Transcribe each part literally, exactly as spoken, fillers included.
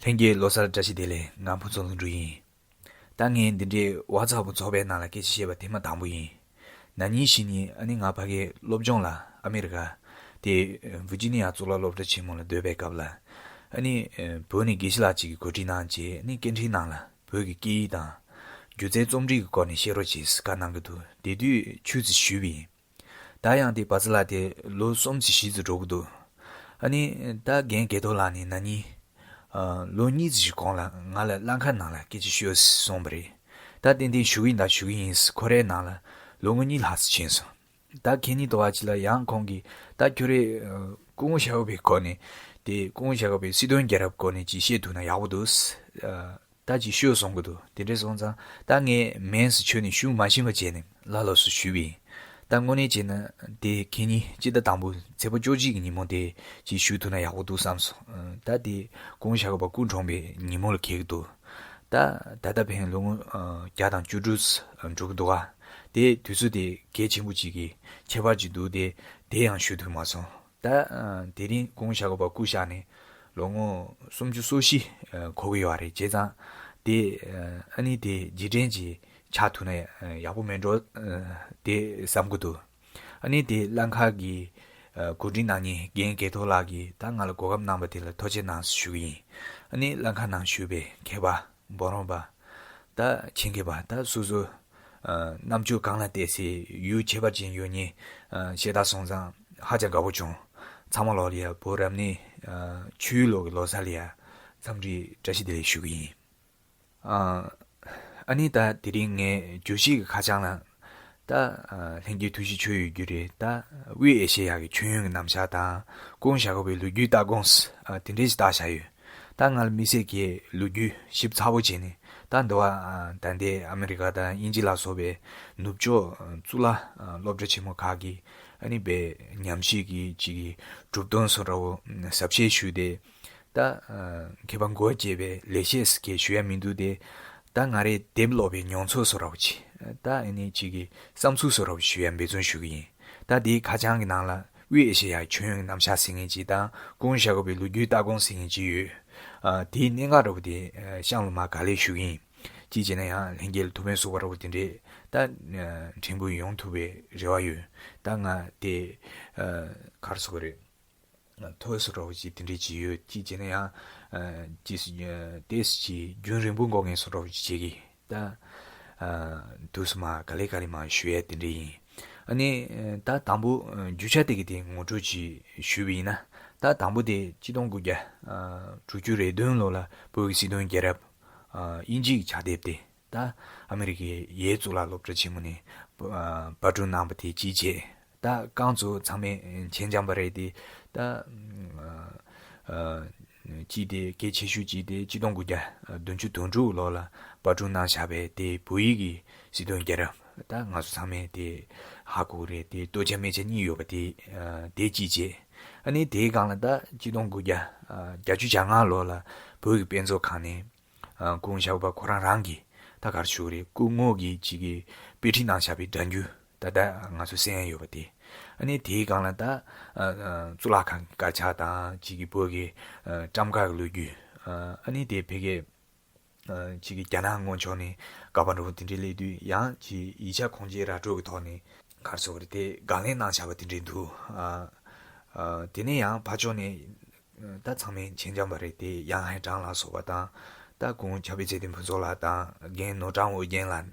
ལྷན་རྒྱས་ལོ་གསར་བཀྲ་ཤིས་བདེ་ལེགས། ང་ཕུན་ཚོགས་ལྷུན་གྲུབ་ཡིན། ད་ངས་འདི་འདྲའི་ཝ་ཚབ་ཚོགས་པའི་ནང་ལ་སྐད་ཆ་བཤད་པ་དེ་མ་དང་པོ་ཡིན། ན་ནིང་གཞེས་ནིང་ཨ་ནི་ང་ཕ་གིའི་སློབ་སྦྱོང་ལ་ཨ་མེ་རི་ཀ་དེ་ཝི་ཇི་ནི་ཡ་གཙུག་ལག་སློབ་གྲྭ་ཆེན་མོ་ལ་སྡོད་པའི་སྐབས་ལ། ཨ་ནི་བོད་ནས་དགེ་བཤེས་ལགས་གཅིག་གིས་གོ་སྒྲིག་གནང་རྗེས་ཨ་ནི་སྐད་འཕྲིན་ནང་ལ་བོད་ཀྱི་སྐད་ཡིག་དང་སྒྱུ་རྩལ་རྩོམ་རིག་གི་སྐོར་ནས་བཤད་རོགས་བྱེད་ཟེར་བཀའ་གནང་གི་འདུག་དེ་དུས་ཆུ་ཚོད་ཞུས་པ་ཡིན། ད་ཡང་དེ་བ་ཚ་ལགས་དེ་ལོ་གསུམ་ཙམ་བཞི་ཙམ་འགྲོ་གི་འདུག་ཨ་ནི་ད་རྒན་དགེ་ཐོག་ལགས་ནི་ན་ནིང་ཨ་ལོ་གཉིས་ཙམ་ཞིག་གོང་ལ་ང་ལ་བླ་མཁར་ནང་ལ་སྐད་ཆ་ཤོད་གསུངས་པ་རེད། ད་ཏན་ཏན་ཞུ་གི་ཡིན་ད་ཞུ་གི་ཡིན་ཟེར་ཁོ་རའི་ནང་ལ་ལོ་ངོ་གཉིས་ལྷག་ཙམ་ཕྱིན་སོང་། ད་ཁེ་ཉིན་དོ་བ་ཅི་ལ་ཡང་ཁོང་གིས་ད་ཁྱོད་རེ་ཨ་སྐུ་ངོ་ཤ་ཁོག་པའི་སྐོར་ནས་དེ་སྐུ་ངོ་ཤ་ཁོག་པའི་སྲིད་དོན་རྒྱལ་རབས་སྐོར་ནས་ཅིག་བཤད་ཐུབ་ན་ཡག་པོ་འདུག་ཨ། ད་ཅིག་ཤོད་གསུང་གི་འདུག་དེ་འདྲས་སོང་ཙང་ད་ངས་མིན་ཟེར་ཁྱོན་ནས་ཞུ་མ་ཤེས་པ་བྱས་ནས་ལ་ལོ་སུ་ཞུས་པ་ཡིན། ད་དངོས་གནས་བྱས་ན་དེ་ཁེ་ཉིན་སྤྱི་ཟླ་དང་པོ་ཚེས་པ་བཅོ་གཅིག་གི་ཉིན་མོ་དེ་ཅིག་ཞུ་ཐུབ་ན་ཡག་པོ་འདུག་བསམ་སོང་། ད་དེ་སྐུ་ངོ་ཤ་ཁོག་པ་སྐུ་གྲོངས་པའི་ཉིན་མོ་ལ་འཁེལ་གི་འདུག་ད་ད་ལྟ་ཕན་ལོ་ངོ་བརྒྱ་དང་བཅུ་དྲུག་འགྲོ་གི་འདུག་ག་དེ་དུས་ཚོད་དེ་གལ་ཆེན་པོ་ཅིག་གི་ཁྱད་པར་ཅིག་འདུག་དེ་དེ་ཡང་ཞུ་ཐུབ་མ་སོང་། ད་ཨ་དེ་རིང་སྐུ་ངོ་ཤ་ཁོག་པ་སྐུ་གཤེགས་ནས་ལོ་ངོ་སུམ་ཅུ་སོ་བཞི་ཨ་འཁོར་གྱི་ཡོད་རེད། བྱས་ཙང་དེ་ཨ་ནི་དེ་རྗེས་དྲན་གྱི་ཆགས་ཐུབ་ན་ཡག་པོ་མེད་འགྲོ་ཨ་དེ་བསམ་གྱི་འདུག་ཨ་ནི་དེ་བླ་མཁར་གྱི་ཨ་གོ་སྒྲིག་གནང་མཁན་རྒན་དགེ་ཐོག་ལགས་ཀྱིས་ད་ང་ལ་གོ་སྐབས་གནང་བ་དེ་ལ་ཐུགས་རྗེ་གནང་ཞུ་གི་ཡིན། ཨ་ནི་བླ་མཁར་ནང་བཞུགས་པའི་མཁས་པ་འབུམ་རམས་པ། ད་ཆེད་མཁས་པ་ད་སོ་སོ་ཨ་རྣམ་དཔྱོད་གང་ལ་བལྟས་སའི་ཡུལ་ཁྱད་པར་ཅན་ཡོད་མཁན་ཨ་ཤེས་རྟགས་སོང་ཙང་ཧ་ཅང་དགའ་པོ་བྱུང་། ཚང་མ་ལོག་ལ་ཡ་བོད་རབ་གནས་ཨ་ཆུ་ཡོས་ལོ་གི་ལོ་གསར་ལ་ཡ་འཚམས་འདྲི་བཀྲ་ཤིས་བདེ་ལེགས་ཞུ་གི་ཡིན། ཨ་ཨ་ནི་ད་དེ་རིང་ངས་བརྗོད་གཞི་གི་ཁ་བྱང་ལ་ད་ཨ་ལྷན་རྒྱས་ཐུགས་རྗེ་ཆེ་ཡོད་རྒྱུ་རེད། ད་དབུས་ཨེ་ཤེ་ཡ་གི་མཆོད་ཡོན་གྱི་རྣམ་གཞག་དང་སྐུ་ངོ་ཤ་ཁོག་པའི་ལོ་རྒྱུས་ལྟ་དགོངས་ཨ་དེ་འདྲས་ཞིག་བཏགས་བཞག་ཡོད། ད་ང་ལ་དམིགས་བསལ་གྱི་ལོ་རྒྱུས་ཞིབ་ཚགས་པོ་བྱས་ནས་ད་འདི་བ་ཨ་ད་ལྟའི་ཨ་མི་རི་ཀ་དང་དབྱིན་ཇི་ལ་སོགས་པའི་ནུབ་ཕྱོགས་ཨ་གཙུག་ལག་ཨ་སློབ་གྲྭ་ཆེན་མོ་ཁག་གི་ཨ་ནི་དཔེ་ཉམས་ཞིབ་ཀྱི་ཅིག་གི་གྲུབ་དོན་སོགས་འདྲ་བོ་ཨ་ཟབ་བཤད་ཞུས་ཏེ། ད་ཨ་མཁས་པ་མགོ་བརྗེ་བའི་ལེགས་བཤད་ཟེར་མཁན་ཞུ་ཡ་མི་འདུག་སྟེ། ད་ང་རའི་དེབ་ཀློག་པའི་མྱོང་ཚོར་སོགས་འདྲ་བོ་ཅིག་ད་ཨ་ནི་ཅིག་གི་བསམ་ཚུལ་སོགས་འདྲ་བོ་ཞུ་ཡ་འབད་བརྩོན་ཞུ་གི་ཡིན། ད་དེའི་ཁ་བྱང་གི་ནང་ལ་དབུས་ཨེ་ཤེ་ཡ་མཆོད་ཡོན་གྱི་རྣམ་གཞག་ཟེར་མཁན་ཅིག་དང་སྐུ་ངོ་ཤ་ཁོག་པའི་ལོ་རྒྱུས་ལྟ་དགོངས་ཟེར་མཁན་ཅིག་ཡོད། ཨ་དེའི་གནད་འགག་འདྲ་བོ་དེ་ཨ་གཤམ་ལ་མར་ག་ལེར་ཞུ་གི་ཡིན། གཅིག་བྱས་ན་ཡང་ལྷན་རྒྱས་ལ་ཐུགས་ཕན་གསོས་པ་འདྲ་བོ་དེ་འདྲས་ད་ཨ་ཕྲན་བུ་ཡོང་ཐུབ་པའི་རེ་བ་ཡོད། ད་ང་དེ་ཨ་ག་རེ་ཟེར་དགོས་རེད། ཐོས་སུ་འདྲ་བོ་ཅིག་དེ་འདྲས་ཅིག་ཡོད། ཅིག་བྱས་ན་ཡང་ཨ་ཅིག་སུ་ཨ་ཏོག་ཙམ་ཅིག་རྒྱུན་རིང་པོ་འགོར་མཁན་སུ་འདྲ་བོ་ཅིག་བྱེད་ཀྱི། ད་ཨ་དུས་སུ་མར་ག་ལེ་ག་ལེ་མར་ཞུ་ཡ་དེ་འདྲས་ཡིན། ཨ་ནི་ཨ་ད་དང་པོ་ཨ་རྒྱུ་ཆ་དེ་གི་དེ་ངོ་སྤྲོད་ཅིག་ཞུས་པ་ཡིན་ན། ད་དང་པོ་དེ་གཅིག་སྟོང་དགུ་བརྒྱ་ཨ་དྲུག་ཅུ་རེ་བདུན་ལོ་ལ་བོད་ཀྱི་སྲིད་དོན་རྒྱལ་རབས་ཨ་དབྱིན་ཇིའི་ཕྱག་དེབ་དེ། ད་ཨ་མི་རི་ཀའི་ཡའེལ་གཙུག་ལག་སློབ་གྲྭ་ཆེན་མོ་ནས་ཨ་པར་སྐྲུན་གནང་བ་དེ་གཅིག་བྱས། ད་རྐང་བཙུགས་ཚང་མས་མཁྱེན་རྐྱང་པ་རེད་དེ། ད་ཨ་ཨ་གཅིག་དེ་གལ་ཆེ་ཤོས་གཅིག་དེ་གཅིག་སྟོང་དགུ་བརྒྱ་བདུན་ཅུ་དོན་དྲུག་ལོ་ལ་པར་སྐྲུན་གནང་བཞག་པའི་དེ་བོད་ཡིག་གི་སྲིད་དོན་རྒྱལ་རབས། ད་ང་ཚོ་ཚང་མས་དེ་ཧ་གོ་གི་རེད་དེ། སྟོད་ཆ་སྨད་ཆ་གཉིས་ཡོད་པ་དེ་ཨ་དེ་གཅིག་བྱས། ཨ་ནི་དེའི་སྒང་ལ་ད་གཅིག་སྟོང་དགུ་བརྒྱ་ཨ་བརྒྱད་ཅུ་གྱ་ལྔ་ལོ་ལ་བོད་ཀྱི་དཔེ་མཛོད་ཁང་ནས། ཨ་སྐུ་ངོ་ཤ་ཁོག་པ་ཁོ་རང་རང་གིས་ད་ག་རེ་ཞུ་དགོས་རེད། སྐུ་ངོ་གིས་ཅིག་གིས་དཔེ་ཁྲིད་གནང་བཞག་པའི་སྒྲ་འགྱུར་ད་ལྟ་ང་ཚོ་གསན་ཡ་ཡོད་པ་དེ། ཨ་ནི་དེའི་སྒང་ལ་ད་ཨ་ཨ་གཙུག་ལག་ཁང་གི་དཀར་ཆག་དང་ཅིག་གིས་བོད་ཀྱི་ཨ་བཀྲམ་ཁང་གི་ལོ་རྒྱུས། ཨ་ཨ་ནི་དེ་ཕ་གིའི་ཨ་ཅིག་གིས་རྒྱ་ནག་སྔོན་ཕྱོགས་ནས་ག་པར་འགྲོ་དེ་འདྲའི་སླེབས་དུས་ཡང་ཅིག་ཡིག་ཆ་ཁུངས་སྐྱེལ་ར་སྤྲོད་ཀྱི་ཐོག་ནས་ག་རེ་ཟེར་དགོས་རེད། དེ་དགག་ལན་གནང་བཞག་པ་དེ་འདྲའི་འདུག་ཨ་ཨ་དེ་ནས་ཡང་ཕར་ཕྱོགས་ནས། ད་ཚང་མས་མཁྱེན་རྐྱང་པ་རེད་དེ། ཡང་ཧན་ཀྲང་ལ་སོགས་པ་དང་། ད་སྐུ་ངོ་ཕྱག་དཔེ་ཚེ་བརྟན་ཕུན་ཚོགས་ལགས་དང་རྒན་ནོར་བྲང་ཨོ་རྒྱན་ལགས།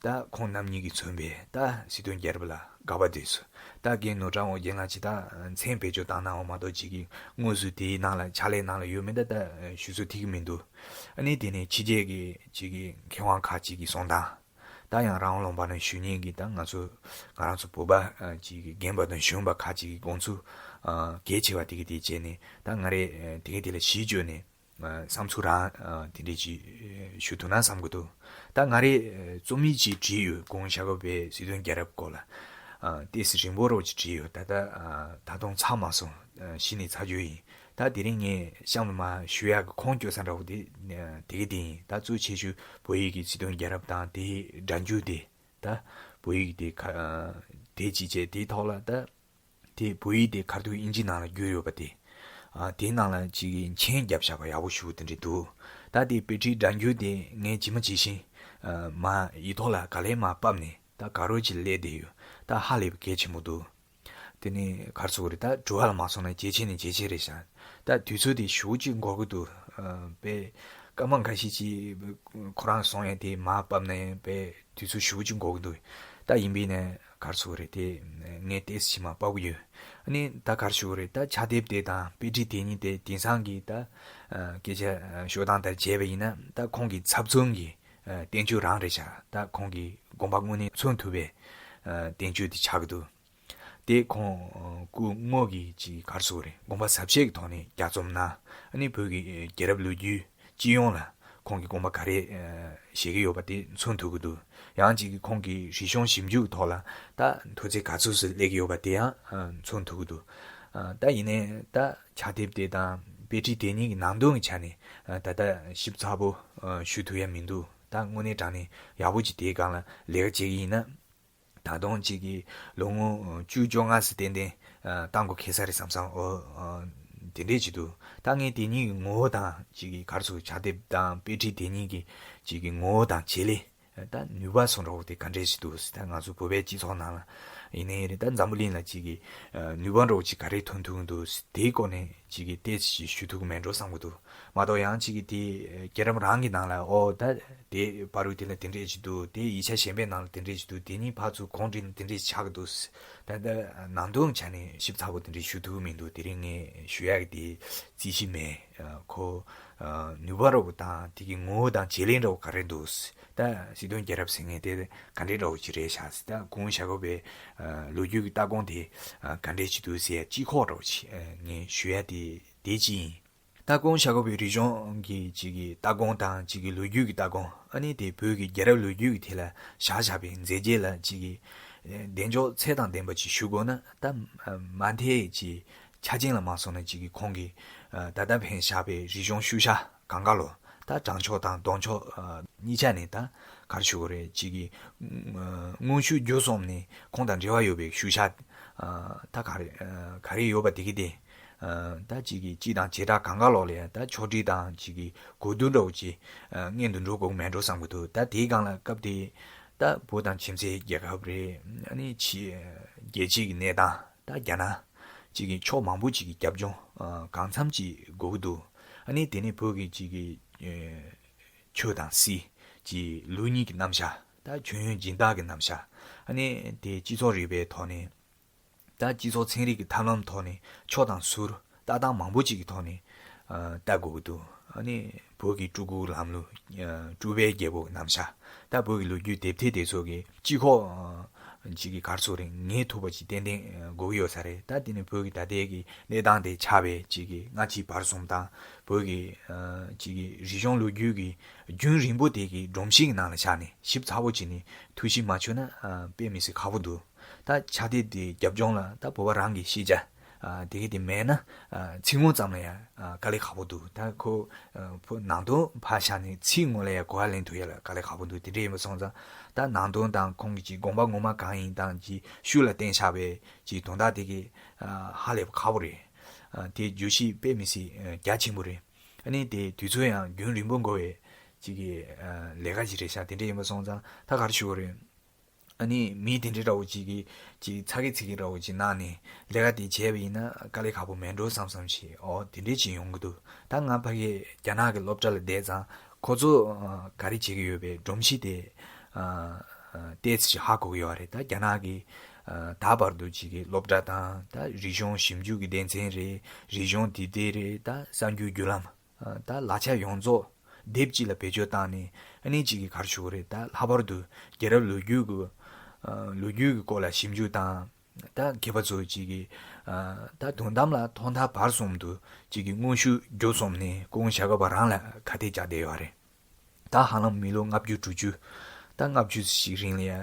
ད་ཁོང་རྣམ་གཉིས་ཀྱིས་མཚོན་པའི་ད་སྲིད་དོན་རྒྱལ་རབས་ལ་དགག་པ་བསྡུས་སོང་། ད་རྒན་ནོར་བྲང་ཨོ་རྒྱན་ལགས་ཀྱིས་ད་མཚན་བེད་སྤྱོད་བཏང་གནང་བ་མ་གཏོགས་ཅིག་གིས་དངོས་སུ་དེའི་ནང་ལ་ཕྱག་ལས་ནང་ལ་ཡོད་མེད་ད་ད་ཞུ་ཚོད་ཐིག་གི་མི་འདུག་ཨ་ནི་དེ་ནས་ཕྱི་རྒྱལ་གྱི་ཅིག་གི་མཁས་དབང་ཁག་ཅིག་གིས་གསུངས་སྟངས། ད་ཡང་རང་དབང་ལུང་པ་ནས་ཞུ་མཁན་གྱི་ད་ང་ཚོ་ང་རང་ཚོ་བོད་པ་ཨ་ཅིག་གི་རྒན་པ་དང་གཞོན་པ་ཁག་ཅིག་གི་དགོངས་ཚུལ་ཨ་གལ་ཆེ་བ་དེ་གི་དེ་བྱས་ནས། ད་ང་རེ་ཨ་དེ་གི་དེ་ལ་གཞི་བཅོལ་ནས་ཨ་བསམ་ཚུལ་རང་ཨ་དེ་འདྲས་ཅིག་ཨ་ཞུ་ཐུབ་ན་བསམ་གི་འདུག་ད་ང་རེ་ཨ་རྩོམ་ཡིག་ཅིག་བྲིས་ཡོད། སྐུ་ངོ་ཤ་ཁོག་པའི་སྲིད་དོན་རྒྱལ་རབས་སྐོར་ལ་ཨ་ཏོག་ཙམ་རིང་པོ་རོ་ཅིག་བྲིས་ཡོད། ད་ལྟ་ཨ་ད་དུང་ཚར་མ་སོང་། ཨ་གཞི་ནས་ཚར་རྒྱུ་ཡིན། ད་དེ་རིང་ངས་གཤམ་ལ་མར་ཞུ་ཡག་གི་ཁུངས་སྐྱེལ་ས་འདྲ་བོ་དེ་ཨ་དེ་གི་དེ་ཡིན། ད་གཙོ་ཆེ་ཤོས་བོད་ཡིག་གི་སྲིད་དོན་རྒྱལ་རབས་དང་དེའི་སྒྲ་འགྱུར་དེ། ད་བོད་ཡིག་དེ་ཁ་ཨ་དེ་ཅིག་བྱས། དེའི་ཐོག་ལ་ད་དེ་བོད་ཡིག་དེ་ཁ་ཐུག་དབྱིན་ཇི་ནང་ལ་བསྒྱུར་ཡོད་པ་དེ། ཨ་དེའི་ནང་ལ་ཅིག་གི་མཆན་བརྒྱབ་བཞག་པ་ཡག་པོ་ཞེ་པོ་དེ་འདྲ་འདུག་ད་དེ་དཔེ་ཁྲིད་སྒྲ་འགྱུར་དེ་ངས་ཇི་མ་ཇི་བཞིན་ཨ་མ་ཡིག་ཐོག་ལ་ག་ལེར་མར་ཕབ་ནས་ད་ག་རེ་ཅིག་སླེབས་བསྡད་ཡོད། ད་ཧ་ལས་པའི་གལ་ཆེན་པོ་འདུག་དེ་ནས་ག་རེ་ཟེར་དགོས་རེད། ད་དྲི་བ་ལ་མ་སོང་ན་ཇེ་ཆེ་ནས་ཇེ་ཆེ་རེད་ཤག་ད་དུས་ཚོད་དེ་ཞེ་པོ་ཅིག་འགོར་གི་འདུག་ཨ་དཔེ་སྐར་མ་འགའ་ཤས་ཅིག་ཁོ་རང་སོང་ཡས་དེ་མར་ཕབ་ན་ཡང་དཔེ་དུས་ཚོད་ཞེ་པོ་ཅིག་འགོར་གི་འདུག་ད་ཡིན་པས་ན་ག་རེ་ཟེར་དགོས་རེད། དེ་ངས་ཏོག་ཙམ་ཞིག་མར་ཕབ་གི་ཡོད། ཨ་ནི་ད་ག་རེ་ཟེར་དགོས་རེད། ད་ཕྱག་དེབ་དེ་དང་དཔེ་ཁྲིད་དེ་གཉིས་དེ་དེང་སང་གི་ད་ཨ་སྐད་ཆ་ཤོད་སྟངས་ལྟར་བྱས་པ་ཡིན་ན་ད་ཁོང་གི་ཚབ་མཚོན་གྱི་ཨ་བསྟན་བཅོས་རང་རེད་ཤག་ད་ཁོང་གི་དགོངས་པ་དངོས་གནས་མཚོན་ཐུབ་པའི་ཨ་བསྟན་བཅོས་དེ་ཆགས་ཀྱི་འདུག་དེ་ཁོང་ཨ་སྐུ་དངོས་ཀྱི་ཅིག་ག་རེ་ཟེར་དགོས་རེད། དགོངས་པ་ཟབ་རྒྱས་ཀྱི་ཐོག་ནས་ལྗགས་རྩོམ་གནང་། ཨ་ནི་བོད་ཀྱི་ཨ་རྒྱལ་རབས་ལོ་རྒྱུས་སྤྱི་ཡོངས་ལ་ཁོང་གི་དགོངས་པ་ག་རེ་ཨ་བཞེས་ཀྱི་ཡོད་པ་དེ་མཚོན་ཐུབ་ཀྱི་འདུག་ཡང་ཅིག་གི་ཁོང་གི་རིག་གཞུང་ཞིབ་འཇུག་གི་ཐོག་ལ་ད་མཐོ་ཚད་ག་ཚོད་ཙམ་སླེབས་ཀྱི་ཡོད་པ་དེ་ཡང་ཨ་མཚོན་ཐུབ་ཀྱི་འདུག་ཨ་ད་ཡིན་ནའི་ད་ཕྱག་དེབ་དེ་དང་དཔེ་ཁྲིད་དེ་གཉིས་ཀྱི་ནང་དོན་གྱི་ཆ་ནས་ཨ་ད་ལྟ་ཞིབ་ཚགས་པོ་ཨ་ཞུ་ཐུབ་ཡ་མི་འདུག་ད་དངོས་གནས་དྲང་གནས་ཡག་པོ་ཅིག་དེའི་སྒང་ལ་ལས་ཀ་བྱེད་ཀྱི་ཡིན་ན། ད་དུང་གཅིག་གི་ལོ་ངོ་བཅུ་བཅོ་ལྔ་ཙམ་ཏན་ཏན་ཨ་བཏང་དགོས་ཁེལ་ས་རེད་བསམ་བསམ། འོ་ཨ་དེ་འདྲས་ཅིག་འདུག་ད་ངས་དེ་གཉིས་ཀྱི་ངོ་བོ་དང་གཅིག་གི་ག་རེ་ཟེར་དགོས། ཕྱག་དེབ་དང་དཔེ་ཁྲིད་དེ་གཉིས་ཀྱི་གཅིག་གི་ངོ་བོ་དང་བྱེད་ལས་ད་ནུས་པ་སོགས་འདྲ་བོ་དེ་ག་འདྲས་ཅིག་འདུག་ད་ང་ཚོ་བོད་པའི་སྤྱི་ཚོགས་ནང་ལ་ཡིན་ནའི་རེད། ད་འཛམ་བུ་གླིང་ལ་གཅིག་གི་ཨ་ནུས་པ་འདྲ་བོ་ཅིག་ག་རེ་ཐོན་ཐུབ་ཀྱི་འདུག་དེའི་སྐོར་ནས་གཅིག་གི་ཏོག་ཙམ་ཞིག་ཞུ་ཐུབ་ཀྱི་མེད་འགྲོ་བསམ་གྱི་འདུག་མ་གཏོགས་ཡང་གཅིག་གི་དེ་རྒྱལ་རབས་རང་གི་ནང་ལ་ཨོ་ད་དེ་བར་དུ་དེ་ལ་དེ་འདྲས་ཅིག་འདུག་དེ་ཡིག་ཆ་གཞན་པའི་ནང་ལ་དེ་འདྲས་ཅིག་འདུག་དེ་གཉིས་ཕར་ཚུར་གོང་འདྲིས་ནས་དེ་འདྲས་ཆགས་ཀྱི་འདུག་ད་ལྟ་ནང་དོན་ཆ་ནས་ཞིབ་ཚགས་པོ་དེ་འདྲས་ཞུ་ཐུབ་ཀྱི་མི་འདུག་དེ་རིང་ངས་ཞུ་ཡག་གི་དེ་རྩིས་གཞི་མེད། ཁོ་ནུས་པ་འདྲ་བོ་དང་དེ་གི་ངོ་བོ་དང་བྱེད་ལས་འདྲ་བོ་ག་རེ་འདུག་ད་སྲིད་དོན་རྒྱལ་རབས་ཟེར་མཁན་དེ་ག་འདྲས་འདྲ་བོ་ཅིག་རེད་ཤག་ད་སྐུ་ངོ་ཞྭ་སྒབ་པའི་ལོ་རྒྱུས་ཀྱི་ལྟ་དགོངས་དེ་ག་འདྲས་ཅིག་འདུག་ཟེར་ཡ་སྤྱི་ཁོག་འདྲ་བོ་ཅིག་ངས་ཞུ་ཡ་དེ་དེ་གཅིག་ཡིན། ད་སྐུ་ངོ་ཞྭ་སྒབ་པའི་རིག་གཞུང་གི་གཅིག་གི་ལྟ་དགོངས་དང་གཅིག་གི་ལོ་རྒྱུས་ཀྱི་ལྟ་དགོངས། ཨ་ནི་དེ་བོད་ཀྱི་རྒྱལ་རབས་ལོ་རྒྱུས་ཀྱི་ཐད་ལ་བཞག་བཞག་པའི་མཛད་རྗེས་ལ་གཅིག་གི་གདེང་འཇོག་ཚད་དང་ལྡན་པ་ཅིག་ཞུ་དགོས་ན། ད་མ་མཐའི་ཅིག་ཆ་རྐྱེན་ལ་མ་སོང་ན་གཅིག་གི་ཁོང་གི་ད་ལྟ་ཕན་བཞག་པའི་རིག་གཞུང་ཤུལ་བཞག་གང་ག་ལོ། ད་དྲང་ཕྱོགས་དང་ལྡོག་ཕྱོགས་གཉིས་ཆ་ནས་ད་ག་རེ་ཞུ་དགོས་རེད། གཅིག་གི་དངོས་ཤུགས་བརྒྱུད་གསུམ་ནས་ཁོང་དང་འབྲེལ་བ་ཡོད་པའི་ཤུལ་བཞག་ད་ག་རེ་ག་རེ་ཡོད་པ་དེ་གི་དེ། ད་གཅིག་གི་སྤྱི་དང་བྱེ་བྲག་གང་ག་ལོག་ལ་ཡང་ད་ཕྱོགས་སྒྲིག་དང་གཅིག་གི་གོ་བསྡུར་འདྲ་བོ་ཅིག་སྔོན་དུ་འགྲོ་དགོས་མེད་འགྲོ་བསམ་གི་འདུག་ད་དེའི་སྒང་ལ་སྐབས་དེ་ད་བོད་དང་ཁྱིམ་མཚེས་རྒྱལ་ཁབ་རེད། ཨ་ནི་ཕྱི་རྒྱལ་སྤྱིའི་གི་གནས་སྟངས་ད་རྒྱ་ནག་གཅིག་གི་ཕྱོགས་མང་པོ་ཅིག་གི་རྒྱབ་ལྗོངས་གང་འཚམ་ཅིག་དགོས་ཀྱི་འདུག་ཨ་ནི་དེ་ནས་བོད་ཀྱི་གཅིག་གི་ཆོས་དང་སྲིད་ཀྱི་ལུགས་གཉིས་ཀྱི་རྣམ་གཞག་ད་མཆོད་ཡོན་སྦྱིན་བདག་གི་རྣམ་གཞག་ཨ་ནི་དེ་སྤྱི་ཚོགས་རིག་པའི་ཐོག་ནས། ད་སྤྱི་ཚོགས་ཚན་རིག་གི་ཐབས་ལམ་ཐོག་ནས་ཕྱོགས་དང་ཟུར་ལྟ་སྟངས་མང་པོ་ཅིག་གི་ཐོག་ནས་ལྟ་དགོས་ཀྱི་འདུག་ཨ་ནི་བོད་ཀྱི་སྤྲུལ་སྐུ་ལམ་ལུགས། སྤྲུལ་པའི་རྒྱལ་པོ་རྣམ་གཞག་ད་བོད་ཀྱི་ལོ་རྒྱུས་དེབ་ཐེར་དེ་ཚོ་གི་སྤྱི་ཁོག་ཅིག་གི་ག་རེ་ཟེར་དགོས་རེད། ངེས་ཐུབ་པ་ཅིག་ཏན་ཏན་དགོས་ཀྱི་ཡོད་ས་རེད། ད་དེ་ནི་བོད་ཀྱི་ད་ལྟའི་གི་གནས་སྟངས་དེ་ཆགས་པའི་ཅིག་གི་སྔ་ཕྱི་བར་གསུམ་དང་བོད་ཀྱི་ཅིག་གི་རིག་གཞུང་ལོ་རྒྱུས་ཀྱི་རྒྱུན་རིང་པོ་དེ་གི་སྒྲོམ་གཞི་གི་ནང་ལ་བཞག་ནས་ཞིབ་ཚགས་པོ་བྱས་ནས་ཐུགས་ཞིབ་མ་བྱུང་ན་དཔེ་མི་སྲིད་ཁག་པོ་འདུག་ད་ཕྱག་དེབ་དེ་རྒྱབ་ལྗོངས་ལ་ད་བོད་པ་རང་གི་ཤེས་བྱ་ཨ་དེ་ག་དེ་མེད་ན་ཨ་ཚིག་ངོ་ཙམ་ལ་ཡང་ཨ་དཀའ་ལས་ཁག་པོ་འདུག་ད་ཁོ་ཨ་ཕོ་ནང་དོན་ཕར་བཞག་ནས་ཚིག་ངོ་ལ་ཡང་གོ་བ་ལེན་ཐུབ་ཡ་ལ་དཀའ་ལས་ཁག་པོ་འདུག་དེ་འདྲ་ཡིན་པ་སོང་ཙང་ད་ནང་དོན་དང་ཁོང་གི་ཅིག་དགོངས་པ་ངོ་མ་གང་ཡིན་དང་ཅིག་ཤུགས་ལ་བརྟེན་བཞག་པའི་ཅིག་དོན་དག་དེ་གི་ཨ་ཧ་ལས་པ་ཁག་པོ་རེད། ཨ་དེ་བརྗོད་གཞི་དཔེ་མི་སྲིད་ཨ་རྒྱ་ཆེན་པོ་རེད། ཨ་ནི་དེ་དུས་ཚོད་ཡང་རྒྱུན་རིང་པོ་འགོར་བའི་ཅིག་གི་ཨ་ལས་ཀ་ཅིག་རེད་ཤག་དེ་འདྲ་ཡིན་པ་སོང་ཙང་ད་ག་རེ་ཞུ་དགོས་རེད། ཨ་ནི་མི་དེ་འདྲའི་འདྲ་བོ་ཅིག་གིས་ཅིག་ཚ་གི་ཚི་གི་འདྲ་བོ་ཅིག་གནང་ནས་ལས་ཀ་དེ་བྱས་པ་ཡིན་ན་དཀའ་ལས་ཁག་པོ་མེད་འགྲོ་བསམ་བསམ་ཞིག་ཨོ་དེ་འདྲའི་ཅིག་ཡོང་གི་འདུག་ད་ང་ཕ་གིར་རྒྱ་ནག་གི་སློབ་གྲྭ་ལ་བསྡད་ཙང་ཁོ་ཚོ་ཨ་ག་རེ་བྱེད་ཀྱི་ཡོད་པའི་སྒྲོམ་གཞི་དེ་ཨ་ཨ་ཏོག་ཙམ་ཞིག་ཧ་གོ་གི་ཡོད་རེད། ད་རྒྱ་ནག་གི་ཨ་ད་བར་དུ་ཅིག་གི་སློབ་གྲྭ་དང་ད་རིག་གཞུང་ཞིབ་འཇུག་གི་སྡེ་ཚན་རེད། རིག་གཞུང་འདི་སྡེ་རེད། ད་གསར་འགྱུར་བརྒྱུད་ལམ། ད་ལག་ཆ་ཡོངས་རྫོགས་དེབ་གཅིག་ལ་བེད་སྤྱོད་བཏང་ནས་ཨ་ནི་གཅིག་གིས་ག་རེ་ཞུ་གི་རེད། ད་ལྷག་པར་དུ་རྒྱལ་རབས་ལོ་རྒྱུས་ཀྱི་ལོ་རྒྱུས་ཀྱི་སྐོར་ལ་ཞིབ་འཇུག་དང་ད་མཁས་པ་ཚོ་གཅིག་གིས་ད་དོན་དམ་ལ་ཐོག་མཐའ་བར་གསུམ་དུ་གཅིག་གིས་དངོས་ཤུགས་བརྒྱུད་གསུམ་ནས་སྐུ་ངོ་ཞྭ་སྒབ་པ་རང་ལ་ཁ་གཏད་བཅག་བསྡད་ཡོད་རེད། ད་ཧ་ལམ་མི་ལོ་ལྔ་བཅུ་དྲུག་ཅུ་ད་ལྔ་བཅུ་ཞིག་རིང་ལ་ཡ་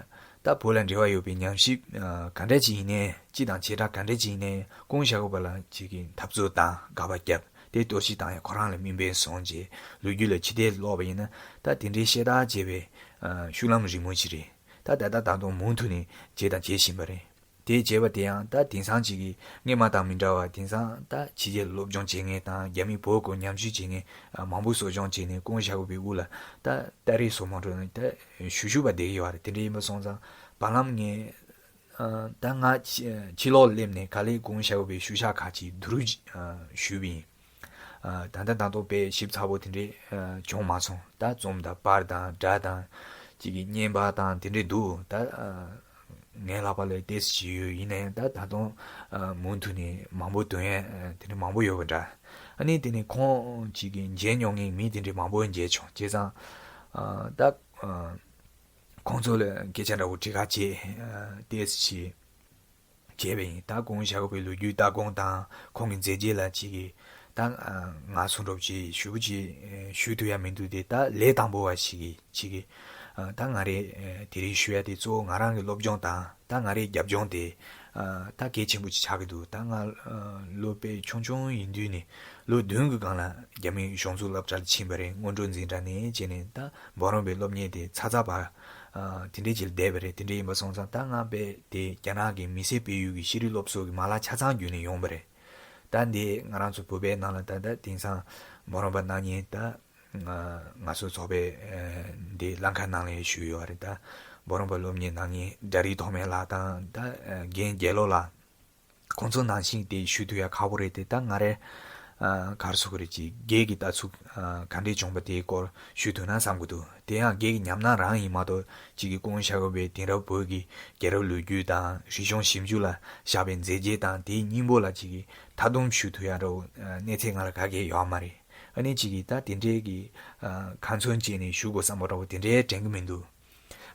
ད་བོད་ལ་འབྲེལ་བ་ཡོད་པའི་ཉམས་ཞིབ་ཨ་ག་འདྲ་ཅིག་ཡིན་ནའི་སྤྱི་དང་བྱེ་བྲག་ག་འདྲ་ཅིག་ཡིན་ནའི་སྐུ་ངོ་ཞྭ་སྒབ་པ་ལ་ཅིག་གིས་འཐབ་རྩོད་དང་དགག་པ་བརྒྱབ་དེ་གཏོར་བཤིག་བཏང་ཡ་ཁོ་རང་ལ་དམིགས་འབེན་བཟུང་རྗེས་ལོ་རྒྱུས་ལ་ཕྱི་བལྟས་ཀློག་པ་ཡིན་ན་ད་དེ་འདྲའི་ཤེས་རྟགས་བྱས་པའི་ཨ་ཤུགས་ལམ་རིང་མོ་ཞིག་རེད། ད་ད་ལྟ་ད་དུང་མུ་མཐུད་ནས་བྱས་དང་བྱེད་བཞིན་པ་རེད། དེ་བྱས་པ་དེ་ཡང་ད་དེང་སང་ཅིག་གི་སྔོན་མ་དང་མི་འདྲ་བ། དེང་སང་ད་ཕྱི་རྒྱལ་སློབ་སྦྱོང་བྱེད་མཁན་དང་རྒྱ་མི་བོད་སྐོར་ཉམས་ཞིབ་བྱེད་མཁན་མང་པོ་གསོ་སྦྱོང་བྱས་ནས་ཀུང་ཧྲེ་ཞ་གོ་པའི་དབུ་ལ་ད་ཏ་རེ་སོ་མ་འགྲོ་ནས་ད་ཞུ་ཞུ་བ་བསྡད་ཀྱི་ཡོད་རེད། དེ་འདྲ་ཡིན་པ་སོང་ཙང་བར་ལམ་ངས་ད་ང་ཕྱི་ཕྱི་ལོགས་སླེབས་ནས་ག་ལེ་ཀུང་ཧྲེ་ཞ་གོ་པའི་ཤུལ་བཞག་ཁག་ཅིག་བསྡུ་རུབ་ཞུས་པ་ཡིན། ད་ལྟ་ད་དུང་དཔེ་ཞིབ་ཚགས་པོ་དེ་འདྲས་བྱུང་མ་སོང་། ད་རྩོམ་དང་པར་དང་སྒྲ་དང་ཅིག་གི་བརྙན་པར་དང་དེ་འདྲས་འདུག་ད་ངའི་ལག་པ་ལ་ཏོག་ཙམ་ཅིག་ཡོད། ཡིན་ན་ཡང་ད་ད་དུང་མུ་མཐུད་ནས་མང་པོ་འདོན་ཡ་དེ་འདྲས་མང་པོ་ཡོད་པ་འདྲ། ཨ་ནི་དེ་ནས་ཁོང་ཅིག་གི་མཇལ་མྱོང་མཁན་མི་དེ་འདྲས་མང་པོ་མཇལ་བྱུང་། བྱས་ཙང་ད་ཁོང་ཚོ་ལ་སྐད་ཆ་འདྲ་བོ་དྲི་ཁ་བྱས་ཏོག་ཙམ་ཅིག་བྱས་པ་ཡིན། ད་ཀུང་ཧྲེ་ཞ་གོ་པའི་ལོ་རྒྱུས་ལྟ་དགོངས་དང་ཁོང་གི་མཛད་རྗེས་ལ་ཅིག་གི་ད་ང་ཚོ་འདྲ་བོ་ཅིག་ཞུ་བོ་ཅིག་ཞུ་ཐུབ་ཡ་མི་འདུག་སྟེ། ད་ལས་དང་པོ་བ་ཞིག་གི་ཅིག་གི་ད་ང་རེ་དེ་རིང་ཞུ་ཡ་དེ་གཙོ་བོ་ང་རང་གི་སློབ་སྦྱོང་དང་ད་ང་རེ་རྒྱབ་ལྗོངས་དེ་ད་གལ་ཆེན་པོ་ཅིག་ཆགས་ཀྱི་འདུག་ད་ང་ལོ་དཔེ་ཆུང་ཆུང་ཡིན་དུས་ནས་ལོ་བདུན་གྱི་སྒང་ལ་རྒྱ་མིའི་གཞུང་ཚོགས་སློབ་གྲྭར་ཕྱིན་པ་རེད། སྔོན་འགྲོ་འཛིན་གྲྭ་ནས་བྱས་ནས་ད་འབུམ་རམས་པའི་སློབ་གཉེར་དེ་ཚར་ཚར་བར་དེ་འདྲས་ཅིག་ལ་བསྡད་པ་རེད། དེ་འདྲས་ཡིན་པ་སོང་ཙང་ད་ང་དཔེ་དེ་རྒྱ་ནག་གི་མི་སེར་སྤེལ་ཡུལ་གྱི་ཤེས་རིག་སློབ་གསོ་གི་མ་ལག་ཆ་ཚང་བརྒྱུད་ནས་ཡོང་བ་རེད། ད་འདི་ང་རང་ཚོ་བོད་པའི་ནང་ལ་ད་ད་དེང་སང་འབུམ་རམས་པ་གནང་མཁན་ད་ང་ང་ཚོ་ཚོགས་པའི་འདི་ལམ་ཁ་ནང་ལ་ཞུགས་ཡོད་རེད། ད་འབུམ་རམས་པ་སློབ་གཉེར་གནང་མཁན་སྒྲ་རིག་ཐོགས་མེད་ལགས་དང་ད་རྒན་རྒྱལ་ལོ་ལགས། ཁོང་ཚོ་ནང་བཞིན་དེ་ཞུ་ཐུབ་ཡ་ཁག་པོ་རེད་དེ། ད་ང་རེ་ག་རེ་ཟེར་དགོས་རེད། ཅིག་སྒེར་གྱི་ལྟ་ཚུལ་ག་འདྲས་བྱུང་པ་དེའི་སྐོར་ཞུ་ཐུབ་ན་བསམ་གྱི་འདུག་དེ་ཡང་སྒེར་གྱི་ཉམས་སྣང་རང་ཡིན་མ་གཏོགས་ཅིག་གི་ཀུང་ཧྲེ་ཞ་གོ་པའི་དེང་རབས་བོད་ཀྱི་རྒྱལ་རབས་ལོ་རྒྱུས་དང་རིག་གཞུང་ཞིབ་འཇུག་ལ་བཞག་པའི་མཛད་རྗེས་དང་དེའི་སྙིང་པོ་ལ་ཅིག་གི་མཐའ་སྡོམ་ཞུ་ཐུབ་ཡ་འདྲ་བོ་གནས་ཚད་ང་ལ་ག་གེ་ཡོད་མ་རེད། ཨ་ནི་ཅིག་གི་ད་དེ་འདྲའི་གི་ཁ་ཚོན་བཅད་ནས་ཞུ་དགོས་བསམ་པ་འདྲ་བོ་དེ་འདྲའི་དྲན་གྱི་མི་འདུག་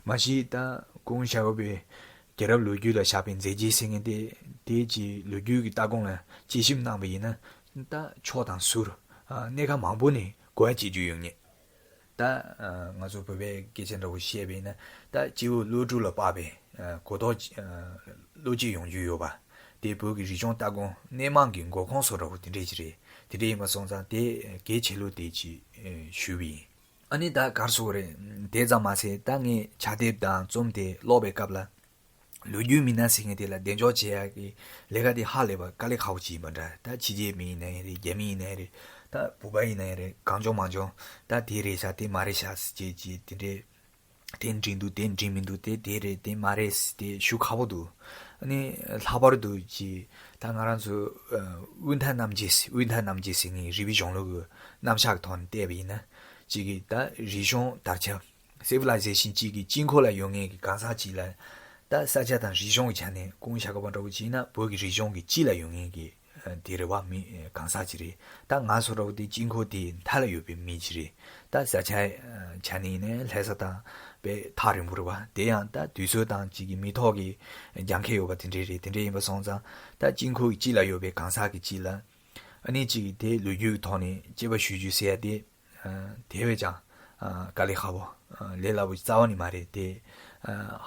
མ་གཞི་ད་ཀུང་ཧྲེ་ཞ་གོ་པའི་རྒྱལ་རབས་ལོ་རྒྱུས་ལ་བཞག་པའི་མཛད་རྗེས་ཟེར་མཁན་དེ། དེའི་ཀྱི་ལོ་རྒྱུས་ཀྱི་ལྟ་དགོངས་ལ་དཔྱད་ཞིབ་གནང་བ་ཡིན་ན་ད་ཕྱོགས་དང་ཟུར་གནས་ཁག་མང་པོ་ནས་གོ་བ་བྱེད་རྒྱུ་ཡོད་ངེས། ད་ང་ཚོ་བོད་པའི་སྐད་ཆ་འདྲ་བོ་བཤད་པ་ཡིན་ན་ད་སྐྱེ་བོ་བློ་གྲོས་ལ་དཔག་པའི་གོ་རྟོགས་བློ་སྐྱེད་ཡོང་རྒྱུ་ཡོད་པ། དེ་བོད་ཀྱི་རིག་གཞུང་ལྟ་དགོངས་སྣེ་མང་གི་འགོ་ཁུངས་སུ་འདྲ་བོ་དེ་འདྲས་ཅིག་རེད། དེ་འདྲས་ཡིན་པ་སོང་ཙང་དེ་གལ་ཆེ་ལོས་དེ་ཅིག་ཞུས་པ་ཡིན། ཨ་ནི་ད་ག་རེ་ཟེར་དགོས་རེད། དེ་ཙམ་མ་ཟད་ད་ངས་ཕྱག་དེབ་དང་རྩོམ་དེ་ཀློག་པའི་སྐབས་ལ་ལོ་རྒྱུས་མི་སྣ་ཟེར་མཁན་དེ་ལ་གདེང་འཇོག་བྱེད་ཡག་གི་ལས་ཀ་དེ་ཧ་ལས་པ་དཀའ་ལས་ཁག་པོ་ཅིག་ཡིན་པ་འདྲ། ད་ཕྱི་རྒྱལ་མི་ཡིན་ན་ཡང་རེད། རྒྱ་མི་ཡིན་ན་ཡང་རེད། ད་བོད་པ་ཡིན་ན་ཡང་རེད། གང་བྱུང་མང་བྱུང་ད་དེ་རེད་ཤག་དེ་མ་རེད་ཤག་ཟེར་བྱས་ཅིག་དེ་འདྲས། དེ་འགྲིག་འདུག་དེ་འགྲིག་མི་འདུག་དེ་དེ་རེད། དེ་མ་རེད་ཟེར་དེ་ཞུ་ཁག་པོ་འདུག་ཨ་ནི་ལྷག་པར་དུ་ཅིག་ད་ང་རང་ཚོ་དབུས་མཐའ་རྣམ་འབྱེད་དབུས་མཐའ་རྣམ་འབྱེད་ཟེར་མཁན་རིག་པའི་གཞུང་ལུགས་ཀྱི་རྣམ་གཞག་གི་ཐོག་ནས་བལྟས་པ་ཡིན་ན། གཅིག་གིས་ད་རིག་གཞུང་དར་ཁྱབ་སི་ཝི་ལའི་ཟེ་ཤན་གཅིག་གི་དཀྱིལ་འཁོར་ལ་ཡོད་མཁན་གྱི་གང་ཟག་ཅིག་ལ། ད་ས་ཆ་དང་རིག་གཞུང་གི་ཆ་ནས་ཀུང་ཧྲེ་ཞ་གོ་པ་འདྲ་བོ་བྱས་ན་བོད་ཀྱི་རིག་གཞུང་གི་དཀྱིལ་ལ་ཡོད་མཁན་གྱི་དེ་རེད་བ། མི་གང་ཟག་ཅིག་རེད། ད་ང་ཚོ་འདྲ་བོ་དེ་དཀྱིལ་འཁོར་དེའི་མཐའ་ལ་ཡོད་པའི་མི་ཅིག་རེད། ད་ས་ཆ་ཆ་ནས་ཡིན་ནའི་ལྷ་ས་དང་དཔེ་ཐག་རིང་པོ་རེད་བ། དེ་ཡང་ད་དུས་ཚོད་དང་གཅིག་གི་མི་ཐོག་གི་རྒྱང་ཁྱོན་ཡོད་པ་དེ་འདྲས་རེད། དེ་འདྲས་ཡིན་པ་སོང་ཙང་ད་དཀྱིལ་འཁོར་གྱི་དཀྱིལ་ལ་ཡོད་པའི་གང་ཟག་གི་དཀྱིལ་ལ། ཨ་ནི་གཅིག་གིས་དེ་ལོ་རྒྱུས་ཀྱི་ཐོག་ནས་དཔྱད་པ་ཞུ་རྒྱུ་ཟེར་ཡ་དེ། དེ་བས་ཀྱང་དཀའ་ལས་ཁག་པོ། ལས་སླ་པོ་རྩ་བ་ནས་མ་རེད་དེ།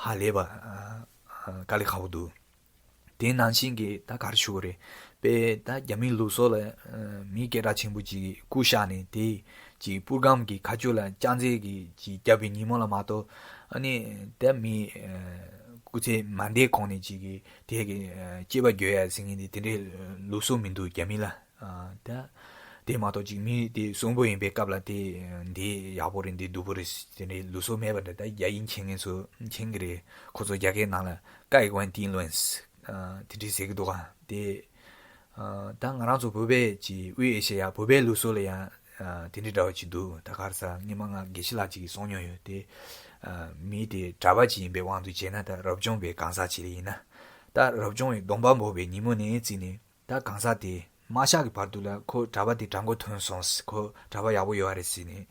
ཧ་ལས་པ་དཀའ་ལས་ཁག་པོ་འདུག་དེ་ནང་བཞིན་གྱི་ད་ག་རེ་ཞུ་དགོས་རེད། དཔེ་ད་རྒྱ་མིའི་ལུགས་སྲོལ་ལ་མིའི་སྐད་གྲགས་ཆེན་པོ་ཅིག་སྐུ་གཤེགས་ནས་དེ་ཅིག་པུར་སྒམ་གྱི་ཁ་ཕྱོགས་ལ་ལྕགས་རྫས་ཀྱི་ཅིག་བརྒྱབ་པའི་ཉིན་མོ་ལ་མ་གཏོགས། ཨ་ནི་ད་མི་སྐུ་ཚེ་མ་འདས་གོང་ནས་ཅིག་གི་དེ་གི་སྐྱེས་པ་འགྱོད་ཡ་ཟེར་མཁན་དེ་དེ་འདྲའི་ལུགས་སྲོལ་མི་འདུག་རྒྱ་མི་ལ། ཨ། ད་དེ་མ་གཏོགས་ཅིག་མི་དེ་གསོན་པོ་ཡིན་པའི་སྐབས་ལ་དེ་འདི་ཡག་པོ་རེད། འདི་སྡུག་པོ་རེད་དེ་འདྲའི་ལུགས་སྲོལ་མེད་པ་འདྲ། ད་རྒྱ་ཡིག་མཁྱེན་མཁན་ཚོ་མཁྱེན་གི་རེད། ཁོ་ཚོ་རྒྱ་སྐད་ནང་ལ་ཀའི་ཝན་ཏིན་ལོན་སི་དེ་འདྲའི་ཟེར་གི་འདུག་ག་དེ་ད་ང་རང་ཚོ་བོད་པའི་ཅིག་དབུས་ཨེ་ཤེ་ཡ་བོད་པའི་ལུགས་སྲོལ་ལ་ཡང་དེ་འདྲའི་འདྲ་བ་ཅིག་འདུག་ད་ག་རེ་ཟེར། སྔོན་མ་ང་དགེ་བཤེས་ལགས་ཅིག་གིས་གསུངས་མྱོང་ཡོད་དེ། མི་དེ་གྲྭ་པ་ཅིག་ཡིན་པའི་དབང་དུ་བྱས་ན། ད་རབ་བྱུང་བའི་གང་ཟག་ཅིག་ལ་ཡིན་ན། ད་རབ་བྱུང་བའི་སྡོམ་པ་འབོགས་པའི་ཉིན་མོ་ནས་བརྩིས་ནས། ད་གང་ཟག་དེ་མ་གཤེགས་ཀྱི་བར་དུ་ལ་ཁོ་གྲྭ་པ་དེ་དྲང་པོ་ཐོན་སོང་། ཁོ་གྲྭ་པ་ཡག་པོ་ཡོད་རེད་ཟེར་ནས་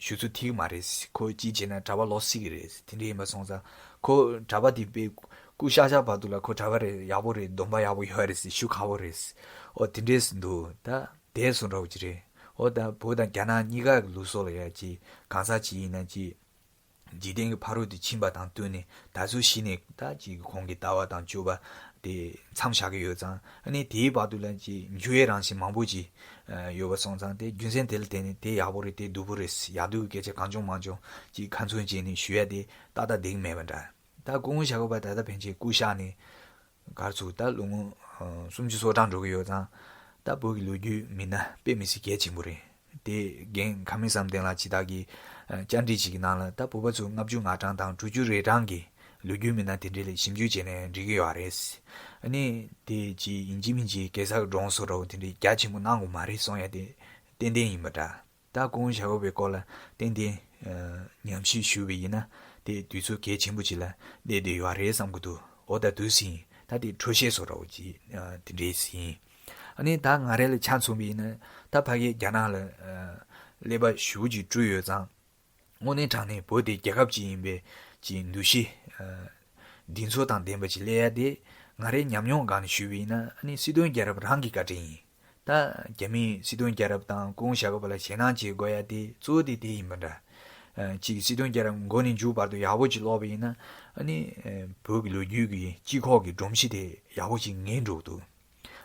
ཞུ་ཚུལ་ཐིག་མ་རེད། ཁོ་ཅི་བྱས་ན་གྲྭ་པ་ལོག་སྲིད་ཀྱི་རེད། དེ་འདྲ་ཡིན་པ་སོང་ཙང་ཁོ་གྲྭ་པ་དེ་དཔེ་སྐུ་གཤེགས་གཤེགས་བར་དུ་ལ་ཁོ་གྲྭ་པ་རེད། ཡག་པོ་རེད། སྡོམ་པ་ཡག་པོ་ཡོད་རེད་ཟེར་ཞུ་ཁག་པོ་རེད། ཨོ་དེ་འདྲས་འདུག་ད་དེ་སོ་འདྲ་བོ་ཅིག་རེད། ཨོ་ད་བོད་དང་རྒྱ་ནག་གཉིས་ཀ་གི་ལུགས་སྲོལ་ལ་ཡ་ཅིག་གང་ཟག་ཅིག་ཡིན་ན་ཅིག་འཇིག་རྟེན་གྱི་ཕ་རོལ་ཏུ་ཕྱིན་པ་དང་བསྟུན་ནས་ད་གཟོད་གཞི་ནས་ད་ཅིག་ཁོང་གི་ལྟ་བ་དང་སྤྱོད་པ་དེ་མཚམས་བཞག་གི་ཡོད་ཙང་། ཨ་ནི་དེའི་བར་དུ་ལ་ཅིག་འགྱུར་བའི་རང་བཞིན་མང་པོ་ཅིག་ཡོད་པ་སོང་ཙང་། དེ་རྒྱུ་མཚན་དེ་ལ་བརྟེན་ནས་དེ་ཡག་པོ་རེད། དེ་སྡུག་པོ་རེད། ཡག་སྡུག་གི་སྐད་ཆ་གང་བྱུང་མང་བྱུང་ཅིག་ཁ་ཚོན་བཅད་ནས་ཞུ་ཡ་དེ་ཏག་ཏག་བསྡད་ཀྱི་མེད་པ་འདྲ། ད་སྐུ་ངོ་ཞྭ་སྒབ་པ་ད་ལྟ་ཕན་ཆད་སྐུ་གཤེགས་ནས་ག་རེ་ཟེར་ད་ལོ་ངོ་ཨ་སུམ་ཅུ་སོ་གྲངས་འགྲོ་གི་ཡོད་ཙང་། ད་བོད་ཀྱི་ལོ་རྒྱུས་མི་སྣ་དཔེ་མི་སྲིད་གལ་ཆེན་པོ་རེད། དེ་རྒན་ཁ་མི་བསམ་གཏན་ལགས་ཅིག་ད་གི་ཨ་བཅར་འདྲི་ཞིག་གི་ནང་ལ་ད་བོད་པ་ཚོ་ལྔ་བཅུ་ང་གྲངས་དང་དྲུག་ཅུ་རེ་གྲངས་ཀྱི་ལོ་རྒྱུས་མི་སྣ་དེ་འདྲ་ལ་ཞིབ་འཇུག་བྱས་ནས་འགྲིག་གི་ཡོད་རེད། ཨ་ནི་དེ་ཅིག་ཡིན་གཅིག་མིན་གཅིག་གེ་སར་གྱི་སྒྲུང་བཟོ་འདྲ་བོ་དེ་འདྲའི་རྒྱ་ཆེན་པོ་གནང་དགོས་མ་རེད་གསུང་ཡ་དེ་ཏན་ཏན་ཡིན་པ་འདྲ། ད་སྐུ་ངོ་ཞྭ་སྒབ་པའི་སྐོར་ལ་ཏན་ཏན་ཨ་ཉམས་ཞིབ་ཞུས་པ་ཡིན་ན་དེ་དུས་ཚོད་གལ་ཆེན་པོ་ཅིག་ལ་སླེབས་བསྡད་ཡོད་རེད་བསམ་གྱི་འདུག་འོ་ད་དུས་ཟིན་ད་དེ་འཕྲོ་བཤད་བཟོ་འདྲ་བོ་ཅིག་ཨ་དེ་འདྲས་ཡིན། ཨ་ནི་ད་ང་རང་ལ་ཆ་མཚོན་པ་ཡིན་ན་ད་ཕ་གིའི་རྒྱ་ནག་ལ་ཨ་ཀླད་པ་ཞེ་པོ་ཅིག་བཀྲུས་ཡོད་ཙང་། དངོས་གནས་དྲང་གནས་བོད་དེ་རྒྱལ་ཁབ་ཅིག་ཡིན་པའི་ཅིག་འདུ་ཤེས་ཨ་གདེང་ཚོད་དང་ལྡན་པ་ཅིག་སླེབས་ཡ་དེ་ང་རའི་ཉམས་མྱོང་སྒང་ནས་ཞུས་པ་ཡིན་ན་ཨ་ནི་སྲིད་དོན་རྒྱལ་རབས་རང་གི་བཀའ་དྲིན་ཡིན། ད་རྒྱ་མིས་སྲིད་དོན་རྒྱལ་རབས་དང་སྐུ་ངོ་ཞྭ་སྒབ་པ་ལ་ཞེད་སྣང་བྱེད་དགོས་ཡ་དེ་གཙོ་བོ་དེ་དེ་ཡིན་པ་འདྲ། ཨ་ཅིག་སྲིད་དོན་རྒྱལ་རབས་མགོ་ནས་མཇུག་བར་དུ་ཡག་པོ་ཅིག་ཀློག་པ་ཡིན་ན་ཨ་ནི་ཨ་བོད་ཀྱི་ལོ་རྒྱུས་ཀྱི་སྤྱི་ཁོག་གི་སྒྲོམ་གཞི་དེ་ཡག་པོ་ཅིག་ངེས་འགྲོ་གི་འདུག་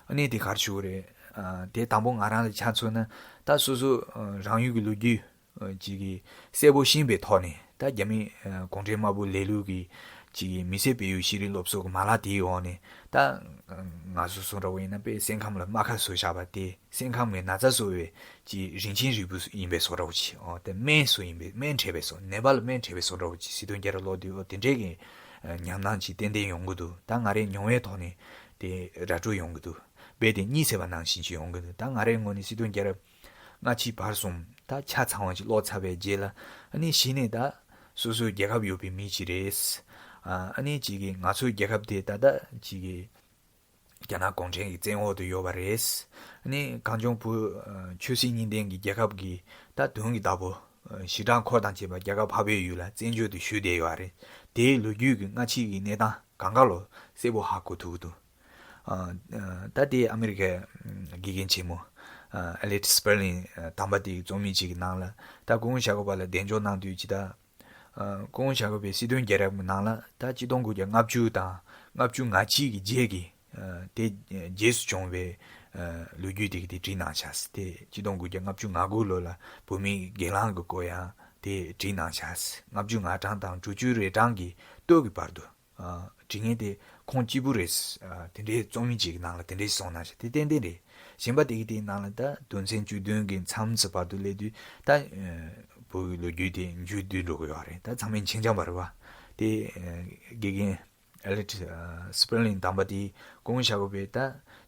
ཨ་ནི་དེ་ག་རེ་ཞུ་དགོས་རེད། ཨ་དེ་དང་པོ་ང་རང་ལ་ཆ་མཚོན་ན་ད་སོ་སོ་ཨ་རང་ཡུལ་གྱི་ལོ་རྒྱུས་ཨ་ཅིག་གི་གསལ་པོ་ཤེས་པའི་ཐོག་ནས་ད་རྒྱ་མི་ཨ་གུང་ཁྲན་དམར་པོའི་ལས་ལུགས་ཀྱི་ཅིག་གི་མི་སེར་སྤེལ་ཡུལ་ཤེས་རིག་སློབ་གསོ་གི་མ་ལག་དེའི་འོག་ནས་ད་ཨ་ང་ཚོ་གསུང་འདྲ་བོ་ཡིན་ན་དཔེ་སེམས་ཁམས་ལ་རྨ་ཁ་བཟོས་བཞག་པ་དེ། སེམས་ཁམས་ཀྱི་ན་ཚ་བཟོ་བའི་ཅིག་རིན་ཆེན་རིལ་བུ་ཡིན་པའི་བཟོ་འདྲ་བོ་ཅིག་འོ་དེ་སྨན་བཟོ་ཡིན་པའི་སྨན་འཕྲད་པའི་བཟོ་ནད་པ་ལ་སྨན་འཕྲད་པའི་བཟོ་འདྲ་བོ་ཅིག་སྲིད་དོན་རྒྱལ་རབས་ཀློག་དུས་འོ་དེ་འདྲའི་གི་ཨ་ཉམས་སྣང་ཅིག་ཏན་ཏན་ཡོང་གི་འདུག་ད་ང་རའི་མྱོང་བའི་ཐོག་ནས་དེ་ར་སྤྲོད་ཡོང་གི་འདུག་རྦད་དེ་གཉིད་སད་པ་ནང་བཞིན་ཅིག་ཡོང་གི་འདུག་ད་ང་རའི་ངོས་ནས་སྲིད་དོན་རྒྱལ་རབས་སྔ་ཕྱི་བར་གསུམ་ད་ཆ་ཚང་བ་ཅིག་ཀློག་ཚར་བའི་རྗེས་ལ་ཨ་ནི་གཞི་ནས་ད་སོ་སོའི་རྒྱལ་ཁབ་ཡོད་པའི་མི་ཅིག་རེད། ཨ་ཨ་ནི་ཅིག་གི་ང་ཚོའི་རྒྱལ་ཁབ་དེ་ད་ལྟ་ཅིག་གི་རྒྱ་ནག་གུང་ཁྲན་གྱི་བཙན་འོག་ཏུ་ཡོད་པ་རེད། ཨ་ནི་གངས་ལྗོངས་བོད་ཨ་ཆོས་སྲིད་གཉིས་ལྡན་གྱི་རྒྱལ་ཁབ་ཀྱི་ད་དོན་གྱི་བདག་པོ་ཨ་ཞི་དྲག་འཁོར་དང་བཅས་པ་རྒྱལ་ཁབ་འཕགས་པའི་ཡུལ་ལ་བཙན་བྱོལ་དུ་བཞུགས་བསྡད་ཡོད་པ་རེད། དེའི་ལོ་རྒྱུས་ཀྱི་སྔ་ཕྱི་གི་གནས་སྟངས་གང་ག་ལོ་གསལ་པོ་ཧ་གོ་ཐུབ་ཀྱི་འདུག་ཨ་ཨ་ད་ལྟའི་ཨ་མི་རི་ཀའི་ཨ་དགེ་རྒན་ཆེན་མོ་ཨ་ཨེ་ལིཊ་སི་པེར་ལིན་ཨ་དམ་པ་དེའི་རྩོམ་ཡིག་ཅིག་གི་ནང་ལ་ད་སྐུ་ངོ་ཞྭ་སྒབ་པ་ལ་གདེང་འཇོག་གནང་དུས་ཅི་ད། ཨ་སྐུ་ངོ་ཞྭ་སྒབ་པའི་སྲིད་དོན་རྒྱལ་རབས་ཀྱི་ནང་ལ་ད་གཅིག་སྟོང་དགུ་བརྒྱ་ལྔ་བཅུ་དང་ལྔ་བཅུ་ང་གཅིག་གི་རྗེས་ཀྱི་ཨ་དེ་རྗེས་སུ་བྱུང་བའི་ཨ་ལོ་རྒྱུས་དེ་གི་དེ་བྲིས་གནང་བཞག་དེ་གཅིག་སྟོང་དགུ་བརྒྱ་ལྔ་བཅུ་ང་དགུ་ལོ་ལ་བོད་མིའི་སྒེར་ལངས་ཀྱི་སྐོར་ཡང་དེ་བྲིས་གནང་བཞག་ལྔ་བཅུ་ང་གྲངས་དང་དྲུག་ཅུ་རེ་གྲངས་ཀྱི་སྟོད་ཀྱི་བར་དུ། ཨ་བྲིས་མཁན་དེ་ཁོང་གཅིག་པུ་རེད། ཨ་དེ་འདྲའི་རྩོམ་ཡིག་ཅིག་གི་ནང་ལ་དེ་འདྲའི་གསུངས་གནང་ཤག་དེ་ཏན་ཏན་རེད། གཞན་པ་དེ་གི་དེའི་ནང་ལ་ད་དོན་ཚན་བཅུ་བདུན་གྱི་མཚམས་སུ་བར་དུ་སླེབས་དུས་ད་ཨ་བོད་ཀྱི་ལོ་རྒྱུས་དེ་མཇུག་བསྡུས་འགྲོ་གི་ཡོད་རེད། ད་ཚང་མས་མཁྱེན་རྐྱང་པ་རེད་བ། དེ་ཨ་དགེ་རྒན་ཨེ་ལིཊ་ཨ་སི་པེར་ལིན་དམ་པ་དེས་སྐུ་ངོ་ཞྭ་སྒབ་པའི་ད་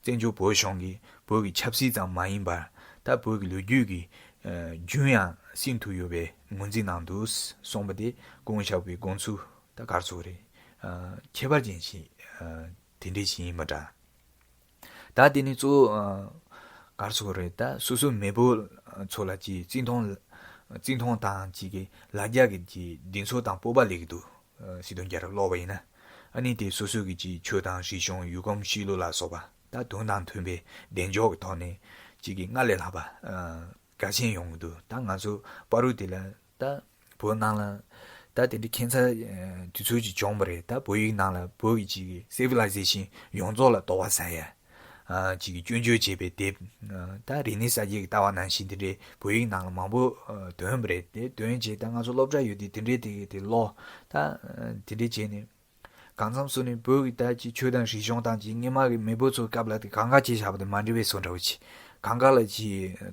བཙན་བྱོལ་བོད་གཞུང་གིས་བོད་ཀྱི་ཆབ་སྲིད་ཙམ་མ་ཡིན་པར་ད་བོད་ཀྱི་ལོ་རྒྱུས་ཀྱི་ཨ་རྒྱུན་ཡང་སྲིང་ཐུབ་ཡོད་པའི་ངོས་འཛིན་གནང་འདུག་གསུངས་པ་དེ་སྐུ་ངོ་ཞྭ་སྒབ་པའི་དགོངས་ཚུལ། ད་ག་རེ་ཟེར་དགོས་རེད། ཨ་ཁྱད་པར་ཅན་ཞིག་ཨ་དེ་འདྲས་ཞིག་ཡིན་པ་འདྲ། ད་དེ་ནི་གཙོ་བོ་ཨ་ག་རེ་ཟེར་དགོས་རེད། ད་སོ་སོའི་མེས་པོ་ཚོ་ལ་ཅིག་བརྩི་མཐོང་བརྩི་མཐོང་དང་ཅིག་གི་ལ་རྒྱ་གི་ཅིག་གདེང་ཚོད་དང་སྤོབས་པ་སླེབས་ཀྱི་འདུག་ཨ་སྲིད་དོན་རྒྱལ་རབས་ཀློག་པ་ཡིན་ན། ཨ་ནི་དེ་སོ་སོ་གི་ཅིག་ཆོས་དང་རིག་གཞུང་ཡུལ་གོམས་གཤིས་ལུགས་ལ་སོགས་པ་ད་དོན་དང་མཐུན་པའི་གདེང་འཇོག་གི་ཐོག་ནས་ཅིག་གི་སྔར་ལས་ལྷག་པ་ཨ་དགའ་ཞེན་ཡོང་གི་འདུག་ད་ང་ཚོ་བར་དུ་དེ་ལ་ད་བོད་ནང་ལ་ད་དེ་འདྲའི་ཁྱད་མཚར་ཨ་དུས་ཚོད་ཅིག་བྱུང་བ་རེད། ད་བོད་ཡིག་ནང་ལ་བོད་ཀྱི་ཅིག་གི་སི་ཝི་ལའི་ཟེ་ཤན་ཡོངས་རྫོགས་ལ་དོ་བ་ཟ་ཡ་ཨ་ཅིག་གི་སྐྱོན་བརྗོད་བྱས་པའི་དེབ། ཨ་ད་རིག་གནས་གསར་བརྗེ་གི་ལྟ་བ་ནང་བཞིན་དེ་འདྲའི་བོད་ཡིག་ནང་ལ་མང་པོ་ཨ་ཐོན་པ་རེད། དེ་ཐོན་རྗེས་ད་ང་ཚོ་སློབ་གྲྭ་ཡོད་དུས་དེ་འདྲའི་དེ་གི་དེ་ཀློག་ད་ཨ་དེ་འདྲའི་བྱས་ནས། གང་འཚམ་སོ་ནས་བོད་ཀྱི་ད་ཅི་ཆོས་དང་རིག་གཞུང་དང་ཅི་སྔོན་མ་གི་མེས་པོ་ཚོ་སྐབས་ལ་དེ་གང་ག་ཅི་བྱ་བ་དེ་མ་འདྲ་བའི་བཟོ་འདྲ་བོ་ཅི། གང་ག་ལ་ཅི་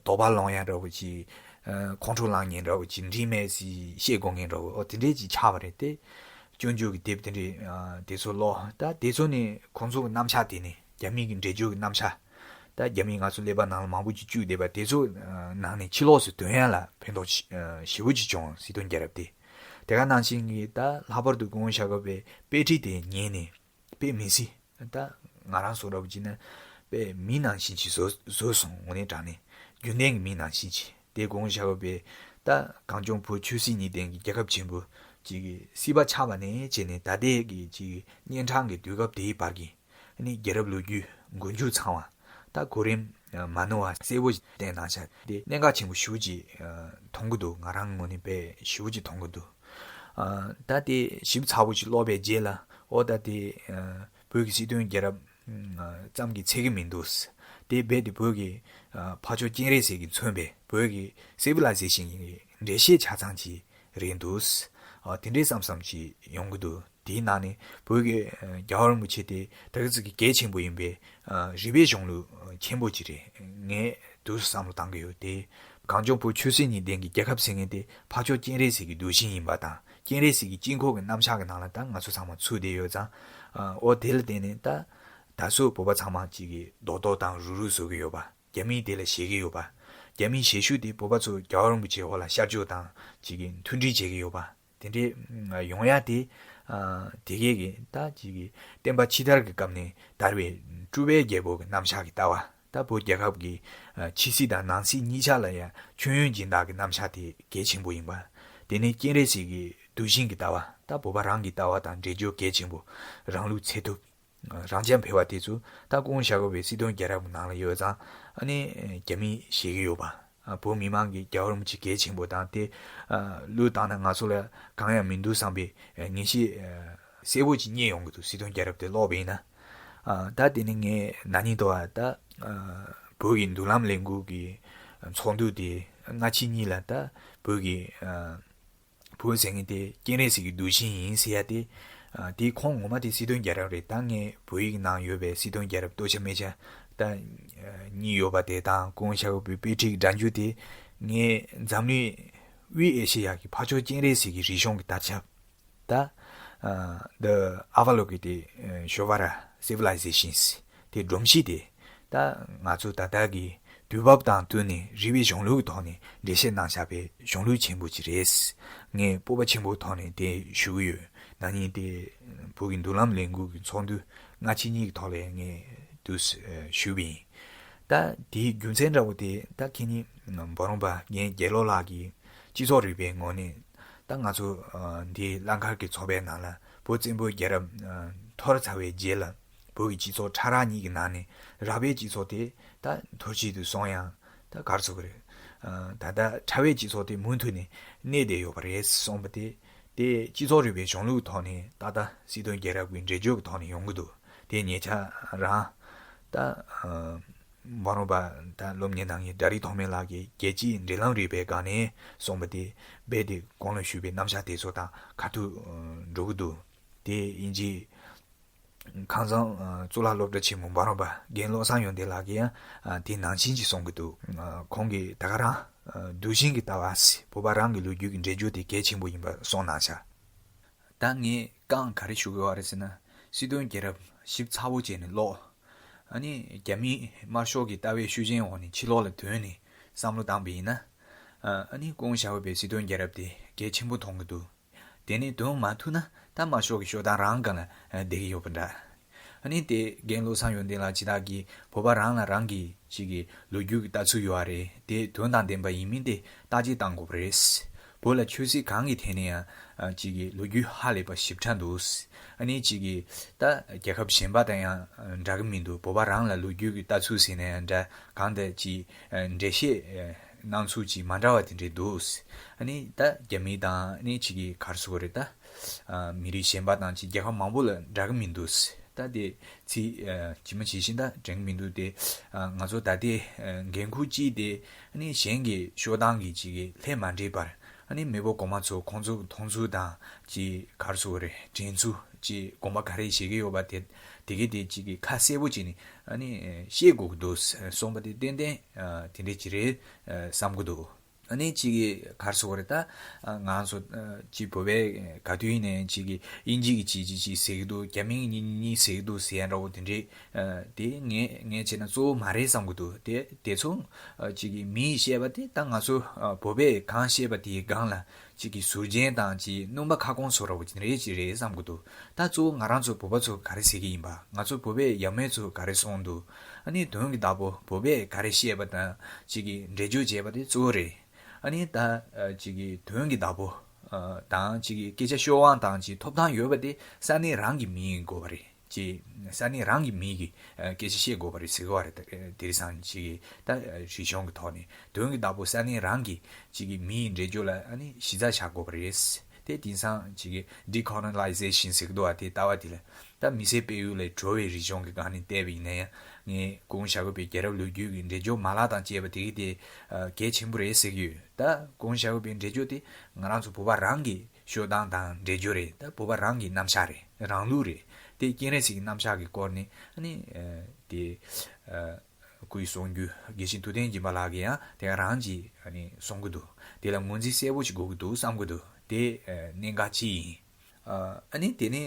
དོགས་པ་ལོང་ཡ་འདྲ་བོ་ཅི། ཁོང་ཁྲོ་ལངས་ཉེན་འདྲ་བོ་ཅི། འགྲིག་མེད་ཟི་བཤད་དགོས་ངེས་འདྲ་བོ་ཨོ་དེ་འདྲས་ཅི་ཆགས་པ་རེད་དེ། སྐྱོན་བརྗོད་ཀྱི་དེབ་དེ་འདྲས་དེ་ཚོ་ཀློག་ད་དེ་ཚོ་ནི་ཁོང་ཚོ་གི་རྣམ་གཞག་དེ་ནི་རྒྱ་མི་གི་འགྲེལ་བརྗོད་ཀྱི་རྣམ་གཞག་ད་རྒྱ་མིས་ང་ཚོ་ཀླད་པ་ནང་ལ་མང་པོ་ཅིག་བཅུག་བསྡད་པ་དེ་ཚོ་ནང་ནས་ཕྱི་ལོགས་སུ་ཐོན་ཡ་ལ་ཕན་ཐོགས་ཞེ་པོ་ཅིག་བྱུང་། སྲིད་དོན་རྒྱལ་རབས་དེ། དེ་ག་ནང་བཞིན་གྱི་ད་ལྷག་པར་དུ་སྐུ་ངོ་ཤཱཀྱ་པའི་དཔེ་ཁྲིད་དེ་ཉན་ནས་དཔེ་མི་སྲིད་ད་ང་རང་བཟོ་འདྲ་བོ་བྱས་ན་དཔེ་མི་ནང་བཞིན་ཅིག་བཟོ་བཟོས་སོང་། དངོས་གནས་དྲང་གནས་རྒྱུན་ལྡན་གྱི་མི་ནང་བཞིན་ཅིག་དེ་སྐུ་ངོ་ཤཱཀྱ་པའི་ད་གངས་ལྗོངས་བོད་ཆོས་སྲིད་གཉིས་ལྡན་གྱི་རྒྱལ་ཁབ་ཆེན་པོ་ཅིག་གི་སྲིད་པ་ཆགས་པ་ནས་བྱས་ནས་ད་ལྟའི་གི་ཅིག་གཉན་འཕྲང་གི་དུས་སྐབས་དེའི་བར་གྱི་ནི་རྒྱལ་རབས་ལོ་རྒྱུས་མགོ་མཇུག་ཚང་བ་ད་གོ་རིམ་མ་ནོར་བ་གསལ་པོ་བསྟན་གནང་ཤག་དེ་གནད་འགག་ཆེན་པོ་ཞེ་པོ་ཅིག་མཐོང་གི་འདུག་ང་རང་ངོས་ནས་དཔེ་ཞེ་པོ་ཅིག་མཐོང་གི་འདུག་ཨ་ད་དེ་ཞིབ་ཚགས་པོ་ཅིག་ཀློག་པའི་རྗེས་ལ་ཨོ་ད་དེ་ཨ་བོད་ཀྱི་སྲིད་དོན་རྒྱལ་རབས་ཨ་ཙམ་གྱིས་ཚད་ཀྱི་མི་འདུག་དེ་རྦད་དེ་བོད་ཀྱི་ཨ་ཕ་ཕྱོགས་སྤྱན་རས་གཟིགས་ཀྱིས་མཚོན་པའི་བོད་ཀྱི་སི་ཝི་ལའི་ཟེ་ཤན་གྱི་འགྲེལ་བཤད་ཆ་ཚང་ཅིག་རེད་འདུག་ཨ་དེ་འདྲའི་བསམ་བསམ་ཅིག་ཡོང་གི་འདུག་དེའི་ནང་ནས་བོད་ཀྱི་ཨ་རྒྱལ་བ་རིན་པོ་ཆེ་དེ་ད་ག་ཙམ་གྱི་གལ་ཆེན་པོ་ཡིན་པའི་ཨ་རིག་པའི་གཞུང་ལུགས་ཆེན་པོ་ཅིག་རེད། ངས་དུས་སུ་བསམ་བློ་བཏང་གི་ཡོད་དེ། གངས་ལྗོངས་བོད་ཆོས་སྲིད་གཉིས་ལྡན་གྱི་རྒྱལ་ཁབ་ཟེར་མཁན་དེ་ཕར་ཕྱོགས་སྤྱན་རས་གཟིགས་ཀྱི་གདུལ་ཞིང་ཡིན་པ་དང་། སྤྱན་རས་གཟིགས་ཀྱི་དཀྱིལ་འཁོར་གྱི་རྣམ་གཞག་གི་ནང་ལ་ད་ང་ཚོ་ཚང་མ་ཚུད་བསྡད་ཡོད་ཙང་། ཨ་འོ་དེ་ལ་བརྟེན་ནས་ད་ད་གཟོད་བོད་པ་ཚང་མ་གཅིག་གིས་རྡོག་རྡོག་དང་རུག་རུག་བཟོ་གི་ཡོད་པ། རྒྱ་མིས་དེ་ལ་ཞེད་ཀྱི་ཡོད་པ། རྒྱ་མིའི་ཞེད་ཤུགས་དེ་བོད་པ་ཚོ་རྒྱལ་བ་རིན་པོ་ཆེའི་འོག་ལ་ཤར་བསྐྱོད་དང་གཅིག་གིས་མཐུན་སྒྲིལ་བྱེད་ཀྱི་ཡོད་པ། དེ་འདྲའི་ཡོང་ཡ་དེ་ཨ་དེ་གས་ཀྱི་ད་གཅིག་གིས་བསྟན་པ་ཕྱི་དར་གྱི་སྐབས་ནས་དར་བའི་སྤྲུལ་པའི་རྒྱལ་པོ་གི་རྣམ་གཞག་གི་ལྟ་བ། ད་བོད་རྒྱལ་ཁབ་ཀྱི་ཨ་ཕྱི་སྲིད་དང་ནང་སྲིད་གཉིས་ཆ་ལ་ཡང་མཆོད་ཡོན་སྦྱིན་བདག་གི་རྣམ་གཞག་དེ་གལ་ཆེན་པོ་ཡིན་པ། དེ་ནས་སྤྱན་རས་གཟིགས་ཀྱི་གདུལ་ཞིང་གི་ལྟ་བ། ད་བོད་པ་རང་གི་ལྟ་བ་དང་འདྲེས་སྦྱོར་གལ་ཆེན་པོ། རང་ལུགས་ཚད་ཐུབ། རང་རྐྱ་འཕེར་བ་དེ་ཚོ་ད་སྐུ་ངོ་ཤར་ཁུག་པའི་སྲིད་དོན་རྒྱལ་རབས་ཀྱི་ནང་ལ་ཡོད་ཙང་། ཨ་ནི་རྒྱ་མིས་ཞེད་ཀྱི་ཡོད་པ། ཨ་བོད་མི་མང་གིས་རྒྱལ་བ་རིན་པོ་ཆེ་གལ་ཆེན་པོ་དང་དེ་ཨ་བློས་བཏང་ན་ང་ཚོ་ལ་གང་ཡང་མི་འདུག་བསམ་པའི་ངེས་ཤེས་ཨ་གསལ་པོ་ཅིག་རྙེད་ཡོང་གི་འདུག་སྲིད་དོན་རྒྱལ་རབས་དེ་ཀློག་པ་ཡིན་ན། ཨ་ད་དེ་ནི་ངས་ན་ནིང་དོ་བ་ད་ཨ་བོད་ཀྱི་མདུན་ལམ་ལས་འགུལ་གྱི་ཚོགས་འདུ་དེ་སྔ་ཕྱི་གཉིས་ལ་ད་བོད་ཀྱི་ཨ་བོད་ཟེར་མཁན་དེ་སྤྱན་རས་གཟིགས་ཀྱི་གདུལ་ཞིང་ཡིན་ཟེར་ཡ་དེ། ཨ་དེའི་ཁོངས་ངོ་མ་དེ་སྲིད་དོན་རྒྱལ་རབས་རེད། ད་ངས་བོད་ཡིག་ནང་ཡོད་པའི་སྲིད་དོན་རྒྱལ་རབས་ལྟོ་ཆ་མེ་ཆ་ད་ཨ་གཉིས་ཡོད་པ་དེ་དང་སྐུ་ངོ་ཤར་ཁུག་པའི་དཔེ་ཁྲིད་ཀྱི་སྒྲ་འཇུག་དེ། ངས་འཛམ་གླིང་དབུས་ཨེ་ཤེ་ཡ་གི་ཕར་ཕྱོགས་སྤྱན་རས་གཟིགས་ཀྱི་རིག་གཞུང་གི་དར་ཁྱབ། ད་ཨ་The Avalokiteshvara Civilizations དེ་སྒྲོམ་གཞི་དེ། ད་ང་ཚོ་ད་ལྟ་གི་དུས་བབ་དང་བསྟུན་ནས་རིག་པའི་གཞུང་ལུགས་ཀྱི་ཐོག་ནས་འགྲེལ་བཤད་གནང་བཞག་པའི་གཞུང་ལུགས་ཆེན་པོ་ཅིག་རེད། ངས་སྤོབས་པ་ཆེན་པོའི་ཐོག་ནས་དེ་ཞུ་གི་ཡོད། ན་ནིང་དེ་བོད་ཀྱི་མདུན་ལམ་ལས་འགུལ་གྱི་ཚོགས་འདུ་སྔ་ཕྱི་གཉིས་ཀྱི་ཐོག་ལ་ངས་དུས་ཞུས་པ་ཡིན། ད་དེའི་རྒྱུ་མཚན་འདྲ་བོ་དེ་ད་ཁྱེད་ཉིད་འབུམ་རམས་པ་རྒན་རྒྱལ་ལོ་ལགས་ཀྱིས་སྤྱི་ཚོགས་རིག་པའི་ངོས་ནས། ད་ང་ཚོ་ཨ་འདི་བླ་མཁར་གྱི་ཚོགས་པའི་ནང་ལ་བོད་བཙན་པོའི་རྒྱལ་རབས་ཨ་འཐོར་ཚར་བའི་རྗེས་ལ་བོད་ཀྱི་སྤྱི་ཚོགས་ཕྲ་རགས་གཉིས་ཀྱི་ནང་ནས་རགས་པའི་སྤྱི་ཚོགས་དེ་ད་འཐོར་བྱེད་དུ་སོང་ཡང་། ད་ག་རེ་ཟེར་དགོས་རེད། ཨ་ད་ལྟ་ཕྲ་བའི་སྤྱི་ཚོགས་དེ་མུ་མཐུད་ནས་གནས་བསྡད་ཡོད་པ་རེད་གསུངས་པ་དེ། དེ་སྤྱི་ཚོགས་རིག་པའི་གཞུང་ལུགས་ཐོག་ནས་ད་ལྟ་སྲིད་དོན་རྒྱལ་རབས་ཀྱི་འགྲེལ་བརྗོད་ཀྱི་ཐོག་ནས་ཡོང་གི་འདུག་དེ་ཉེ་ཆར་རང་ད་ཨ་འབུམ་རམས་པ་ད་སློབ་གཉེར་གནང་མཁན་སྒྲ་རིག་ཐོགས་མེད་ལགས་ཀྱིས་རྒྱལ་སྤྱིའི་འབྲེལ་ལམ་རིག་པའི་སྒང་ནས་གསུངས་པ་དེ་རྦད་དེ་གོང་ལ་ཞུས་པའི་རྣམ་གཞག་དེ་ཚོ་དང་ཁ་ཐུག་ཨ་འགྲོ་གི་འདུག་དེ་དབྱིན་ཇིའི་ཁང་བཟང་ཨ་གཙུག་ལག་སློབ་གྲྭ་ཆེན་མོའི་འབུམ་རམས་པ་རྒན་བློ་བཟང་ཡོན་ཏན་ལགས་ཀྱིས་ཡང་ཨ་དེ་ནང་བཞིན་ཅིག་གསུང་གི་འདུག་ཨ་ཁོང་གིས་ད་ག་རང་ཨ་གདུལ་ཞིང་གི་ལྟ་བ་ཟེར། བོད་པ་རང་གི་ལོ་རྒྱུས་ཀྱི་འགྲེལ་བརྗོད་དེ་གལ་ཆེན་པོ་ཡིན་པ་གསུངས་གནང་ཤག་ད་ངས་རྐང་ག་རེ་ཞུ་དགོས་པ་རེད་ཟེར་ན། སྲིད་དོན་རྒྱལ་རབས་ཞིབ་ཚགས་པོ་བྱས་ནས་ཀློག་ཨ་ནི་རྒྱ་མིའི་དམར་ཤོག་གི་ལྟ་བའི་ཤུགས་རྐྱེན་འོག་ནས་ཕྱི་ལོགས་ལ་ཐོན་ནས་བསམ་བློ་བཏང་པ་ཡིན་ན། ཨ་ནི་སྐུ་ངོ་ཤར་ཁུག་པའི་སྲིད་དོན་རྒྱལ་རབས་དེ་གལ་ཆེན་པོ་མཐོང་གི་འདུག་དེ་ནས་དོན་མ་ཐུག་ན་ད་དམར་ཤོག་གི་ཤོག་སྟངས་རང་སྒང་ལ་བསྡད་ཀྱི་ཡོད་པ་འདྲ། ཨ་ནི་དེ་རྒན་བློ་བཟང་ཡོན་ཏན་ལགས་ཅི་ལྟར་གྱིས་བོད་པ་རང་ལ་རང་གི་ཅིག་གི་ལོ་རྒྱུས་ཀྱི་ལྟ་ཚུལ་ཡོད་རེད། དེ་དོན་དང་ལྡན་པ་ཡིན་མིན་དེ་བརྟག་དཔྱད་གཏང་དགོས་པ་རེད། བོད་ལ་ཆོས་སྲིད་གང་གི་ཐད་ནས་ཡང་ཅིག་གི་ལོ་རྒྱུས་ཧ་ལས་པ་ཞིབ་ཕྲ་འདུག་ཨ་ནི་ཅིག་གི་ད་རྒྱལ་ཁབ་གཞན་པ་དང་ཡང་འདྲ་གི་མི་འདུག་བོད་པ་རང་ལ་ལོ་རྒྱུས་ཀྱི་ལྟ་ཚུལ་ཟེར་ན་ཡང་འདྲ། གང་ལྟར་ཅིག་འགྲེལ་བཤད་གནང་ཚུལ་ཅིག་མ་འདྲ་བ་དེ་འདྲས་འདུག་ཨ་ནི་ད་རྒྱ་མི་དང་ཨ་ནི་ཅིག་གི་ག་རེ་ཟེར་དགོས་རེད། ད་མི་རིགས་གཞན་པ་དང་ཅིག་རྒྱལ་ཁབ་མང་པོ་ལ་འདྲ་གི་མི་འདུག་ད་དེ་ཚིག་ཇི་མ་ཇི་བཞིན་ད་དྲན་གི་མི་འདུག་དེ་ང་ཚོ་ད་ལྟའི་འགན་ཁུར་ཅིག་དེ་ཨ་ནི་གཞན་གྱི་ཤོག་སྟངས་ཀྱི་ཅིག་གི་ལྷད་མ་འདྲེས་པར། ཨ་ནི་མེས་པོ་གོང་མ་ཚོ་ཁོང་ཚོ་གི་མཐོང་ཚུལ་དང་ཅིག་ག་རེ་ཟེར་དགོས་རེད། དྲན་ཚུལ་ཅིག་དགོངས་པ་ག་རེ་བཞེས་ཀྱི་ཡོད་པ་དེ་དེ་གི་དེ་ཅིག་གི་ཁ་གསལ་པོ་ཅིག་ནི་ཨ་ནི་བཤད་དགོས་ཀྱི་འདུག་གསུངས་པ་དེ་ཏན་ཏན་དེ་འདྲས་ཅིག་རེད་བསམ་གྱི་འདུག་ཨ་ནི་ཅིག་གི་ག་རེ་ཟེར་དགོས་རེད། ད་ང་ཚོ་ཅིག་བོད་པའི་ག་དུས་ཡིན་ནའི་ཅིག་གི་དབྱིན་ཇི་གི་ཅིག་ཅིག་ཅིག་ཟེར་གྱི་འདུག་རྒྱ་མིའི་གཉིས་གཉིས་ཟེར་གྱི་འདུག་ཟེར་ཡ་འདྲ་བོ་དེ་འདྲས། དེ་ངས་ངས་བྱས་ན་གཙོ་བོ་མ་རེད་བསམ་གྱི་འདུག་དེ་དེ་ཚོ་ཅིག་གི་མིས་བཤད་པ་དེ་ད་ང་ཚོ་བོད་པས་གང་བཤད་པ་དེའི་སྒང་ལ་ཅིག་གི་ཟུར་རྒྱན་དང་ཅིག་སྣུམ་པ་ཁ་སྐོང་བཟོ་འདྲ་བོ་དེ་འདྲས་ཅིག་རེད་བསམ་གྱི་འདུག་ད་གཙོ་བོ་ང་རང་ཚོ་བོད་པ་ཚོ་ག་རེ་ཟེར་གྱི་ཡིན་པ། ང་ཚོ་བོད་པའི་ཡབ་མེས་ཚོ་ག་རེ་གསུངས་འདུག་ཨ་ནི་དོན་གྱི་བདག་པོ་བོད་པས་ག་རེ་བཤད་པ་དང་ཅིག་གི་འགྲེལ་བརྗོད་བྱས་པ་དེ་གཙོ་བོ་རེད། ཨ་ནི་ད་ཅིག་གི་དོན་གྱི་བདག་པོ་དང་ཅིག་གི་སྐད་ཆ་ཤོད་དབང་དང་ཅིག་ཐོབ་ཐང་ཡོད་པ་དེ་ས་གནས་རང་གི་མི་ཡིན་དགོས་པ་རེད། ཅིག་ས་གནས་རང་གི་མི་གིས་སྐད་ཆ་བཤད་དགོས་པ་རེད་ཟེར་གྱི་ཡོད་རེད། དེང་སང་ཅིག་གི་ད་རིག་གཞུང་གི་ཐོག་ནས་དོན་གྱི་བདག་པོ་ས་གནས་རང་གི་ཅིག་གི་མིའི་འགྲེལ་བརྗོད་ལ་ཨ་ནི་གཞི་རྩ་བཞག་དགོས་པ་རེད། དེ་དེང་སང་ཅིག་གི་ཌི་ཁོ་ལོ་ནི་ལའི་ཟེ་ཤན་ཟེར་གྱི་འདུག་བ། དེ་ལྟ་བ་དེ་ལ་ད་མི་སེར་སྤེལ་ཡུལ་ལས་གྲོལ་བའི་རིག་གཞུང་གི་སྒང་ནས་བལྟས་པ་ཡིན་ན་ཡང་། ངས་སྐུ་ངོ་ཤར་ཁུག་པའི་རྒྱལ་རབས་ལོ་རྒྱུས་ཀྱི་འགྲེལ་བརྗོད་མ་ལག་དང་བཅས་པ་དེ་གི་དེ་གལ་ཆེན་པོ་རེད་ཟེར་གྱི་ཡོད། ད་སྐུ་ངོ་ཤར་ཁུག་པའི་འགྲེལ་བརྗོད་དེ་ང་རང་ཚོ་བོད་པ་རང་གི་ ཤོད་སྟངས་དང་འགྲེལ་བརྗོད་རེད། ད་བོད་པ་རང་གི་རྣམ་གཞག་རེད། རང་ལུགས་རེད། དེ་སྤྱན་རས་གཟིགས་ཀྱི་རྣམ་གཞག་གི་སྐོར་ནས་ཨ་ནི་ཨ་དེ་ཨ་སྐུའི་གསུང་རྒྱུན་དགེ་བཤེས་ཐུབ་བསྟན་སྦྱིན་པ་ལགས་ཀྱིས་ཡང་དེ་ག་རང་གིས་ཨ་ནི་གསུང་གི་འདུག་དེ་ལ་ངོས་འཛིན་གསལ་པོ་ཞིག་དགོས་ཀྱི་འདུག་བསམ་གྱི་འདུག་དེ་ཨ་གནད་འགག་ཅིག་ཡིན། ཨ་ནི་དེ་ནས་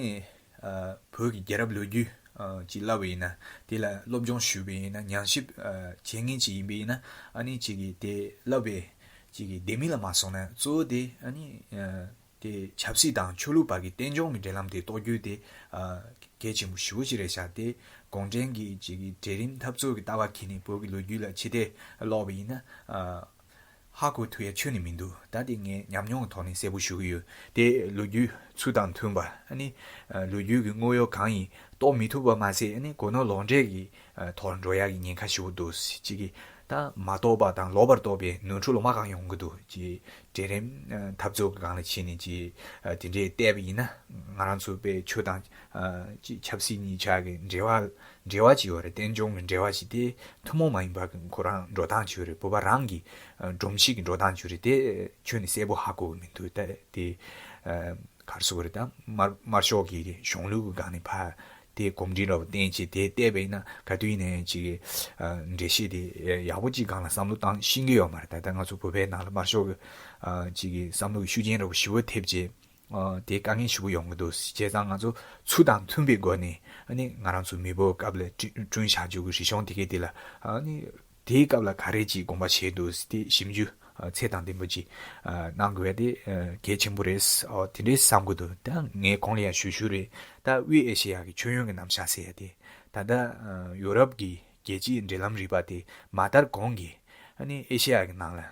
ཨ་བོད་ཀྱི་རྒྱལ་རབས་ལོ་རྒྱུས་ཨ་ཅིག་བསླབ་པ་ཡིན་ན། དེ་ལ་སློབ་སྦྱོང་ཞུས་པ་ཡིན་ན། ཉམས་ཞིབ་ཨ་བྱེད་མཁན་ཅིག་ཡིན་པ་ཡིན་ན། ཨ་ནི་ཅིག་གིས་དེ་བསླབ་པའི་ཅིག་གི་ལྡེ་མིག་ལ་མ་སོང་ན། གཙོ་བོ་དེ་ཨ་ནི་ཨ་དེ་ཆབ་སྲིད་དང་ཆོས་ལུགས་བར་གྱི་རྟེན་འབྱུང་གི་འབྲེལ་ལམ་དེ་རྟོགས་རྒྱུ་དེ་ཨ་གལ་ཆེན་པོ་ཞེ་པོ་ཅིག་རེད་ཤག་དེ་གུང་ཁྲན་གྱི་ཅིག་གི་གྲལ་རིམ་འཐབ་རྩོད་ཀྱི་ལྟ་བ་འཁྱེར་ནས་བོད་ཀྱི་ལོ་རྒྱུས་ལ་ཕྱི་བལྟས་ཀློག་པ་ཡིན་ན་ཨ་ཧ་གོ་ཐུབ་ཡ་ཁྱོན་ནས་མི་འདུག་ད་དེ་ངས་ཉམས་མྱོང་གི་ཐོག་ནས་གསལ་པོ་ཞུ་གི་ཡོད། དེ་ལོ་རྒྱུས་ཚུལ་དང་མཐུན་པ། ཨ་ནི་ཨ་ལོ་རྒྱུས་ཀྱི་དངོས་ཡོད་གང་ཡིན་རྟོགས་མི་ཐུབ་པ་མ་ཟད། ཨ་ནི་གོ་ནོར་ལོག་འགྲེལ་གྱི་ཨ་ཐོག་འགྲོ་ཡག་གི་ཉེན་ཁ་ཞེ་པོ་འདུག་ཅིག་གིས་ད་མ་རྟོགས་པ་དང་ལོག་པར་རྟོགས་པའི་ནོར་འཁྲུལ་ལོ་མ་གང་ཡོང་གི་འདུག་ཅིག་གྲལ་རིམ་ཨ་འཐབ་རྩོད་ཀྱི་སྒང་ལ་ཕྱིན་ནས་ཅིག་ཨ་དེ་འདྲས་བལྟས་པ་ཡིན་ན། ང་རང་ཚོ་དཔེ་ཆོས་དང་ཨ་ཅིག་ཆབ་སྲིད་གཉིས་ཆ་གི་འབྲེལ་བ་འབྲེལ་བ་ཅིག་ཡོད་རེད། རྟེན་འབྱུང་གི་འབྲེལ་བ་ཅིག་དེ་ཐུན་མོང་མ་ཡིན་པ་གི་ཁོ་རང་འགྲོ་སྟངས་ཅིག་ཡོད་རེད། བོད་པ་རང་གི་ཨ་སྒྲོམ་གཞི་གི་འགྲོ་སྟངས་ཅིག་ཡོད་རེད། དེ་ཁྱོན་ནས་གསལ་པོ་ཧ་གོ་གི་མི་འདུག་ད་དེ་ཨ་ག་རེ་ཟེར་དགོས་རེད། ད་དམར་དམར་ཤོག་གི་གཞུང་ལུགས་ཀྱི་སྒང་ནས་ཕར་དེ་གོམས་འདྲིས་འདྲ་པོ་བསྟན་བྱས་དེ་བལྟས་པ་ཡིན་ན། ག་དུས་ཡིན་ནའི་ཅིག་གི་ཨ་འགྲེལ་བཤད་དེ་ཡག་པོ་ཅིག་སྒང་ལ་བསམ་བློ་བཏང་ཤེས་ཀྱི་ཡོད་མ་རེད། ད་ལྟ་ང་ཚོ་བོད་པའི་ནང་ལ་དམར་ཤོག་གི་ཨ་ཅིག་གི་བསམ་བློ་གི་ཤུགས་རྐྱེན་འདྲ་པོ་ཞེ་པོ་ཐེབས་བྱས། ཨ་དེ་དཀའ་ངལ་ཞེ་པོ་ཡོང་གི་འདུག་བྱས་ཙང་ང་ཚོ་ཚུལ་དང་མཐུན་པའི་སྒོ་ནས། ཨ་ནི་ང་རང་ཚོ་མེས་པོའི་སྐབས་ལ་བསྐྲུན་བསྐྲུན་བཞག་རྒྱུ་གི་རིག་གཞུང་དེ་གའི་དེ་ལ། ཨ་ནི་དེའི་སྐབས་ལ་ག་རེ་ཅིག་དགོངས་པ་བཞེས་འདུག་དེ་ཞིབ་འཇུག་ཨ་ཚད་དང་ལྡན་པོ་ཅིག་ཨ་གནང་དགོས་ཡ་དེ་ཨ་གལ་ཆེན་པོ་རེད། ཨོ་དེ་འདྲའི་བསམ་གི་འདུག་ད་ངས་གོང་ལ་ཡང་ཞུ་ཞུ་རེད། ད་དབུས་ཨེ་ཤེ་ཡ་གི་མཆོད་ཡོན་གྱི་རྣམ་གཞག་ཟེར་ཡ་དེ། ད་ལྟ་ཨ་ཡོ་རོབ་ཀྱི་རྒྱལ་སྤྱིའི་འབྲེལ་ལམ་རིག་པ་དེ་མ་དར་གོང་གི་ཨ་ནི་ཨེ་ཤེ་ཡ་གི་ནང་ལ།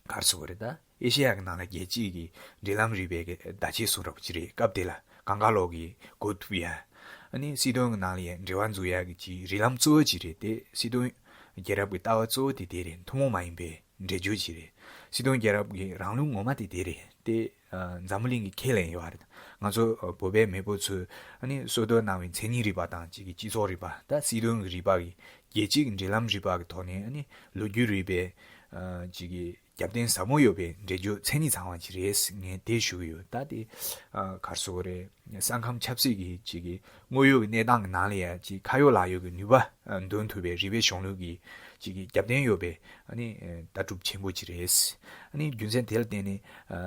ག་རེ་ཟེར་དགོས་རེད། ད་ཨེ་ཤེ་ཡ་གི་ནང་ལ་རྒྱལ་སྤྱིའི་གི་འབྲེལ་ལམ་རིག་པའི་གི་བརྡ་ཆད་བཟོ་འདྲ་པོ་ཅིག་རེད། སྐབས་དེ་ལ་གང་ག་ལོག་གི་གོ་ཐུབ་ཡ། ཨ་ནི་སྲིད་དོན་གི་ནང་ལ་ཡང་འབྲེལ་བ་འཛུགས་ཡ་གི་ཅིག་རིགས་ལམ་གཙོ་བོ་ཅིག་རེད། དེ་སྲིད་དོན་རྒྱལ་རབས་གི་ལྟ་བ་གཙོ་བོ་དེ་དེ་རེད། ཐུན་མོང་མ་ཡིན་པའི་འགྲེལ་བརྗོད་ཅིག་རེད། སྲིད་དོན་རྒྱལ་རབས་གི་རང་ལུགས་ངོ་མ་དེ་དེ་རེད། དེ་ཨ་འཛམ་བུ་གླིང་གི་ཁས་ལེན་ཡོད་རེད། ང་ཚོ་ཨ་བོད་པའི་མེས་པོ་ཚོས་ཨ་ནི་སྲོལ་རྒྱུན་གནང་བའི་མཚན་ཉིད་རིག་པ་དང་ཅིག་གི་སྤྱི་ཚོགས་རིག་པ། ད་སྲིད་དོན་གི་རིག་པ་གི་རྒྱལ་སྤྱིའི་འབྲེལ་ལམ་རིག་པ་གི་ཐོག་ནས། ཨ་ནི་ལོ་རྒྱུས་རིག་པའི་ཨ་ཅིག་གི་རྒྱབ་རྟེན་ཟབ་མོ་ཡོད་པའི་འགྲེལ་བརྗོད་མཚན་ཉིད་ཚང་བ་ཅིག་རེད། ངས་དེ་ཞུ་གི་ཡོད། ད་དེ་ཨ་ག་རེ་ཟེར་དགོས་རེད། ས་ཁམས་ཆབ་སྲིད་ཀྱི་ཅིག་གི་དངོས་ཡོད་ཀྱི་གནས་སྟངས་ཀྱི་ནང་ལ་ཡང་ཅིག་ཁ་ཡོད་ལག་ཡོད་ཀྱི་ནུས་པ་ཨ་འདོན་ཐུབ་པའི་རིག་པའི་གཞུང་ལུགས་ཀྱི་ཅིག་གི་རྒྱབ་རྟེན་ཡོད་པའི་ཨ་ནི་ཨ་ལྟ་གྲུབ་ཆེན་པོ་ཅིག་རེད། ཨ་ནི་རྒྱུ་མཚན་དེ་ལ་བརྟེན་ནས་ཨ་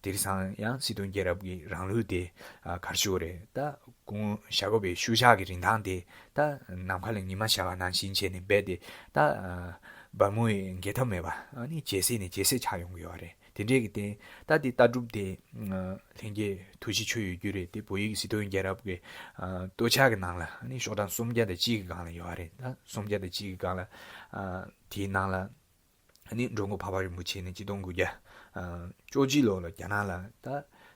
དེང་སང་ཡང་སྲིད་དོན་རྒྱལ་རབས་ཀྱི་རང་ལུགས་དེ་ཨ་ག་རེ་ཞུ་དགོས་རེད། ད་སྐུ་ངོ་ཤཱཀྱ་པའི་ཤུལ་བཞག་གི་རིན་ཐང་དེ་ད་ནམ་མཁའ་ལ་ཉི་མ་ཤར་བ་ནང་བཞིན་བྱས་ནས་རྦད་དེ་ད་ཨ་སྦར་མོ་ཡི་འགལ་ཐབས་མེད་པ། ཨ་ནི་ཇེ་གསལ་ནས་ཇེ་གསལ་ཆགས་ཡོང་གི་ཡོད་རེད། དེ་འདྲའི་གི་སྟེང་ད་དེ་ལྟ་གྲུབ་དེ་ཨ་ལྷན་རྒྱས་ཐུགས་རྗེ་ཆེ་ཡོད་རྒྱུ་རེད། དེ་བོད་ཡིག་སྲིད་དོན་རྒྱལ་རབས་ཀྱི་ཨ་སྟོད་ཆ་གི་ནང་ལ། ཨ་ནི་ཤོག་གྲངས་སུམ་བརྒྱ་དང་གཅིག་གི་སྒང་ལ་ཡོད་རེད། ད་སུམ་བརྒྱ་དང་གཅིག་གི་སྒང་ལ་ཨ་དེའི་ནང་ལ་ཨ་ནི་འགྲོ་མགོན་འཕགས་པ་རིན་པོ་ཆེ་ནས་ཆིག་སྟོང་དགུ་བརྒྱ་ཨ་བཅོ་གཅིག་ལོ་ལ་རྒྱ་ནག་ལ་ད་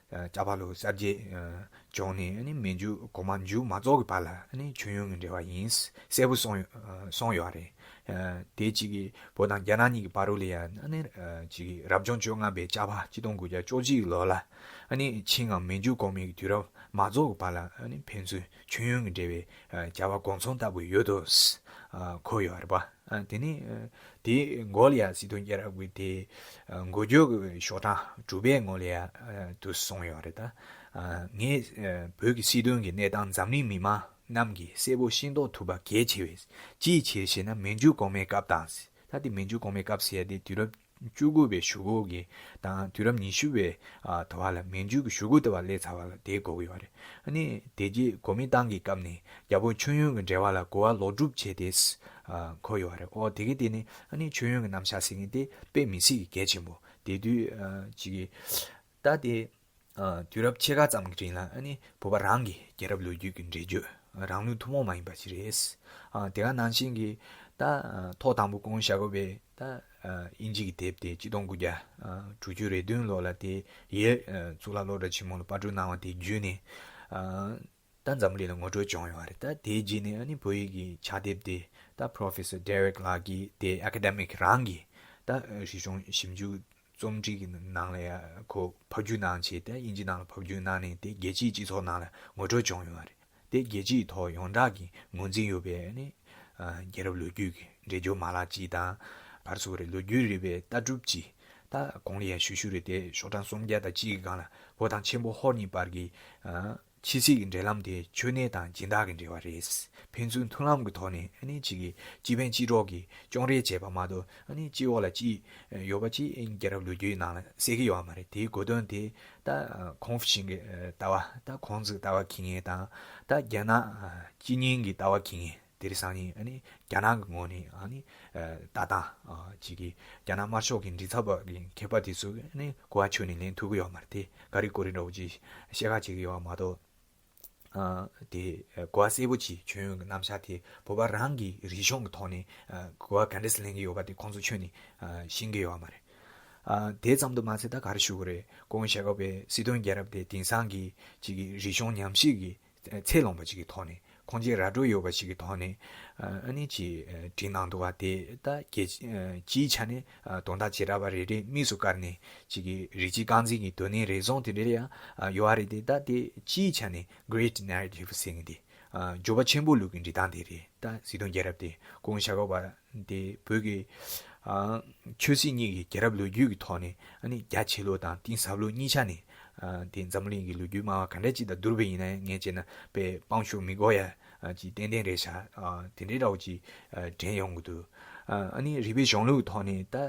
ཨ་ལྕགས་པ་ལོ་གསར་བརྗེ་ཨ་བྱུང་ནས། ཨ་ནི་མན་ཇུ་གོང་མ་མཇུག་མ་རྫོགས་ཀྱི་བར་ལ་ཨ་ནི་མཆོད་ཡོན་གྱི་འབྲེལ་བ་ཡིན་གསལ་པོ་གསུངས་ཡོ་ཨ་གསུངས་ཡོད་རེད། ཨ་དེ་གཅིག་གིས་བོད་དང་རྒྱ་ནག་གཉིས་ཀྱི་བར་དུ་ལ་ཡང་ཨ་ནི་ཨ་གཅིག་གིས་རབ་བྱུང་བཅོ་ལྔ་པའི་ལྕགས་པ་ཆིག་སྟོང་དགུ་བརྒྱ་བཅོ་གཅིག་ལོ་ལ་ཨ་ནི་ཆིང་ངམ་མན་ཇུ་གོང་མའི་དུས་རབས་མ་རྫོགས་ཀྱི་བར་ལ་ཨ་ནི་ཕན་ཚུན་མཆོད་ཡོན་གྱི་འབྲེལ་བའི་ཨ་བྱ་བ་དགོང་ཚོང་ལྟ་བུ་ཡོད་དོ། ཨ་འཁོད་ཡོད་རེད་པ། ཨ་དེ་ནི་ཨ་དེའི་མགོ་ལ་ཡང་སྲིད་དོན་རྒྱལ་རབས་ཀྱི་དེ་ཨ་འགོ་བརྗོད་ཀྱི་ཤོག་གྲངས་དྲུག་པའི་ངོས་ལ་ཡང་ཨ་དུ་གསུངས་ཡོད་རེད། ད་ཨ་ངས་ཨ་བོད་ཀྱི་སྲིད་དོན་གྱི་གནས་སྟངས་འཛམ་གླིང་མི་མང་རྣམས་ཀྱིས་གསལ་པོ་ཤེས་རྟོགས་ཐུབ་པ་གལ་ཆེ་བས། ཅིའི་ཕྱིར་ཞེ་ན། མན་ཇུ་གོང་མའི་སྐབས་དང་། ད་དེ་མན་ཇུ་གོང་མའི་སྐབས་ཟེར་ཡ་དེ་དུས་རབས་བཅུ་དགུ་པའི་གཞུག་གུ་གི་དང་དུས་རབས་ཉི་ཤུ་པའི་ཨ་དུས་བ་ལ་མན་ཇུ་གི་གཞུག་གུ་དུ་བ་སླེབས་ཚར་བ་ལ་དེ་གོ་གི་ཡོད་རེད། ཨ་ནི་དེ་རྗེས་གོ་མིན་ཏང་གི་སྐབས་ནས་རྒྱ་བོད་མཆོད་ཡོན་གྱི་འབྲེལ་བ་ལ་གོ་བ་ལོག་སྒྲུབ་བྱས་ཏེ་ཨ་འཁོད་ཡོད་རེད། ཨོ་དེ་གི་དེ་ནི་ཨ་ནི་མཆོད་ཡོན་གྱི་རྣམ་གཞག་ཟེར་མཁན་དེ་དཔེ་མི་སྲིད་ཀྱི་གལ་ཆེན་པོ། དེ་དུས་ཨ་ཅིག་གི་ད་དེ་ཨ་དུས་རབས་ཕྱེད་ཀ་ཙམ་གྱི་རིང་ལ་ཨ་ནི་བོད་པ་རང་གི་རྒྱལ་རབས་ལོ་རྒྱུས་ཀྱི་འགྲེལ་བརྗོད་རང་ལུགས་ཐུན་མོང་མ་ཡིན་པ་ཅིག་རེད། ཨ་དེ་ག་ནང་བཞིན་གྱི་ད་ཨ་ཐོག་དང་པོ་སྐུ་ངོ་ཤཱཀྱ་པའི་ད་ཨ་དབྱིན་ཇི་གི་དེབ་དེ་ཆིག་སྟོང་དགུ་བརྒྱ་ཨ་དྲུག་ཅུ་རེ་བདུན་ལོ་ལ་དེ་ཡེལ་ཨ་གཙུག་ལག་སློབ་གྲྭ་ཆེན་མོ་ལ་པར་སྐྲུན་གནང་བ་དེ་བརྒྱུད་ནས་ཨ་ད་འཛམ་བུ་གླིང་ལ་ངོ་སྤྲོད་བྱུང་ཡོད་རེད། ད་དེའི་རྗེས་ནས་ཨ་ནི་བོད་ཡིག་གི་ཕྱག་དེབ་དེ་ད་Professor Derek ལགས་ཀྱིས་དེ་academic རང་གི་ད་རིག་གཞུང་ཞིབ་འཇུག་རྩོམ་སྒྲིག་གི་ནང་ལ་ཡ་ཁོ་ཕབ་བསྒྱུར་གནང་བྱས། དེ་དབྱིན་ཇི་ནང་ལ་ཕབ་བསྒྱུར་གནང་ནས་དེ་རྒྱལ་སྤྱིའི་སྤྱི་ཚོགས་ནང་ལ་ངོ་སྤྲོད་བྱུང་ཡོད་རེད། དེ་རྒྱལ་སྤྱིའི་ཐོག་ཡོངས་གྲགས་ཀྱི་ངོས་འཛིན་ཡོད་པའི་ནི་ཨ་རྒྱལ་རབས་ལོ་རྒྱུས་ཀྱི་འགྲེལ་བརྗོད་མ་ལག་ཅིག་དང་། ག་རེ་ཟེར་དགོས་རེད། ལོ་རྒྱུས་རིག་པའི་ལྟ་གྲུབ་ཅིག་ ད་གོང་ལ་ཡང་ཞུ་ཞུ་རེད་དེ། ཤོག་གྲངས་སུམ་བརྒྱ་དང་གཅིག་གི་སྒང་ལ་བོད་དང་ཆེན་པོ་ཧོར་གཉིས་བར་གྱི་ཨ་ཕྱི་སྲིད་ཀྱི་འབྲེལ་ལམ་དེ་ཆོས་གནས་དང་སྦྱིན་བདག་གི་འབྲེལ་བ་རེད། ཕན་ཚུན་མཐུན་ལམ་གྱི་ཐོག་ནས་ཨ་ནི་གཅིག་གི་སྤྱི་ཕན་སྤྱི་གྲོགས་ཀྱི་སྐྱོང་རེས་བྱས་པ་མ་གཏོགས། ཨ་ནི་སྤྱི་འོག་ལ་སྤྱི་ཡོད་པ་ཅིག་རྒྱལ་རབས་ལོ་རྒྱུས་ནང་ལ་གསལ་གྱི་ཡོད་མ་རེད། དེའི་གོ་དོན་དེ་ད་ཁོང་ཧྥུ་ཅིན་གྱི་ལྟ་བ། ད་ཁོང་ཚོའི་ལྟ་བ་འཁྱེར་མཁན་དང་། ད་རྒྱ་ནག་སྤྱི་གཉིས་ཀྱི་ལྟ་བ་འཁྱེར་མཁན། དེ་རིང་སང་ཉིན་ཨ་ནི་རྒྱ་ནག་གི་ངོས་ནས་ཨ་ནི་ལྟ་སྟངས་ཅིག་གིས་རྒྱ་ནག་དམར་ཤོག་གི་མགྲིན་ཚབ་པ་གི་མཁས་པ་དེ་ཚོས་ཨ་ནི་གོ་བ་ཁྱོན་ནས་ལེན་ཐུབ་ཀྱི་ཡོད་མ་རེད། དེ་ག་རེ་གོ་རེ་འདྲ་བོ་ཅིག་བཤད་ཁ་བྱེད་ཀྱི་ཡོད་མ་གཏོགས། ཨ་དེ་གོ་བ་གསལ་པོ་ཅིག་ཁྱོན་ཡོངས་ཀྱི་རྣམ་གཞག་དེ་བོད་པ་རང་གི་རིག་གཞུང་གི་ཐོག་ནས་གོ་བ་ག་འདྲས་ལེན་གྱི་ཡོད་པ་དེ་ཁོང་ཚོ་ཁྱོན་ནས་ཤེས་ཀྱི་ཡོད་མ་རེད། ཨ་དེ་ཙམ་དུ་མ་ཟད། ད་ག་རེ་ཞུ་དགོས་རེད། སྐུ་ངོ་ཞྭ་སྒབ་པའི་སྲིད་དོན་རྒྱལ་རབས་དེ་དེང་སང་གི་ཅིག་གི་རིག་གཞུང་ཉམས་ཞིབ་ཀྱི་ཚད་ལོངས་པ་ཅིག་གི་ཐོག་ནས། ཁོང་ཚོའི་ར་སྤྲོད་ཡོད་པ་ཞིག་གི་ཐོག་ནས་ཨ་ནི་ཅིག་བྲིས་གནང་འདུག་པ་དེ། ད་རྒྱལ་སྤྱིའི་ཆ་ནས་དོན་དག་བྱེ་བྲག་པ་རེ་རེ་དམིགས་སུ་བཀར་ནས་ཅིག་གི་རིགས་གཅིག་རྐང་འཛིན་གྱི་དོན་སྣོད་རེ་ཟུང་དེ་འདྲ་ཡང་ཡོད་པ་རེད་དེ། ད་དེ་སྤྱིའི་ཆ་ནས་Great Narrative ཟེར་མཁན་དེ། འགྱུར་བ་ཆེན་པོ་ལུགས་ཀྱི་འབྲི་སྟངས་དེ་རེད། ད་སྲིད་དོན་རྒྱལ་རབས་དེ་སྐུ་ངོ་ཞྭ་སྒབ་པ་དེ་བོད་ཀྱི་ཨ་ཆོས་སྲིད་གཉིས་ཀྱི་རྒྱལ་རབས་ལོ་རྒྱུས་ཀྱི་ཐོག་ནས་ཨ་ནི་རྒྱ་ཆེ་ལུགས་དང་གཏིང་ཟབ་ལུགས་གཉིས་ཆ་ནས། ཨ་དེ་འཛམ་གླིང་གི་ལོ་རྒྱུས་སྨྲ་བ་ག་འདྲ་ཅིག་དང་བསྡུར་བ་ཡིན་ན་ཡང་། ངས་བྱས་ན་དཔེ་དཔང་ཤོག་མི་དགོས་ཡ་ཅིག་ཏན་ཏན་རེད་ཤག་ཨ་དེ་འདྲའི་འདྲ་བོ་ཅིག་ཨ་དྲན་ཡོང་གི་འདུག་ཨ་ཨ་ནི་རིག་པའི་གཞུང་ལུགས་ཐོག་ནས་ད་ཨ་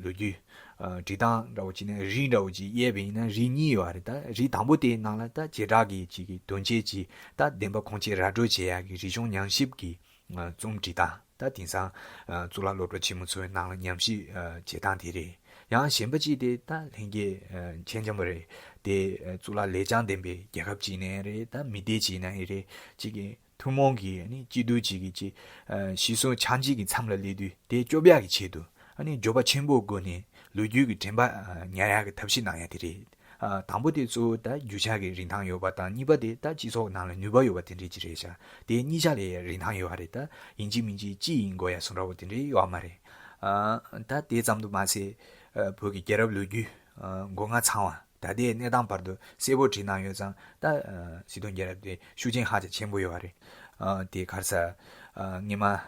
ལོ་རྒྱུས་ཨ་འབྲི་སྟངས་འདྲ་བོ་ཅིག་ནས་རིགས་འདྲ་བོ་ཅིག་དབྱེ་བ་ཡིན་ན་རིགས་གཉིས་ཡོད་རེད། ད་རིགས་དང་པོ་དེའི་ནང་ལ་ད་བྱེ་བྲག་གི་ཅིག་གི་དོན་བྱེད་ཀྱི། ད་བདེན་པ་ཁུངས་སྐྱེལ་ར་སྤྲོད་བྱེད་ཡ་གི་རིག་གཞུང་ཉམས་ཞིབ་ཀྱི་ཨ་རྩོམ་འབྲི་སྟངས། ད་དེང་སང་ཨ་གཙུག་ལག་སློབ་གྲྭ་ཆེན་མོ་ཚོའི་ནང་ལ་ཉམས་ཞིབ་ཨ་བྱེད་སྟངས་དེ་རེད། ཡང་གཞན་པ་ཅིག་དེ་ད་ལྷན་རྒྱས་ཨ་མཁྱེན་འཆམ་པོ་རེད། དེ་ཨ་གཙུག་ལག་ལེགས་བྱང་ལྡན་པའི་རྒྱལ་ཁབ་ཅིག་ནས་རེད། ད་མི་སྡེ་ཅིག་ནས་རེད། ཅིག་གི་ཐུན་མོང་གི་ཨ་ནི་སྐྱིད་སྡུག་ཅིག་གི་ཅིག་ཨ་ཞི་སོང་ཆགས་འཇིག་གི་མཚམས་ལ་སླེབས་དུས། དེ་སྐྱོབ་ཡག་གི་ཆེད་དུ་ཨ་ནི་འགྱུར་བ་ཆེན་པོའི་སྒོ་ནས་ལོ་རྒྱུས་ཀྱི་དྲན་པ་ཨ་ཉར་ཡག་གི་ཐབས་ཤེས་གནང་ཡ་དེ་རེད། ཨ་དང་པོ་དེ་གཙོ་བོ་ད་རྒྱུ་ཆ་གི་རིན་ཐང་ཡོད་པ་དང་། གཉིས་པ་དེ་ད་སྤྱི་ཚོགས་ནང་ལ་ནུས་པ་ཡོད་པ་དེ་འདྲས་ཅིག་རེད་ཤག་དེ་གཉིས་ཆ་ལ་རིན་ཐང་ཡོད་པ་རེད། ད་ཡིན་གཅིག་མིན་གཅིག་སྤྱི་ཡིན་དགོས་ཡ་བཟོ་འདྲ་བོ་དེ་འདྲས་ཡོད་མ་རེད། ཨ་ད་དེ་ཙམ་དུ་མ་ཟད། ཨ་བོད་ཀྱི་རྒྱལ་རབས་ལོ་རྒྱུས་ཨ་མགོ་རྔ་ཚང་བ་ད་ལྟའི་གནས་སྟངས་བར་དུ་གསལ་པོ་བྲིས་གནང་ཡོད་ཙང་། ད་ཨ་སྲིད་དོན་རྒྱལ་རབས་དེ་ཤུགས་རྐྱེན་ཧ་ཅང་ཆེན་པོ་ཡོད་པ་རེད། ཨ་དེ་ག་རེ་ཟེར། ཨ་སྔོན་མ་ཨ་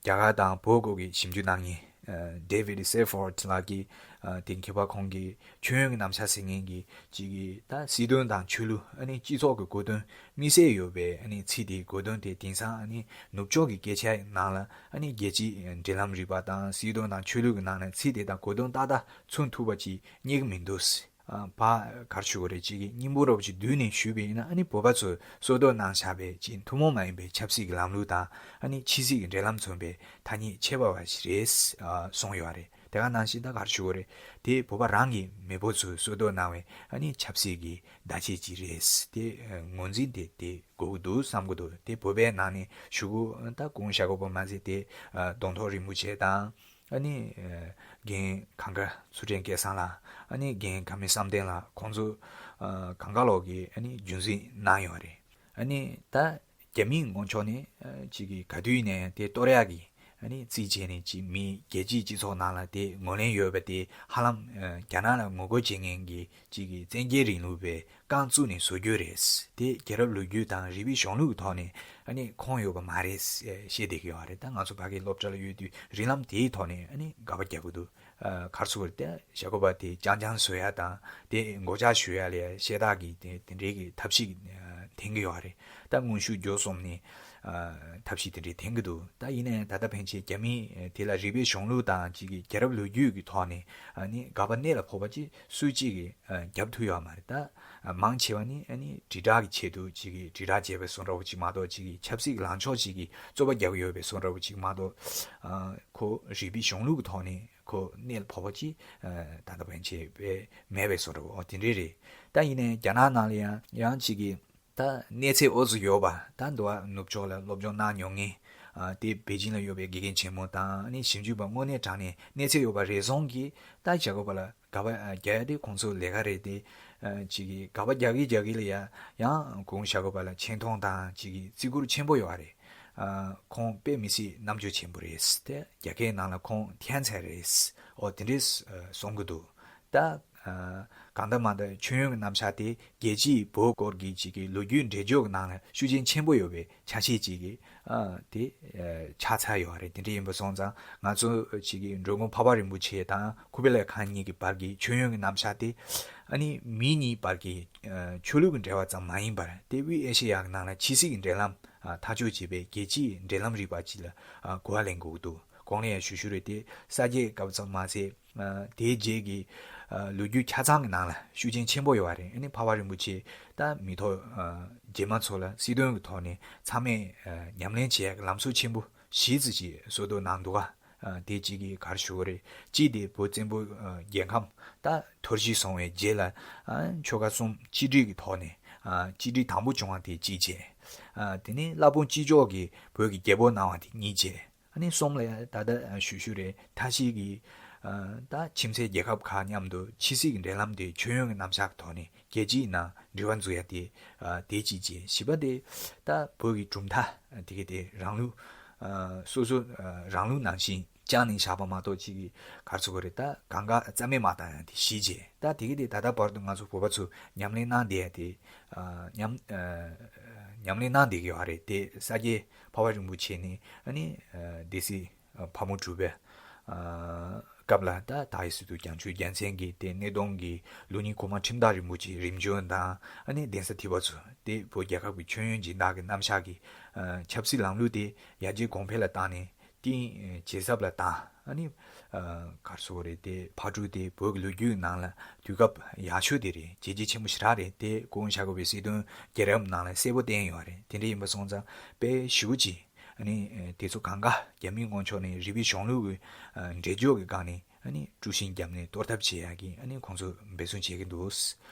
རྒྱ་གར་དང་བོད་སྐོར་གྱི་ཞིབ་འཇུག་གནང་མཁན་ཨ་David Seifert ལགས་ཀྱིས། ཨ་དེ་མཁས་པ་ཁོང་གིས་ཁྱོན་ཡོངས་ཀྱི་རྣམ་གཞག་ཟེར་མཁན་གྱི་ཅིག་གི་ད་སྲིད་དོན་དང་ཆོས་ལུགས། ཨ་ནི་སྤྱི་ཚོགས་ཀྱི་གོ་དོན་དམིགས་བསལ་ཡོད་པའི་ཨ་ནི་ཚིག་དེའི་གོ་དོན་དེ་དེང་སང་ཨ་ནི་ནུབ་ཕྱོགས་ཀྱི་སྐད་ཆའི་ནང་ལ་ཨ་ནི་རྒྱལ་སྤྱིའི་འབྲེལ་ལམ་རིག་པ་དང་སྲིད་དོན་དང་ཆོས་ལུགས་ཀྱི་ནང་ནས་ཚིག་དེ་དང་གོ་དོན་ཏག་ཏག་མཚོན་ཐུབ་པ་ཅིག་རྙེད་ཀྱི་མི་འདུག་ཨ་ཕ་གར་ཞུ་གི་རེད། ཅིག་གི་སྙིང་པོ་རོབ་ཅིག་བསྡུས་ནས་ཞུས་པ་ཡིན་ན། ཨ་ནི་བོད་པ་ཚོས་སྲོལ་གཏོད་གནང་བཞག་པའི་ཅིག་ཐུན་མོང་མ་ཡིན་པའི་ཆབ་སྲིད་ཀྱི་ལམ་ལུགས་དང་། ཨ་ནི་ཕྱི་སྲིད་ཀྱི་འབྲེལ་ལམ་མཚོན་པའི་ཐ་སྙད་ཁྱད་པར་བ་ཞིག་རེད་ཨ་གསུངས་ཡོད་རེད། དེ་ག་ནང་བཞིན་ད་གར་ཞུ་གི་རེད། དེ་བོད་པ་རང་གི་མེས་པོ་ཚོས་སྲོལ་གཏོད་གནང་བའི་ཨ་ནི་ཆབ་སྲིད་ཀྱི་བརྡ་ཆད་ཅིག་རེད། དེ་ངོས་འཛིན་དེ་དེ་དགོས་ཀྱི་འདུག་བསམ་གྱི་འདུག་དེ་བོད་པའི་ནང་ནས་ཞུ་གི། ད་སྐུ་ངོ་ཤ་ཁོག་པོ་མ་ཟད་དེ་ཨ་གདོང་ཐོག་རིན་པོ་ཆེ་དང་། ཨ་ནི་ཨ་རྒན་གངས་དཀར་ཚུལ་ཁྲིམས་སྐལ་བཟང་ལགས། ཨ་ནི་རྒན་ཁ་མི་བསམ་གཏན་ལགས། ཁོང་ཚོ་ཨ་གང་ག་ལོག་གི་ཨ་ནི་རྒྱུན་འཛིན་གནང་ཡོད་རེད། ཨ་ནི་ད་རྒྱ་མིའི་ངོས་ཕྱོགས་ནས་ཨ་ཅིག་གི་ག་དུས་ཡིན་ནའི་དེ་གཏོར་ཡག་གི་ཨ་ནི་རྩིས་བྱས་ནས། ཅིག་མི་རྒྱལ་སྤྱིའི་སྤྱི་ཚོགས་ནང་ལ་དེ་ངོས་ལེན་ཡོད་པ་དེ་ཧ་ལམ་ཨ་རྒྱ་ནག་ལ་ངོ་རྒོལ་བྱེད་མཁན་གྱི་ཅིག་གི་བཙན་རྒྱལ་རིང་ལུགས་པའི་རྐང་བཙུགས་ནས་བཟོ་རྒྱུ་རེད། དེ་རྒྱལ་རབས་ལོ་རྒྱུས་དང་རིག་པའི་གཞུང་ལུགས་ཀྱི་ཐོག་ནས་ཨ་ནི་ཁུངས་ཡོད་པ་མ་རེད་ཟེར་བཤད་བསྡད་ཀྱི་ཡོད་རེད། ད་ང་ཚོ་ཕ་གིའི་སློབ་གྲྭ་ལ་ཡོད་དུས་རིགས་ལམ་དེའི་ཐོག་ནས་ཨ་ནི་དགག་པ་རྒྱག་གི་འདུག་ཨ་ག་རེ་ཟེར་དགོས་རེད། དེ་ཤ་ཁོག་པ་དེ་རྐྱང་རྐྱང་བཟོ་ཡ་དང་། དེ་མགོ་ལྕག་གཞུ་ཡ་ལ་ཡ་ཤ་སྟག་གི་དེ་དེ་འདྲའི་གི་ཐབས་ཤེས་ཨ་འཐེན་གྱི་ཡོད་རེད། ད་དངོས་ཤུགས་བརྒྱུད་གསུམ་ནས་ཨ་ཐབས་ཤེས་དེ་འདྲའི་འཐེན་གྱི་འདུག་ད་ཡིན་ནའི་ད་ལྟ་ཕན་ཆད་རྒྱ་མིས་དེ་ལ་རིག་པའི་གཞུང་ལུགས་དང་ཅིག་གི་རྒྱལ་རབས་ལོ་རྒྱུས་ཀྱི་ཐོག་ནས་ཨ་ནི་དགག་པ་གནད་ལ་ཕོག་པ་ཅིག་སུ་གཅིག་གིས་ཨ་རྒྱབ་ཐུབ་ཡོད་མ་རེད། ད་ཨ་མང་ཆེ་བ་ནི་ཨ་ནི་དྲིལ་བསྒྲགས་ཀྱི་ཆེད་དུ་ཅིག་གིས་དྲིལ་བསྒྲགས་བྱས་པའི་བཟོ་འདྲ་བོ་ཅིག་མ་གཏོགས། ཅིག་གིས་ཆབ་སྲིད་ལངས་ཕྱོགས་ཅིག་གིས་རྩོད་པ་རྒྱག་གི་ཡོད་པའི་བཟོ་འདྲ་བོ་ཅིག་མ་གཏོགས། ཨ་ཁོ་རིག་པའི་གཞུང་ལུགས་ཀྱི་ཐོག་ནས་ཁོ་གནད་ལ་ཕོག་པ་ཅིག་ཨ་ད་ལྟ་ཕན་ཆད་དཔེ་མེད་པའི་བཟོ་འདྲ་བོ་དེ་འདྲས་རེད། ད་ཡིན་ནའི་རྒྱ་ནག་ནང་ལ་ཡང་ཡང་ཅིག་གིས་ད་གནས་ཚད་འོ་ཙམ་ཡོད་པ། ད་འདི་བ་ནུབ་ཕྱོགས་ལ་སློབ་སྦྱོང་གནང་མྱོང་མཁན་ཨ་དེ་པེ་ཅིང་ལ་ཡོད་པའི་དགེ་རྒན་ཆེན་མོ་དང་། ཨ་ནི་ཞིབ་འཇུག་པ་དངོས་གནས་དྲང་གནས་གནས་ཚད་ཡོད་པ་རེ་ཟུང་གིས་ད་ཤ་ཁོག་པ་ལ་དགག་པ་རྒྱག་ཡ་དེ་ཁོང་ཚོའི་ལས་ཀ་རེད་དེ། ཨ་ཅིག་གིས་དགག་པ་རྒྱག་གི་རྒྱག་གི་ལ་ཡ་ཡང་སྐུ་ངོ་ཤ་ཁོག་པ་ལ་ཆེ་མཐོང་དང་ཅིག་གིས་བརྩི་བཀུར་ཆེན་པོ་ཡོད་རེད། ཨ་ཁོང་དཔེ་མི་སྲིད་རྣམ་དཔྱོད་ཆེན་པོ་རེད། དེ་རྒྱ་སྐད་ནང་ལ་ཁོང་天才རེད། འོ་དེ་འདྲས་ཨ་གསུང་གི་འདུག་ད་ གང་ལྟར་མ་ལྟར་མཆོད་ཡོན་གྱི་རྣམ་གཞག་དེ་རྒྱལ་སྤྱིའི་བོད་སྐོར་གྱི་ཅིག་གི་ལོ་རྒྱུས་འགྲེལ་བརྗོད་ཀྱི་ནང་ལ་ཤུགས་རྐྱེན་ཆེན་པོ་ཡོད་པའི་ཆ་ཤས་ཅིག་གི་ཨ་དེ་ཨ་ཆགས་ཚར་ཡོད་རེད། དེ་འདྲ་ཡིན་པ་སོང་ཙང་ང་ཚོ་ཅིག་གི་འགྲོ་མགོན་འཕགས་པ་རིན་པོ་ཆེ་དང་ཁུ་བེ་ལའི་ཁཱན་གཉིས་ཀྱི་བར་གྱི་མཆོད་ཡོན་གྱི་རྣམ་གཞག་དེ་ཨ་ནི་མི་གཉིས་བར་གྱི་ཨ་ཆོས་ལུགས་ཀྱི་འབྲེལ་བ་ཙམ་མ་ཡིན་པར་དེ་དབུས་ཨེ་ཤེ་ཡ་གི་ནང་ལ་ཕྱི་སྲིད་ཀྱི་འབྲེལ་ལམ་ཨ་ཐག་གཅོད་བྱེད་པའི་རྒྱལ་སྤྱིའི་འབྲེལ་ལམ་རིག་པ་ཅིག་ལ་ཨ་གོ་བ་ལེན་དགོས་ཀྱི་འདུག་གོང་ལ་ཡང་ཞུ་ཞུ་རེད། དེ་ས་སྐྱའི་སྐབས་ཙམ་མ་ཟད། ཨ་དེའི་རྗེས་ཀྱི་ཨ་ལོ་རྒྱུས་ཆ་ཚང་གི་ནང་ལ་ཤུགས་རྐྱེན་ཆེན་པོ་ཡོད་པ་རེད། ཨ་ནི་འཕགས་པ་རིན་པོ་ཆེ་ད་མི་ཐོག་ཨ་རྗེས་མ་ཚོ་ལ་སྲིད་དོན་གྱི་ཐོག་ནས་ཚང་མས་ཨ་ཉམས་ལེན་བྱེད་ཡག་གི་ལམ་སྲོལ་ཆེན་པོ་བཞི་ཙམ་ཞིག་བཟོ་འདོད་གནང་འདུག་ག་ཨ་དེ་གཅིག་གིས་ག་རེ་ཞུ་དགོས་རེད། གཅིག་དེ་བོད་བཙན་པོ་ཨ་རྒྱལ་ཁམས་ད་འཐོར་ཞིག་སོང་བའི་རྗེས་ལ་ཨ་ཆོལ་ཁ་གསུམ་གཅིག་སྒྲིལ་གྱི་ཐོག་ནས་ཨ་གཅིག་སྒྲིལ་དང་པོ་བྱུང་བ་དེ་གཅིག་བྱས། ཨ་དེ་ནས་བླ་བོང་སྤྱི་ཕྱོགས་ཀྱིས་བོད་ཀྱི་རྒྱལ་པོ་གནང་བ་དེ་གཉིས་བྱས། ཨ་ནི་གསུམ་ལ་ཡང་ད་ལྟ་ཞུ་ཞུ་རེད། མཐའ་བཞི་གི་ཨ་ད་ཁྱིམ་མཚེས་རྒྱལ་ཁབ་ཁག་མཉམ་དུ་ཕྱི་སྲིད་ཀྱི་འབྲེལ་ལམ་དེ་མཆོད་ཡོན་གྱི་རྣམ་གཞག་གི་ཐོག་ནས་རྒྱལ་སྤྱིའི་ནང་འབྲེལ་བ་འཛུགས་ཡ་དེ་ཨ་དེ་གཅིག་བྱས། བཞི་པ་དེ་ད་བོད་ཀྱི་གྲུབ་མཐའ་དེ་ག་དེ་རང་ལུགས་ཨ་སོ་སོ་ཨ་རང་ལུགས་ནང་བཞིན་བཅངས་ནས་བཞག་པ་མ་གཏོགས་གཅིག་གི་ག་རེ་ཟེར་དགོས་རེད། ད་གང་ག་རྩ་མེད་མ་བཏང་ཡ་དེ་བཞི་བྱས། ད་དེ་ག་དེ་ད་ལྟ་བར་དུ་ང་ཚོ་བོད་པ་ཚོ་ཉམས་ལེན་གནང་བསྡད་ཡ་དེ་ཨ་ཉམས་ཨ་ཉམས་ལེན་གནང་བསྡད་ཀྱི་ཡོད་རེད། དེ་ས་སྐྱའི་འཕགས་པ་རིན་པོ་ཆེ་ནས་ཨ་ནི་ཨ་སྡེ་སྲིད་ཨ་ཕག་མོ་གྲུ་པའི་ཨ་སྐབས་ལ་ད་ད་ཡི་སི་ཏུ་བྱང་ཆུབ་རྒྱལ་མཚན་གྱི་དེ་སྣེ་གདོང་གི་ལུགས་གཉིས་གོང་མ་ཁྲིམས་བདག་རིན་པོ་ཆེ་རིམ་བྱོན་དང་ཨ་ནི་གདན་ས་ཐེག་པ་ཚོ་དེ་བོད་རྒྱལ་ཁབ་ཀྱི་མཆོད་ཡོན་སྦྱིན་བདག་གི་རྣམ་གཞག་གི་ཨ་ཆབ་སྲིད་ལམ་ལུགས་དེ་ཡར་རྒྱས་གོང་འཕེལ་ལ་བཏང་ནས་གཏིང་ཇེ་ཟབ་ལ་བཏང་། ཨ་ནི་ཨ་ག་རེ་ཟེར་དགོས་རེད། དེ་ཕག་གྲུ་དེ་བོད་ཀྱི་ལོ་རྒྱུས་ནང་ལ་དུས་སྐབས་ཡག་ཤོས་དེ་རེད། བྱས་རྗེས་ཆེན་པོ་ཞེ་དྲག་རེད། དེ་སྐུ་ངོ་ཤར་ཁོག་པའི་སྲིད་དོན་རྒྱལ་རབས་ནང་ལ་གསལ་པོ་བསྟན་ཡོད་རེད། དེ་འདྲ་ཡིན་པ་སོང་ཙང་དཔེ་ཞེ་པོ་ཅིག་ཨ་ནི་ཨ་དེ་ཚོ་གང་ག་རྒྱ་མིའི་ངོས་ཕྱོགས་ནས་རིག་པའི་གཞུང་ལུགས་ཀྱི་ཨ་འགྲེལ་བརྗོད་ཀྱི་སྒང་ནས་ཨ་ནི་དཀྲུག་ཤིང་བརྒྱབ་ནས་གཏོར་ཐབས་བྱེད་ཡག་གི་ཨ་ནི་ཁོང་ཚོས་འབད་བརྩོན་བྱེད་ཀྱི་འདུག་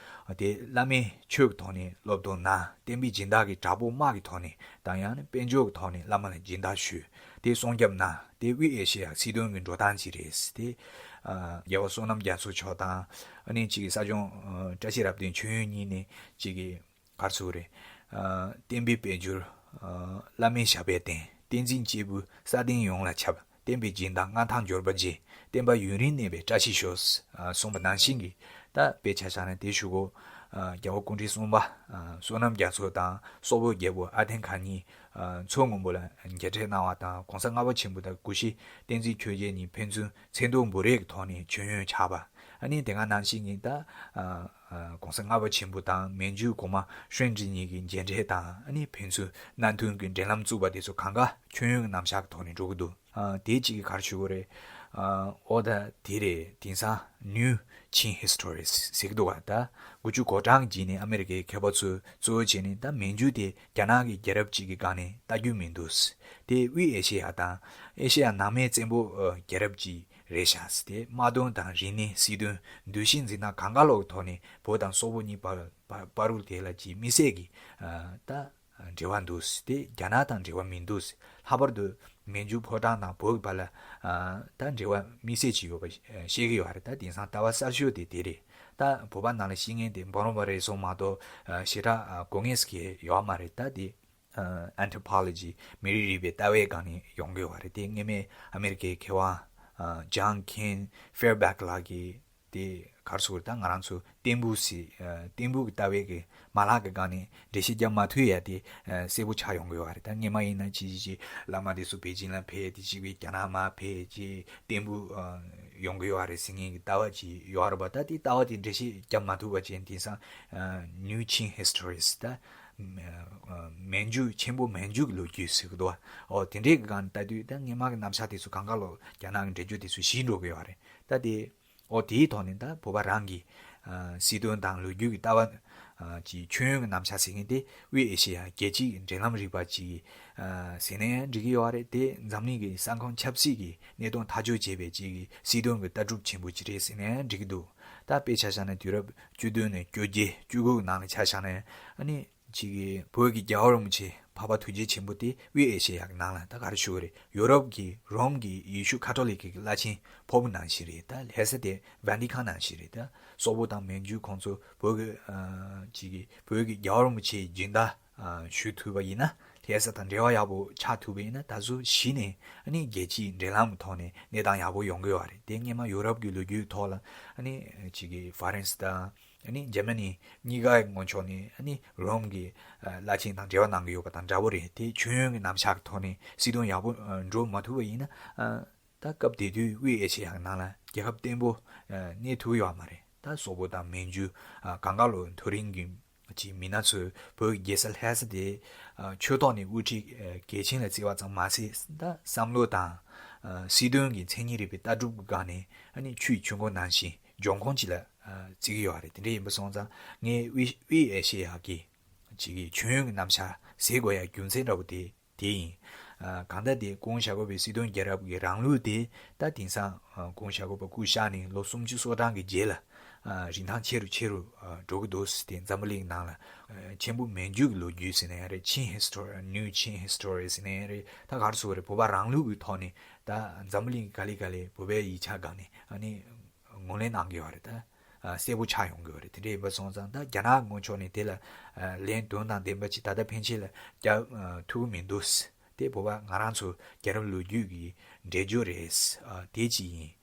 དེ་བླ་མས་ཆོས་ཀྱི་ཐོག་ནས་སློབ་སྟོན་གནང་། བསྟན་པའི་སྦྱིན་བདག་གིས་དྲག་པོ་དམག་གི་ཐོག་ནས་དང་ཡང་ན་དཔལ་འབྱོར་གྱི་ཐོག་ནས་བླ་མ་ལ་སྦྱིན་བདག་ཞུས། དེ་སྲུང་སྐྱོབ་གནང་། དེ་དབུས་ཨེ་ཤེ་ཡ་སྲིད་དོན་གྱི་འགྲོ་སྟངས་ཅིག་རེད། དེ་ཨ་རྒྱལ་བ་བསོད་ནམས་རྒྱ་མཚོ་མཆོག་དང་ཨ་ནི་གཅིག་གི་ས་སྐྱོང་ཨ་བཀྲ་ཤིས་རབ་བརྟན་མཆོད་ཡོན་གཉིས་ནས་གཅིག་གི་ག་རེ་ཟེར་དགོས་རེད། ཨ་བསྟན་པའི་དཔལ་འབྱོར་ཨ་བླ་མའི་ཞབས་པད་བརྟན། བསྟན་འཛིན་སྐྱེས་བུ་ས་སྟེང་ཡོངས་ལ་ཁྱབ། བསྟན་པའི་སྦྱིན་བདག་མངའ་ཐང་འབྱོར་པ་རྗེ། བསྟན་པ་ཡུན་རིང་གནས་པའི་བཀྲ་ཤིས་ཤོག་ཨ་གསུངས་པ་ནང་བཞིན་གྱི་ད་དཔེ་ཆ་བཞག་ན་དེ་ཞུ་གོ་ཨ་རྒྱལ་བ་སྐུ་ཕྲེང་གསུམ་པ་ཨ་བསོད་ནམས་རྒྱ་མཚོ་དང་སོག་པོའི་རྒྱལ་པོ་ཨ་ཐན་ཁ་གཉིས་ཨ་མཚོ་སྔོན་པོ་ལ་མཇལ་འཕྲད་གནང་བ་དང་གོང་ས་ལྔ་པ་ཆེན་པོ་དང་སྐུ་ཞབས་བསྟན་འཛིན་ཆོས་རྒྱལ་གཉིས་ཕན་ཚུན་མཚན་འདོན་འབུལ་རེས་ཀྱི་ཐོག་ནས་མཆོད་ཡོན་ཆགས་པ། ཨ་ནི་དེ་སྔ་ནང་བཞིན་གྱི་ད་ཨ་ཨ་གོང་ས་ལྔ་པ་ཆེན་པོ་དང་མན་ཇུའི་གོང་མ་ཧྲན་ཀྲི་གཉིས་ཀྱི་མཇལ་འཕྲད་དང་ཨ་ནི་ཕན་ཚུན་མནའ་མཐུན་གྱི་འབྲེལ་ལམ་བཙུགས་པ་དེ་ཚོ་གང་ག་མཆོད་ཡོན་གྱི་རྣམ་གཞག་གི་ཐོག་ནས་འགྲོ་གི་འདུག་ཨ་དེ་གཅིག་གིས་ག་རེ་ཞུ་དགོས་རེད། ཨ་ཨོ་ད་དེ་རེད། དེང་སང་New Qing Histories ཟེར་གི་འདུག་བ། ད་དགུ་བཅུ་གོ་གྲངས་ཀྱི་རྗེས་ནས་ཨ་མེ་རི་ཀའི་མཁས་པ་ཚོས་གཙོ་བོ་བྱས་ནས་ད་མན་ཇུ་དེ་རྒྱ་ནག་གི་རྒྱལ་རབས་གཅིག་གི་སྒང་ནས་ལྟ་རྒྱུ་མི་འདུག་དེ་དབུས་ཨེ་ཤེ་ཡ་དང་ཨེ་ཤེ་ཡ་ནང་མའི་བཙན་པོ་ཨ་རྒྱལ་རབས་གཅིག་རེད་ཤག་དེ་དམག་དོན་དང་རིག་གནས་སྲིད་དོན་འདུ་ཤེས་འཛིན་སྟངས་གང་ག་ལོག་ཐོག་ནས་བོད་དང་སོག་པོ་གཉིས་བར་བར་བར་དུ་དེ་ལ་ཅིག་དམིགས་བསལ་གྱི་ཨ་ད་འབྲེལ་བ་འདུག་དེ་རྒྱ་ནག་དང་འབྲེལ་བ་མི་འདུག་ལྷག་པར་དུ་མན་ཇུ་ཕོ་བྲང་དང་བོད་ཀྱི་བར་ལ་ཨ་ད་འབྲེལ་བ་དམིགས་བསལ་ཅིག་ཡོད་པ་ཤེས་ཀྱི་ཡོད་རེད། ད་དེང་སང་ལྟ་བ་གསར་ཤོས་དེ་དེ་རེད། ད་བོད་པ་ནང་ལ་ཤེས་མཁན་དེ་འབུམ་རམས་པ་རེ་ཟུང་མ་གཏོགས་ཨ་ཞེ་དྲག་ཨ་གོ་མཁན་ཞིག་ཡོད་མ་རེད། ད་དེ་ཨ་Anthropology མི་རིགས་རིག་པའི་ལྟ་བའི་སྒང་ནས་ཡོང་གི་ཡོད་རེད། དེ་སྔོན་མའི་ཨ་མེ་རི་ཀའི་མཁས་དབང་ཨ་John Ken Fairbank ལགས་ཀྱིས་དེ་ག་རེ་ཟེར་དགོས་རེད། ད་ང་རང་ཚོ་བསྟན་པོ་ཟེར་ཨ་བསྟན་པོ་གི་ལྟ་བའི་གི་མ་ལག་གི་སྒང་ནས་འགྲེལ་བཤད་རྒྱབ་མ་ཐུབ་ཡ་དེ་ཨ་གསལ་པོ་ཆགས་ཡོང་གི་ཡོད་རེད། ད་སྔོན་མ་ཡིན་ན་ཅི་ཅི་ཅི་བླ་མ་དེ་ཚོ་པེ་ཅིན་ལ་ཕེབས། དེ་གཅིག་པའི་རྒྱ་ནག་མར་ཕེབས་ཅི་བསྟན་པོ་ཨ་ཡོང་གི་ཡོད་རེད་ཟེར་མཁན་གྱི་ལྟ་བ་ཅིག་ཡོད་རེད་པ། ད་དེ་ལྟ་བ་དེ་འགྲེལ་བཤད་རྒྱབ་མ་ཐུབ་པ་ཅན་དེང་སང་ཨ་New Qing Histories ད་ཨ་མན་ཇུ་ཆེན་པོ་མན་ཇུ་གི་ལོ་རྒྱུས་ཟེར་གི་འདུག་བ། ཨོ་དེ་འདྲའི་གི་སྒང་ནས་ལྟ་དུས་ད་སྔོན་མ་གི་རྣམ་གཞག་དེ་ཚོ་གང་ག་ལོག་རྒྱ་ནག་གི་འགྲེལ་བརྗོད་དེ་ཚོ་ཞིག་འགྲོ་གི་ཡོད་རེད། ད་དེ་ཨོ་དེའི་ཐོག་ནས་ད་བོད་པ་རང་གི་ཨ་སྲིད་དོན་དང་ལོ་རྒྱུས་ཀྱི་ལྟ་བ་ཨ་ཅིག་མཆོད་ཡོན་གྱི་རྣམ་གཞག་ཟེར་མཁན་དེ་དབུས་ཨེ་ཤེ་ཡ་རྒྱལ་སྤྱིའི་འབྲེལ་ལམ་རིག་པ་ཅིག་ཨ་ཟེར་ན་ཡང་འགྲིག་གི་ཡོད་རེད། དེ་འཛམ་གླིང་གི་ས་ཁོངས་ཆབ་སྲིད་ཀྱི་གནད་དོན་ཐག་གཅོད་བྱེད་པའི་ཅིག་གི་སྲིད་དོན་གྱི་ལྟ་གྲུབ་ཆེན་པོ་ཅིག་རེད་ཟེར་ན་ཡང་འགྲིག་གི་འདུག་ད་དཔེ་ཆ་བཞག་ན་དུས་རབས་བཅུ་བདུན་ནས་བཅོ་བརྒྱད་བཅུ་དགུ་གི་ནང་ལ་ཆ་བཞག་ན་ཡང་ཨ་ནི་ཅིག་གི་བོད་ཀྱི་རྒྱལ་བ་རིན་པོ་ཆེ་འཕགས་པ་ཐུགས་རྗེ་ཆེན་པོ་དེ་དབུས་ཨེ་ཤེ་ཡ་གི་ནང་ལ་ད་ག་རེ་ཞུ་དགོས་རེད། ཡོ་རོབ་ཀྱི་རོམ་གྱི་ཡེ་ཤུ་ཁ་ཐོ་ལིག་གི་བླ་ཆེན་ཕོབ་ནང་བཞིན་རེད། ད་ལྷ་ས་དེ་ཝན་ཏི་ཁན་ནང་བཞིན་རེད། ད་སོག་པོ་དང་མན་ཇུ་ཁོང་ཚོ་བོད་ཀྱི་ཨ་ཅིག་གི་བོད་ཀྱི་རྒྱལ་བ་རིན་པོ་ཆེའི་སྦྱིན་བདག་ཨ་ཞུ་ཐུབ་པ་ཡིན་ན་ རྒྱལ་ས་དང་འབྲེལ་བ་ཡག་པོ་ཆགས་ཐུབ་པ་ཡིན་ན། ད་གཟོད་གཞི་ནས་ཨ་ནི་རྒྱལ་སྤྱིའི་འབྲེལ་ལམ་གྱི་ཐོག་ནས་གནས་སྟངས་ཡག་པོ་ཡོང་གི་ཡོད་རེད། དེ་སྔོན་མ་ཡུ་རོབ་ཀྱི་ལོ་རྒྱུས་ཐོག་ལ་ཨ་ནི་ཅིག་གི་ཧྥ་རན་སི་དང་ཨ་ནི་འཇར་མ་ནི་གཉིས་ཀ་ངོས་ཕྱོགས་ནས་ཨ་ནི་རོམ་གྱི་ཨ་བླ་ཆེན་དང་འབྲེལ་བ་གནང་གི་ཡོད་པ་དང་འདྲ་པོ་རེད། དེ་མཆོད་ཡོན་གྱི་རྣམ་གཞག་གི་ཐོག་ནས་སྲིད་དོན་ཡག་པོ་ཨ་འགྲོ་མ་ཐུབ་པ་ཡིན་ན། ཨ་ད་སྐབས་དེ་དུས་དབུས་ཨེ་ཤེ་ཡ་གི་ནང་ལ་རྒྱལ་ཁབ་བརྟན་པོ་ཨ་གནས་ཐུབ་ཡོད་མ་རེད། ད་སོག་པོ་དང་མན་ཇུ་ཨ་གངས་དཀར་ལོ་མཐོ་རིང་གི་ཅིག་མི་སྣ་ཚོས་བོད་ཀྱི་རྒྱལ་ས་ལྷ་ས་དེ་ཨ་ཆོས་ཐོག་ནས་དབུ་ཁྲིད་ཨ་གལ་ཆེན་ལ་བརྩི་བ་ཙམ་མ་ཟད། ད་བསམ་བློ་དང་ཨ་སྲིད་དོན་གྱི་མཚན་ཉིད་རིག་པའི་ལྟ་གྲུབ་ཀྱི་སྒང་ནས་ཨ་ནི་ཆུའི་ཆུ་མགོ་ནང་བཞིན་འབྱུང་ཁུངས་ཅིག་ལ་ཨ་བརྩི་གི་ཡོད་རེད། དེ་འདྲ་ཡིན་པ་སོང་ཙང་ངས་དབུས་དབུས་ཨེ་ཤེ་ཡ་གི་ཅིག་གི་མཆོད་ཡོན་གྱི་རྣམ་གཞག་ཟེར་དགོས་ཡ་རྒྱུ་མཚན་འདྲ་པོ་དེ་དེ་ཡིན། ཨ་གང་ལྟར་དེ་སྐུ་ངོ་ཞབས་དྲུང་པའི་སྲིད་དོན་རྒྱལ་རབས་ཀྱི་རང་ལུགས་དེ་ད་དེང་སང་ཨ་སྐུ་ངོ་ཞབས་དྲུང་པ་སྐུ་གཤེགས་ནས་ལོ་སུམ་ཅུ་སོ་གྲངས་ཀྱི་རྗེས་ལ་ཨ་རིན་ཐང་ཆེ་རུ་ཆེ་རུ་ཨ་འགྲོ་གི་འདུག་ཟེར། དེ་འཛམ་བུ་གླིང་ནང་ལ་ཨ་ཆེན་པོ་མན་ཇུ་གི་ལོ་རྒྱུས་ཟེར་ན་ཡང་རེད། ཆིན་ཧིས་ཊོ་རི། ནིའུ་ཆིན་ཧིས་ཊོ་རི་ཟེར་ན་ཡང་རེད། ད་ག་རེ་ཟེར་དགོས་རེད། བོད་པ་རང་ལུགས་ཀྱི་ཐོག་ནས་ད་འཛམ་བུ་གླིང་ག་ལེ་ག་ལེ་བོད་པའི་ཡིག་ཆ་སྒང་ནས་ཨ་ནི་ངོས་ལེན་གནང་གི་ཡོད་རེད། ད་ཨ་གསལ་པོ་ཆགས་ཡོང་གི་ཡོད་རེད། དེ་འདྲ་ཡིན་པ་སོང་ཙང་ད་རྒྱ་ནག་ངོས་ཕྱོགས་ནས་དེ་ལ་ཨ་ལན་དོན་དང་ལྡན་པ་ཅིག་ད་ལྟ་ཕན་ཆད་ལ་རྒྱག་ཨ་ཐུབ་ཀྱི་མི་འདུག། དེ་བོད་པ་ང་རང་ཚོ་རྒྱལ་རབས་ལོ་རྒྱུས་ཀྱི་འགྲེལ་བརྗོད་རེད། ཨ་དེ་གཅིག་ཡིན།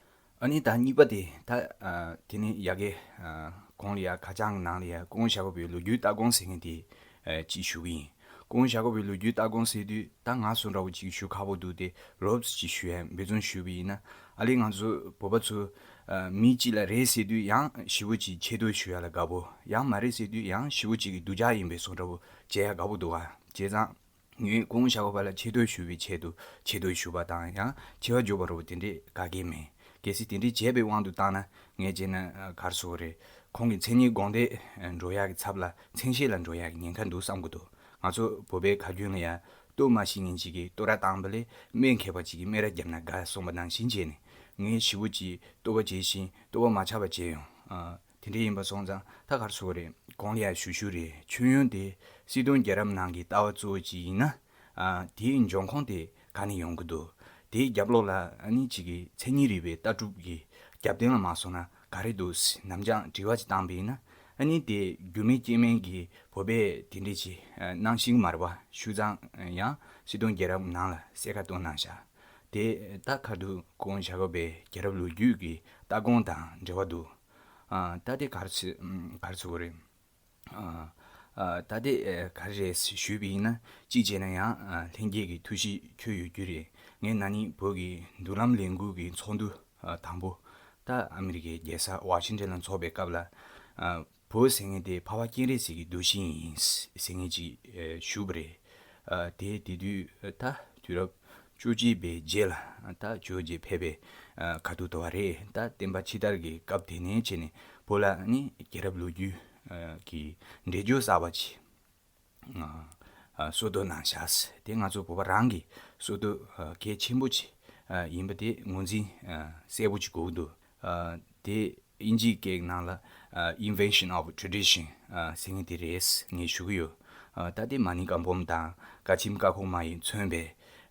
ཨ་ནི་ད་གཉིས་པ་དེ་ད་ཨ་དེ་ནི་ཡ་གི་ཨ་གོང་ལ་ཡ་ཁ་བྱང་གི་ནང་ལ་ཡ་སྐུ་ངོ་ཞབས་དྲུང་པའི་ལོ་རྒྱུས་ལྟ་དགོངས་ཟེར་མཁན་དེ་ཨ་ཅིག་ཞུ་གི་ཡིན། སྐུ་ངོ་ཞབས་དྲུང་པའི་ལོ་རྒྱུས་ལྟ་དགོངས་ཟེར་དུས་ད་ང་སུ་འདྲ་བོ་ཅིག་ཞུ་ཁག་པོ་འདུག། དེ་རོབ་ཙམ་ཅིག་ཞུ་ཡ་འབད་བརྩོན་ཞུས་པ་ཡིན་ན། ཨ་ལས་ང་ཚོ་བོད་པ་ཚོ་ཨ་མི་གཅིག་ལ་རེད་ཟེར་དུས་ཡང་ཞེ་པོ་ཅིག་ཆེ་བསྟོད་ཞུ་ཡ་ལ་དགའ་པོ། ཡང་མ་རེད་ཟེར་དུས་ཡང་ཞེ་པོ་ཅིག་གི་སྡུག་ཅག་ཡིན་པའི་བཟོ་འདྲ་བོ་བྱེད་ཡ་དགའ་པོ་འདུག་ག། བྱས་ཙང་ངས་སྐུ་ངོ་ཞབས་དྲུང་པ་ལ་ཆེ་བསྟོད་ཞུ་བའི་ཆེད་དུ་ཆེ་བསྟོད་ཞུ་བ་དང་ཡང་ཆེ་བ་འཇོག་པ་འདྲ་བོ་དེ་འདྲས་ག་གེ་མེད། གལ་སྲིད་དེ་འདྲས་བྱས་པའི་དབང་དུ་བཏང་ན་ངས་བྱས་ན་ཨ་ག་རེ་ཟེར་དགོས་རེད། ཁོང་གི་མཚན་སྙན་དགོངས་དོན་འགྲོ་ཡག་གི་ཚབ་ལ་མཚན་ཤས་ལ་འགྲོ་ཡག་གི་ཉེན་ཁ་འདུག་བསམ་གྱི་འདུག། ང་ཚོ་བོད་པའི་ཁ་རྒྱུན་ལ་ཡ། བསྟོད་མ་ཤེས་མཁན་ཅིག་གིས་བསྟོད་ར་བཏང་བ་ལས་སྨད་མཁས་པ་ཅིག་གིས་སྨད་ར་བརྒྱབ་ན་དགའ་གསུངས་པ་ནང་བཞིན་བྱས་ནས། ངས་ཞེ་པོ་ཅིག་བསྟོད་པ་བྱས་ཤིང་བསྟོད་པ་མ་ཆག་པ་བྱས་ཡོང་། ཨ་དེ་འདྲ་ཡིན་པ་སོང་ཙང་ད་ག་རེ་ཟེར་དགོས་རེད། གོང་ལ་ཡ་ཞུ་ཞུ་རེད། མཆོད་ཡོན་དེ་སྲིད་དོན་རྒྱལ་རབས་ནང་གི་ལྟ་བ་གཙོ་བོ་ཅིག་ཡིན་ན། ཨ་དེའི་འབྱུང་ཁུངས་དེ་ག་ནས་ཡོང་གི་འདུག། དེའི་རྒྱབ་ལོགས་ལ་ཨ་ནི་ཅིག་གི་མཚན་ཉིད་རིག་པའི་ལྟ་གྲུབ་ཀྱི་རྒྱབ་རྟེན་ལ་མ་སོང་ན་ག་རེ་འདུག་ཟེར་ནམ་རྒྱང་དྲི་བ་ཅིག་བཏང་པ་ཡིན་ན། ཨ་ནི་དེ་རྒྱུ་མེད་རྐྱེན་མེད་ཀྱི་བོད་པས་དེ་འདྲས་ཅིག་ཨ་གནང་ཤེས་ཀྱི་མ་རེད་པ། ཞུ་ཙང་ཡང་སྲིད་དོན་རྒྱལ་རབས་ནང་ལ་གསལ་ཁ་བཏོན་གནང་བཞག། དེ་ད་ཁ་ཐུག་སྐུ་ངོ་ཞབས་དྲུང་པའི་རྒྱལ་རབས་ལོ་རྒྱུས་ཀྱི་ལྟ་དགོངས་དང་འབྲེལ་བ་འདུག། ཨ་ད་དེ་ག་རེ་ཟེར་ག་རེ་ཟེར་དགོས་རེད། ཨ་ཨ་ད་དེ་ཨ་ག་རེ་རེད་ཞུས་པ་ཡིན་ན། གཅིག་བྱས་ན་ཡང་ཨ་ལྷན་རྒྱས་ཀྱི་ཐུགས་གཤིས་འཁྱོལ་ཡོད་རྒྱུ་རེད། ངས་ན་ནིང་བོད་ཀྱི་མདུན་ལམ་ལས་འགུལ་གྱི་ཚོགས་འདུ་ཨ་དང་པོ་ད་ཨ་མི་རི་ཀའི་རྒྱལ་ས་ཝ་ཤིང་ཊོན་ལ་འཚོགས་པའི་སྐབས་ལ། ཨ་བོད་ཟེར་མཁན་དེ་འཕགས་པ་སྤྱན་རས་གཟིགས་ཀྱི་གདུལ་ཞིང་ཡིན་ཟེར་མཁན་ཅིག་ཨ་ཞུས་པ་རེད། ཨ་དེ་དེ་དུས་ཨ་ད་དུས་རབས་བཅོ་གཅིག་པའི་རྗེས་ལ་ད་བཅོ་བརྒྱད་ཕེབས་པའི་ཨ་ཁ་ཐུག་དོ་བ་རེད། ད་བསྟན་པ་ཕྱི་དར་གྱི་སྐབས་དེ་ནས་བྱས་ནས་བོད་ལ་ནི་རྒྱལ་རབས་ལོ་རྒྱུས་ཨ་གི་འགྲེལ་བརྗོད་གསར་པ་ཅིག་ཨ་ཨ་སྲོལ་གཏོད་གནང་བཞག། དེ་ང་ཚོ་བོད་པ་རང་གི་སྲོལ་གཏོད་ཨ་གལ་ཆེན་པོ་ཅིག་ཨ་ཡིན་པ་དེ་ངོས་འཛིན་ཨ་གསལ་པོ་ཅིག་དགོས་ཀྱི་འདུག། ཨ་དེ་དབྱིན་ཇིའི་སྐད་ནང་ལ་ཨ་Invention of Tradition ཨ་ཟེར་མཁན་དེ་རེད་ངས་ཞུ་གི་ཡོད། ཨ་ད་དེ་མ་ཎི་བཀའ་འབུམ་དང་བཀའ་ཆེམས་བཀའ་ཁོག་མ་ཡིས་མཚོན་པའི་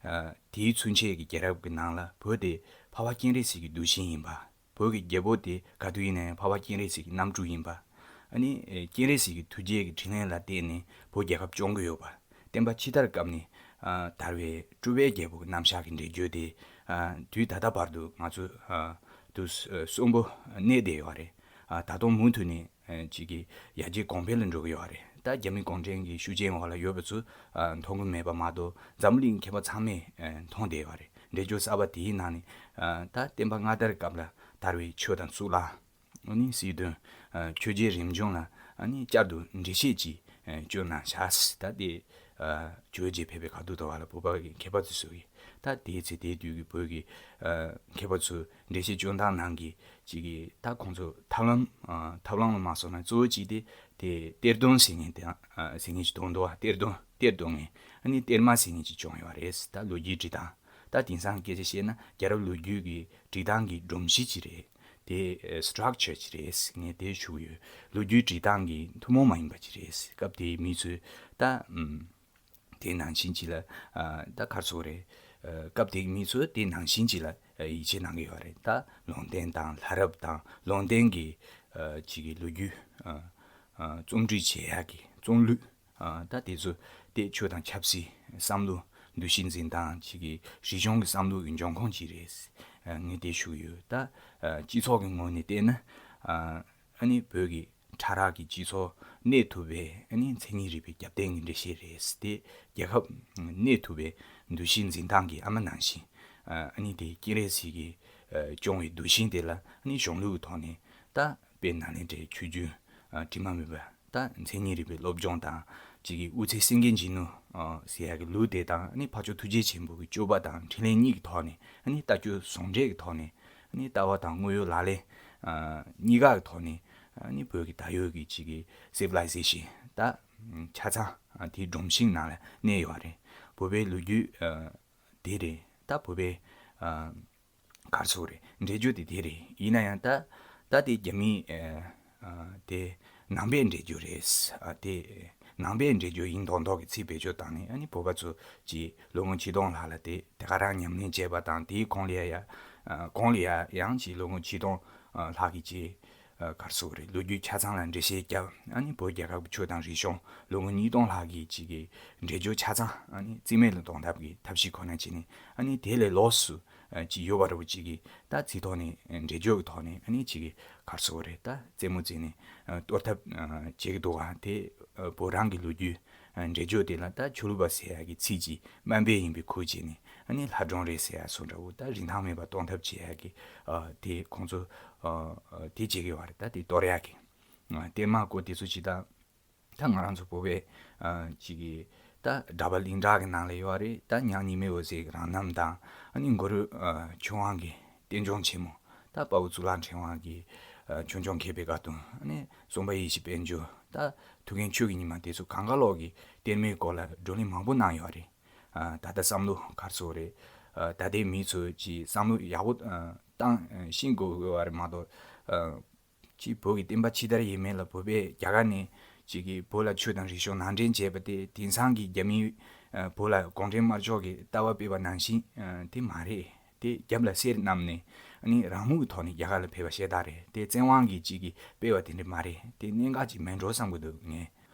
ཨ་དེའི་ཚུན་ཆད་ཀྱི་རྒྱལ་རབས་ཀྱི་ནང་ལ་བོད་དེ་འཕགས་པ་སྤྱན་རས་གཟིགས་ཀྱི་གདུལ་ཞིང་ཡིན་པ། བོད་ཀྱི་རྒྱལ་པོ་དེ་ག་དུས་ཡིན་ནའི་འཕགས་པ་སྤྱན་རས་གཟིགས་ཀྱི་རྣམ་སྤྲུལ་ཡིན་པ། ཨ་ནི་ཨེ་སྤྱན་རས་གཟིགས་ཀྱི་ཐུགས་རྗེ་གི་དྲིན་ལན་ལ་བརྟེན་ནས་བོད་རྒྱལ་ཁབ་སྐྱོང་གི་ཡོད་པ། བསྟན་པ་ཕྱི་དར་སྐབས་ནས་ཨ་དར་བའི་སྤྲུལ་པའི་རྒྱལ་པོ་གི་རྣམ་གཞག་གི་འགྲེལ་བརྗོད་དེ་ཨ་དུས་ད་ལྟ་བར་དུ་ང་ཚོ་ཨ་དུས་གསོན་པོ་གནས་བསྡད་ཡོད་རེད། ཨ་ད་དུང་མུ་མཐུད་ནས་ཨ་ཅིག་གི་ཡར་རྒྱས་གོང་འཕེལ་ལ་འགྲོ་གི་ཡོད་རེད། ད་རྒྱ་མི་གུང་ཁྲན་གྱི་ཤུགས་རྐྱེན་འོག་ལ་ཡོད་པ་ཚོ་ཨ་མཐོང་གི་མེད་པ་མ་གཏོགས་འཛམ་བུ་གླིང་མཁས་པ་ཚང་མས་ཨ་མཐོང་བསྡད་ཡོད་རེད། འགྲེལ་བརྗོད་གསར་པ་དེའི་ནང་ནས་ཨ་ད་བསྟན་པ་སྔ་དར་སྐབས་ལ་དར་བའི་ཆོས་དང་གཙུག་ལག། ཨ་ནི་སྲིད་དོན། ཨ་ཆོས་བརྒྱུད་རིམ་བྱོན་ལ་ཨ་ནི་བསྐྱར་དུ་འགྲེལ་བཤད་ཅིག་ཨ་བསྐྱོན་གནང་བཞག། ད་དེ་ཨ་བཅོ་བརྒྱད་ཕེབས་པའི་ཁ་ཐུག་དོ་བ་ལ་བོད་པ་གི་མཁས་པ་ཚོས་སུ་གི་ད་དེའི་ཚེ་དེའི་དུས་ཀྱི་བོད་ཀྱི་ཨ་མཁས་པ་ཚོས་འགྲེལ་བཤད་བསྐྱོན་སྟངས་ནང་གི་ཅིག་གི་ད་ཁོང་ཚོ་ཐབས་ལམ་ཨ་ཐབས་ལམ་ལ་མ་སོང་ན་གཙོ་བོ་ཅིག་དེ་དེ་གཏེར་སྟོན་ཟེར་མཁན་དེ་ཨ་ཟེར་མཁན་ཅིག་གཏོང་འདུག་བ། གཏེར་སྟོན་གཏེར་སྟོན་མཁན། ཨ་ནི་གཏེར་མ་ཟེར་མཁན་ཅིག་བྱུང་ཡོད་རེད། ད་ལོ་རྒྱུས་འབྲི་སྟངས། ད་དེང་སང་སྐད་ཆ་བཤད་ན་རྒྱལ་རབས་ལོ་རྒྱུས་ཀྱི་འབྲི་སྟངས་ཀྱི་སྒྲོམ་གཞི་ཅིག་རེད། དེ་ཨ་structure་ཅིག་རེད་ཟེར་ངས་དེ་ཞུ་གི་ཡོད། ལོ་རྒྱུས་འབྲི་སྟངས་ཀྱི་ཐུན་མོང་མ་ཡིན་པ་ཅིག་རེད་ཟེར། སྐབས་དེའི་མི་ཚོས་ད་ཨམ་དེ་ནང་བཞིན་ཅིག་ལ་ཨ་ད་ག་རེ་ཟེར་དགོས་རེད། ཨ་སྐབས་དེའི་མི་ཚོས་དེ་ནང་བཞིན་ཅིག་ལ་ཨ་ཡིད་ཆེས་གནང་གི་ཡོད་རེད། ད་ལུང་བསྟན་དང་ལྷ་རབས་དང་ལུང་བསྟན་གྱི་ཨ་ཅིག་གི་ལོ་རྒྱུས་ཨ་ཨ་རྩོམ་སྒྲིག་བྱེད་ཡག་གི་རྩོམ་ལུས། ཨ་ད་དེ་ཚོ་ དེ་ཆོས་དང་ཆབ་སྲིད། བསམ་བློ། འདུ་ཤེས་འཛིན་སྟངས་ཅིག་གི་རིག་གཞུང་གི་བསམ་བློ་གི་འབྱུང་ཁུངས་ཅིག་རེད། ཨ་ངས་དེ་ཞུ་གི་ཡོད། ད་ཨ་སྤྱི་ཚོགས་ཀྱི་ངོས་ནས་བལྟས་ན། ཨ་ཨ་ནི་བོད་ཀྱི་ཕྲ་རགས་ཀྱི་སྤྱི་ཚོགས་གནས་ཐུབ་པའི་ཨ་ནི་མཚན་ཉིད་རིག་པའི་རྒྱབ་རྟེན་གྱི་འགྲེལ་བཤད་རེད། དེ་རྒྱལ་ཁབ་གནས་ཐུབ་པའི་འདུ་ཤེས་འཛིན་སྟངས་ཀྱི་ཨ་མ་ནང་བཞིན། ཨ་ནི་དེ་སྤྱན་རས་གཟིགས་ཀྱིས་ཨ་སྐྱོང་བའི་འདུ་ཤེས་དེ་ལ་ཨ་ནི་གཞུང་ལུགས་ཀྱི་ཐོག་ནས། ད་དཔལ་ནཱ་ལེནྡྲའི་ཆོས་བརྒྱུད་ཨ་དྲི་མ་མེད་པ། ད་མཚན་ཉིད་རིག་པའི་སློབ་སྦྱོང་དང་གཅིག་གི་དབུ་ཚད་སེང་གེ་འབྱིན་ནོ་ཨ་ཟེར་ཡག་གི་ལུགས་དེ་དང་། ཨ་ནི་འཕགས་མཆོག་ཐུགས་རྗེ་ཆེན་པོ་གི་སྤྱོད་པ་དང་འཕྲིན་ལས་གཉིས་ཀྱི་ཐོག་ནས། ཨ་ནི་ལྟ་སྤྱོད་ཟུང་འབྲེལ་གྱི་ཐོག་ནས། ཨ་ནི་ལྟ་བ་དང་དངོས་ཡོད་ལག་ལེན་ཨ་གཉིས་ཀ་གི་ཐོག་ནས། ཨ་ནི་བོད་ཀྱི་ད་ཡོད་ཀྱི་གཅིག་གི་སི་ཝི་ལའི་ཟེ་ཤན་ད་ཆ་ཚང་ཨ་དེའི་སྒྲོམ་གཞི་ནང་ལ་གནས་ཡོད་རེད། བོད་པའི་ལོ་རྒྱུས་ཨ་དེ་རེད། ད་བོད་པའི་ཨ་ག་རེ་ཟེར་དགོས་རེད། འགྲེལ་བརྗོད་དེ་དེ་རེད། ཡིན་ན་ཡང་ད་ད་དེ་རྒྱ་མིའི་ཨ་ཨ་དེ་ནང་པའི་འགྲེལ་བརྗོད་རེད། ཨ་དེ་ནང་པའི་འགྲེལ་བརྗོད་ཡིན་མདོག་མདོག་གི་ཚིག་བེད་སྤྱོད་བཏང་ནས། ཨ་ནི་བོད་པ་ཚོ་ཀྱིས་ལོ་ངོ་ཆིག་སྟོང་ལྷག་ལ་དེ་དེ་ག་རང་ཉམས་ལེན་བྱས་པ་དང་། དེའི་གོང་ལ་ཡ་ཡ་ཨ་གོང་ལ་ཡ་ཡང་ཀྱིས་ལོ་ངོ་ཆིག་སྟོང་ཨ་ལྷག་གི་ཀྱི་ཨ་ག་རེ་ཟེར་དགོས་རེད། ལོ་རྒྱུས་ཆ་ཚང་ལ་འགྲེལ་བཤད་བརྒྱབ། ཨ་ནི་བོད་རྒྱལ་ཁབ་ཀྱི་ཆོས་དང་རིག་གཞུང་ལོ་ངོ་ཉིས་སྟོང་ལྷག་གི་ཀྱི་གི་འགྲེལ་བརྗོད་ཆ་ཚང་ཨ་ནི་རྩིས་མེད་ལ་གཏོང་ཐབས་ཀྱི་ཐབས་ཤེས་ཁོ་ན་བྱས་ནས། ཨ་ནི་དེ་ལས་ལོགས་སུ་ཨ་ཅིག་ཡོད་པ་འདྲ་པོ་ཅིག་གིས་ད་ཚིག་ཐོག་ནས་འགྲེལ་བརྗོད་ཀྱི་ཐོག་ནས་ཨ་ནི་ཅིག་གིས་ག་རེ་ཟེར་དགོས་རེད། ད་རྩེད་མོ་རྩེས་ནས་ཨ་གཏོར་ཐབས་ཨ་བྱེད་ཀྱི་འདུག་ག་དེ་ཨ་བོད་རང་གི་ལོ་རྒྱུས་ཨ་འགྲེལ་བརྗོད་དེ་ལ་ད་ཆོས་ལུགས་པ་ཟེར་ཡག་གི་ཚིག་ཅིག་དམའ་འབེབས་ཡིན་པའི་ཁུལ་བྱས་ནས། ཨ་ནི་ལྷ་སྒྲུང་རེད་ཟེར་ཡག་སོགས་འདྲ་པོ། ད་རིན་ཐང་མེད་པ་གཏོང་ཐབས་བྱེད་ཡག་གི་ཨ་དེ་ཁོང་ཚོ་ཨ་ཨ་དེ་བྱེད་ཀྱི་ཡོད་རེད། ད་དེ་གཏོར་ཡག་གི་ཨ་གཏེར་མ་སྐོར་དེ་ཚོ་ཅིག་ད། ད་ང་རང་ཚོ་བོད་པའི་ཨ་ཅིག་གི་ད་འདྲ་པར་གླིང་གྲགས་ཀྱི་ནང་ལ་ཡོད་རེད། ད་ཉང་ཉི་མའི་འོད་ཟེར་གྱི་རང་རྣམ་དང་། ཨ་ནི་གུ་རུ་ཨ་ཆོས་དབང་གི་རྟེན་འབྱུང་ཆེན་མོ། ད་དཔའ་བོ་གཙུག་ལག་ཕྲེང་བ་གི་ཨ་ཆོས་འབྱུང་མཁས་པའི་བཀའ་གདམས། ཨ་ནི་གསུམ་པ་ཡེ་ཤེས་དཔལ་འབྱོར། ད་ཐུའུ་བཀྭན་ཆོས་ཀྱི་ཉི་མ། དེ་ཚོ་གང་ག་ལོག་གི་གཏེར་མའི་སྐོར་ལ་བགྲོ་གླེང་མང་པོ་གནང་ཡོད་རེད། ཨ་ད་ལྟ་བསམ་བློ་ག་རེ་ཟེར་དགོས་རེད། ཨ་ད་ལྟའི་མི་ཚོས་ཀྱི་བསམ་བློ་ཡག་པོ་ཨ་བཏང་ཨ་ཤེས་དགོས་ཡོད་རེད་མ་གཏོགས། ཨ་ཅིག་བོད་ཀྱི་བསྟན་པ་ཕྱི་དར་ཡས་མས་ལ་བོད་པས་རྒྱ་གར་ནས་ཅིག་གིས་བོད་ལ་ཆོས་དང་རིག་གཞུང་ནང་འདྲེན་བྱས་པ་དེ། དེང་སང་གི་རྒྱ་མིས་ཨ་བོད་ལ་གུང་ཁྲན་དམར་ཕྱོགས་ཀྱི་ལྟ་བ་སྤེལ་བ་ནང་བཞིན་ཨ་དེ་མ་རེད། དེ་རྒྱབ་ལ་གསེར་བསྣམས་ནས་ཨ་ནི་རང་མོས་ཀྱི་ཐོག་ནས་རྒྱ་གར་ལ་ཕེབས་པ་ཤ་སྟག་རེད། དེ་བཙན་དབང་གིས་ཅིག་གིས་སྤེལ་བ་དེ་འདྲ་མ་རེད། དེ་གནད་འགག་ཅིག་མེད་འགྲོ་བསམ་གྱི་འདུག་ངས།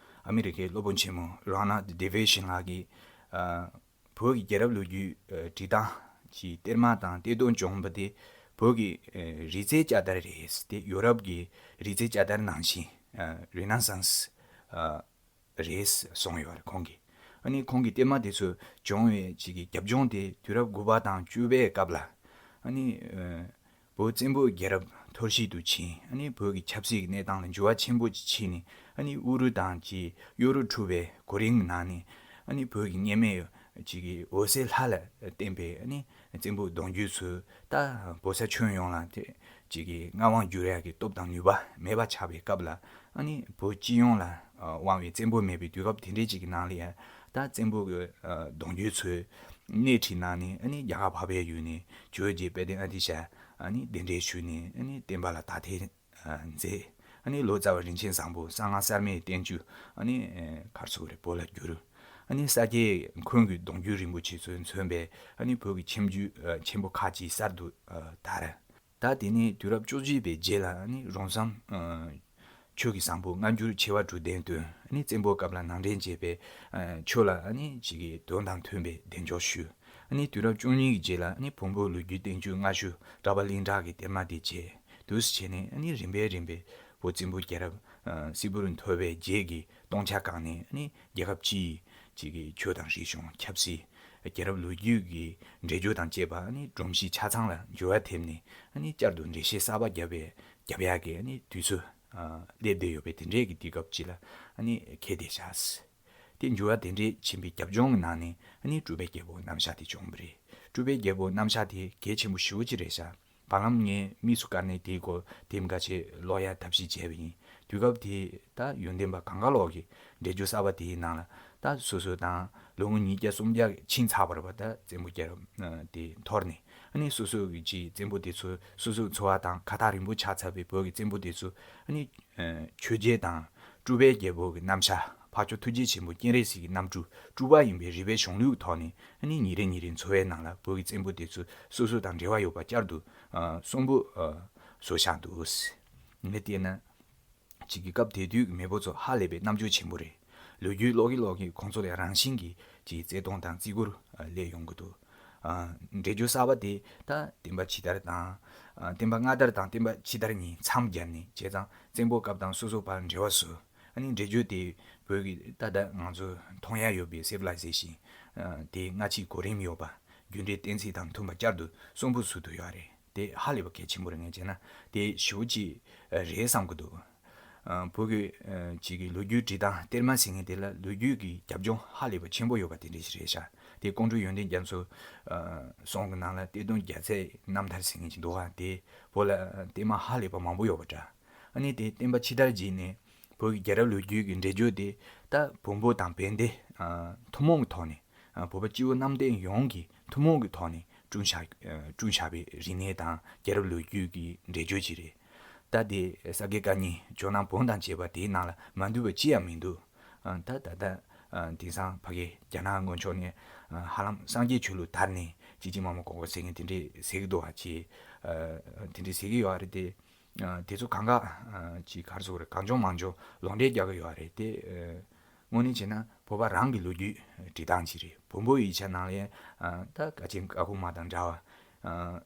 ཨ་མི་རི་ཀའི་སློབ་དཔོན་ཆེན་མོ་རོ་ནལ་ཌི་ཝི་ཤན་ལགས་ཀྱིས་ཨ། བོད་ཀྱི་རྒྱལ་རབས་ལོ་རྒྱུས་ཨ་འབྲི་སྟངས་ཀྱི་གཏེར་མ་དང་གཏེར་སྟོན་བྱུང་བ་དེ་བོད་ཀྱི་ཨ་རིག་རྩལ་བསྐྱར་དར་རེད། དེ་ཡོ་རོབ་ཀྱི་རིག་རྩལ་བསྐྱར་དར་ནང་བཞིན་ཨ་རེ་ན་སཱན་སི་ཨ་རེད་གསུངས་ཡོད་རེད་ཁོང་གིས། ཨ་ནི་ཁོང་གིས་གཏེར་མ་དེ་ཚོ་བྱུང་བའི་ཅིག་གི་རྒྱབ་ལྗོངས་དེ། དུས་རབས་དགུ་པ་དང་བཅུ་པའི་སྐབས་ལ་ཨ་ནི་ཨ་བོད་བཙན་པོའི་རྒྱལ་རབས་འཐོར་བཤིག་ཏུ་ཕྱིན། ཨ་ནི་བོད་ཀྱི་ཆབ་སྲིད་ཀྱི་གནས་སྟངས་ལ་འགྱུར་བ་ཆེན་པོ་ཅིག་ཕྱིན་ནས། ཨ་ནི་ཨུ་རུ་དང་ཅིག་ཡོ་རོབ་འཁྲུག་པའི་གོ་རིམ་གྱི་ནང་ནས། ཨ་ནི་བོད་ཀྱི་གཉེར་མེད་ཅིག་གི་འོད་གསལ་ལྷ་ལ་བརྟེན་པའི་ཨ་ནི་བཙན་པོའི་གདུང་རྒྱུད་ཚོས་ད་བོད་ས་ཁྱོན་ཡོངས་ལ་དེ་ཅིག་གི་མངའ་དབང་བསྒྱུར་ཡག་གི་སྟོབས་དང་ནུས་པ་མེད་པ་ཆགས་པའི་སྐབས་ལ། ཨ་ནི་བོད་སྤྱི་ཡོངས་ལ་ཨ་དབང་བའི་བཙན་པོ་མེད་པའི་དུས་སྐབས་དེ་འདྲའི་ཅིག་གི་ནང་ལ་ཡང་། ད་བཙན་པོ་གི་ཨ་གདུང་རྒྱུད་ཚོས་སྣེ་ཁྲིད་གནང་ནས། ཨ་ནི་རྒྱ་གར་བར་པའི་ཡུལ་ནས་ཇོ་བོ་རྗེ་དཔལ་ལྡན་ཨ་ཏི་ཤ་ཨ་ནི་གདན་འདྲེན་ཞུས་ནས། ཨ་ནི་བསྟན་པ་ལ་དར་ཐེངས་ཨ་མཛད། ཨ་ནི་ལོ་ཙཱ་བ་རིན་ཆེན་བཟང་པོ་གསང་སྔགས་གསར་མའི་བསྟན་བཅོས་ཨ་ནི་ཨ་ག་རེ་ཟེར་དགོས་རེད། བོད་ལ་བསྒྱུར། ཨ་ནི་ས་སྐྱའི་འཁོན་གྱི་གདུང་རྒྱུད་རིན་པོ་ཆེ་ཚོས་མཚོན་པའི་ཨ་ནི་བོད་ཀྱི་ཁྱིམ་རྒྱུད་ཨ་ཆེན་པོ་ཁག་ཅིག་གསར་དུ་ཨ་དར། ད་དེ་ནས་དུས་རབས་བཅུ་གཅིག་པའི་རྗེས་ལ་ཨ་ནི་རོང་ཟོམ་ཨ་ཆོས་ཀྱི་བཟང་པོ་སྔ་འགྱུར་ཆེ་བ་དྲུག་ལྡན་བཏོན། ཨ་ནི་བཙན་པོའི་སྐབས་ལ་ནང་འདྲེན་བྱས་པའི་ཨ་ཆོས་ལ་ཨ་ནི་ཅིག་གི་དོན་དང་མཐུན་པའི་གདེང་འཇོག་ཞུས། ཨ་ནི་དུས་རབས་བཅུ་གཉིས་ཀྱི་རྗེས་ལ་ཨ་ནི་བོན་པོའི་ལོ་རྒྱུས་བསྟན་བཅོས་སྔ་ཤོས་འདྲ་པར་གླིང་གྲགས་ཀྱི་གཏེར་མ་དེ་བྱས། དུས་སུ་བྱས་ནས་ཨ་ནི་རིམ་པས་རིམ་པས་བོད་བཙན་པོའི་རྒྱལ་རབས་ཨ་སིལ་བུར་འཐོར་བའི་རྗེས་ཀྱི་སྟོང་ཆ་བཀག་ནས། ཨ་ནི་རྒྱལ་ཁབ་སྤྱི་ཡི་ཅིག་གི་ཆོས་དང་རིག་གཞུང་ཆབ་སྲིད་རྒྱལ་རབས་ལོ་རྒྱུས་ཀྱི་འགྲེལ་བརྗོད་དང་བཅས་པ་ཨ་ནི་སྒྲོམ་གཞི་ཆ་ཚང་ལ་འགྱུར་བ་ཐེབས་ནས། ཨ་ནི་བསྐྱར་དུ་འགྲེལ་བཤད་གསར་པ་བརྒྱབ་པའི་རྒྱབ་ཡག་གི་ཨ་ནི་དུས་ཚོད་ཨ་སླེབས་བསྡད་ཡོད་པའི་དེ་འདྲའི་གི་དུས་སྐབས་ཅིག་ལ་ཨ་ནི་འཁེལ་བསྡད་བཞག་དེ་འགྱུར་བ་དེ་འདྲའི་ཕྱིན་པའི་རྒྱབ་ལྗོངས་ཀྱི་ནང་ནས་ཨ་ནི་སྤྲུལ་པའི་རྒྱལ་པོ་རྣམ་གཞག་དེ་བྱུང་བ་རེད། སྤྲུལ་པའི་རྒྱལ་པོ་རྣམ་གཞག་དེ་གལ་ཆེན་པོ་ཞེ་པོ་ཅིག་རེད་ཤག་བར་ལམ་ངས་དམིགས་སུ་བཀར་ནས་དེའི་སྐོར་དེ་འགའ་ཤས་ཀློག་ཡ་ཐབས་ཤེས་བྱས་པ་ཡིན། དུས་སྐབས་དེའི་ད་ཡོན་ཏན་པ་གང་ག་ལོག་གིས་འགྲེལ་བརྗོད་གསར་པ་དེའི་ནང་ལ་ད་སོ་སོ་དང་ལོ་ངོ་ཉིས་བརྒྱ་སུམ་བརྒྱ་ཕྱིན་ཚར་བ་རེད་པ། ད་བཙན་པོ་རྒྱལ་རབས་དེ་འཐོར་ནས། ཨ་ནི་སོ་སོ་གི་ཅིག་བཙན་པོ་དེ་ཚོ་སོ་སོའི་འཚོ་བ་དང་ཁ་ཐག་རིང་པོ་ཆགས་ཚར་བའི་བོད་ཀྱི་བཙན་པོ་དེ་ཚོ་ཨ་ནི་ཆོས་རྒྱལ་དང་སྤྲུལ་པའི་རྒྱལ་པོ་གི་རྣམ་གཞག་འཕགས་མཆོག་ཐུགས་རྗེ་ཆེན་པོ་སྤྱན་རས་གཟིགས་ཀྱི་རྣམ་སྤྲུལ་སྤྲུལ་པ་ཡིན་པའི་རིག་པའི་གཞུང་ལུགས་ཐོག་ནས། ཨ་ནི་ཉིན་རེ་ཉིན་རེ་འཚོ་བའི་ནང་ལ་བོད་ཀྱི་བཙན་པོ་དེ་ཚོ་སོ་སོ་དང་འབྲེལ་བ་ཡོད་པ་བསྐྱར་དུ་གསོན་པོ་བཟོས་བཞག་འདུག་ངས་བལྟས་ན། ཅིག་གི་སྐབས་དེ་དུས་ཀྱི་མེས་པོ་ཚོ་ཧ་ལས་པའི་རྣམ་དཔྱོད་ཆེན་པོ་རེད། ལོ་རྒྱུས་ཀློག་གིན་ཀློག་གིན་ཁོང་ཚོ་ལ་རང་བཞིན་གྱིས་ཅིག་བརྩེ་དུང་དང་བརྩི་བཀུར་ཨ་སླེབས་ཡོང་གི་འདུག་ཨ་འགྲེལ་བརྗོད་གསར་པ་དེ་ད་བསྟན་པ་ཕྱི་དར་དང་ཨ་བསྟན་པ་སྔ་དར་དང་བསྟན་པ་ཕྱི་དར་གཉིས་མཚམས་བརྒྱབ་ནས་བྱས་ཙང་བཙན་པོ་སྐབས་དང་སོ་སོ་བར་འབྲེལ་བ་བཟོས། ཨ་ནི་འགྲེལ་བརྗོད་དེ་བོད་ཀྱི་ད་ལྟ་ང་ཚོ་མཐོང་ཡ་ཡོད་པའི་སི་ཝི་ལའི་ཟེ་ཤིན་དེ་སྔ་ཕྱི་གོ་རིམ་ཡོད་པ། རྒྱུ་འབྲས་གཏན་ཚིགས་དང་མཐུན་པ་བསྐྱར་དུ་གསོན་པོ་བཟོ་ཐུབ་ཡོད་རེད། དེ་ཧ་ལས་པ་གལ་ཆེན་པོ་རེད། ངས་བྱས་ན་དེ་ཞེ་པོ་ཅིག་རེད་བསམ་གྱི་འདུག་ཨ་བོད་ཀྱི་ཨ་ཅིག་གི་ལོ་རྒྱུས་འབྲི་སྟངས་གཏེར་མ་ཟེར་མཁན་དེ་ལ་ལོ་རྒྱུས་ཀྱི་རྒྱབ་ལྗོངས་ཧ་ལས་པ་ཆེན་པོ་ཡོད་པ་དེ་འདྲ་ཞིག་རེད་ཤག་དེ་ཀོང་སྤྲུལ་ཡོན་ཏན་རྒྱ་མཚོ་ཨ་གསུང་གི་ནང་ལ་གཏེར་སྟོན་རྒྱལ་མཚན་རྣམ་ཐར་ཟེར་མཁན་ཅིག་འདུག་ག་དེ་བོད་ལ་གཏེར་མ་ཧ་ལས་པ་མང་པོ་ཡོད་པ་འདྲ། ཨ་ནི་དེ་བསྟན་པ་ཕྱི་དར་རྗེས་ནས་བོད་ཀྱི་རྒྱལ་རབས་ལོ་རྒྱུས་ཀྱི་འགྲེལ་བརྗོད་དེ་ད་བོན་པོ་དང་བན་དེ་ཨ་ཐུན་མོང་གི་ཐོག་ནས་ཨ་བོད་པ་སྤྱི་བོ་གནམ་བསྟན་ཡོངས་ཀྱི་ཐུན་མོང་གི་ཐོག་ནས་བསྐྲུན་བཞག་ཨ་བསྐྲུན་བཞག་པའི་རིག་གནས་དང་རྒྱལ་རབས་ལོ་རྒྱུས་ཀྱི་འགྲེལ་བརྗོད་ཅིག་རེད། ད་དེ་ས་དགེ་བཀའ་རྙིང་ཇོ་ནང་བོན་དང་བཅས་པ་དེའི་ནང་ལ་མ་འདུས་པ་ཅི་ཡང་མི་འདུག་ཨ་ད་ད་ལྟ་ཨ་དེང་སང་ཕ་གི་རྒྱ་ནག་སྔོན་ཕྱོགས་ནས་ཨ་ཧ་ལམ་སངས་རྒྱས་ཆོས་ལུགས་དར་ནས་ཅི་ཅི་མ་མ་གོ་གོ་ཟེར་མཁན་དེ་འདྲས་ཟེར་གི་འདུག་ཨ་ཅི་ཨ་དེ་འདྲས་ཟེར་གི་ཡོད་རེད་དེ། ཨ་དེ་ཚོ་གང་ག་ཨ་ཅིག་ག་རེ་ཟེར་དགོས་རེད། གང་བྱུང་མང་བྱུང་ལོག་འགྲེལ་རྒྱག་གི་ཡོད་རེད་དེ། ཨ་དངོས་གནས་བྱས་ན་བོད་པ་རང་གི་ལོ་རྒྱུས་འབྲི་སྟངས་ཅིག་རེད། བོན་པོ་ཡིག་ཆ་ནང་ལ་ཡང་ཨ་ད་བཀའ་ཆེམས་ཀ་ཁུག་མ་དང་འདྲ་བ། ཨ་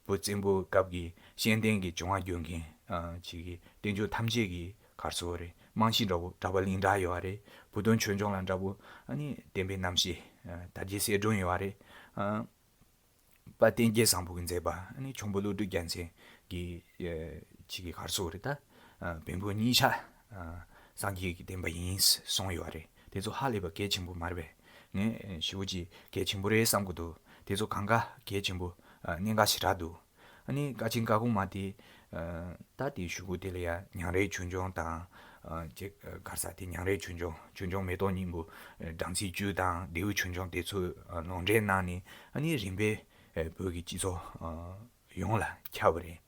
བོད་བཙན་པོའི་སྐབས་ཀྱི་ཤན་སྟེང་གི་བྱུང་བ་བརྗོད་མཁན་ཨ་ཅིག་གི་བསྟན་བཅོས་ཐམས་ཅད་ཀྱི་ག་རེ་ཟེར་དགོས་རེད། རྨང་གཞི་འདྲ་བོ་གྲགས་པ་གླིང་གྲགས་ཡོད་རེད། བུ་སྟོན་ཆོས་འབྱུང་ལ་འདྲ་བོ་ཨ་ནི་བསྟན་པའི་རྣམ་བཤད་ཨ་དར་རྒྱས་གསལ་སྒྲོན་ཡོད་རེད། ཨ་དཔལ་ལྡན་སྐྱེས་བཟང་པོ་གིས་མཛད་པ་ཨ་ནི་འཁྱུང་པོ་ཀླུ་སྒྲུབ་རྒྱལ་མཚན་གྱི་ཨ་ཅིག་གི་ག་རེ་ཟེར་དགོས་རེད། ད་ཨ་བོན་པོ་གཉིས་ཆ་ཨ་སངས་རྒྱས་ཀྱི་བསྟན་པ་ཡིན་གསུངས་ཡོད་རེད། དེ་ཚོ་ཧ་ལས་པ་གལ་ཆེན་པོ་མ་རེད་པས། ངས་ཞེ་པོ་ཅིག་གལ་ཆེན་པོ་རེད་བསམ་གྱི་འདུག་དེ་ཚོ་གང་ག་གལ་ཆེན་པོ་ཨ་གནད་འགག་ཞེ་དྲག་འདུག་ཨ་ནི་བཀའ་ཆེམས་ཀ་ཁུག་མ་དེ་ཨ་ད་དེའི་གཞུག་གུ་དེ་ལ་ཡང་ཉང་རལ་ཆོས་འབྱུང་དང་ཨ་ཅེ་ག་རེ་ཟེར་དེ་ཉང་རལ་ཆོས་འབྱུང་ཆོས་འབྱུང་མེ་ཏོག་སྙིང་པོ་ཨ་སྦྲང་རྩི་བཅུ་དང་ལེའུ་ཆོས་འབྱུང་དེ་ཚོ་ཨ་ལོག་འགྲེལ་གནང་ནས་ཨ་ནི་རིམ་པས་ཨ་བོད་ཀྱི་སྤྱི་ཚོགས་ཨ་ཡོངས་ལ་ཁྱབ་པ་རེད།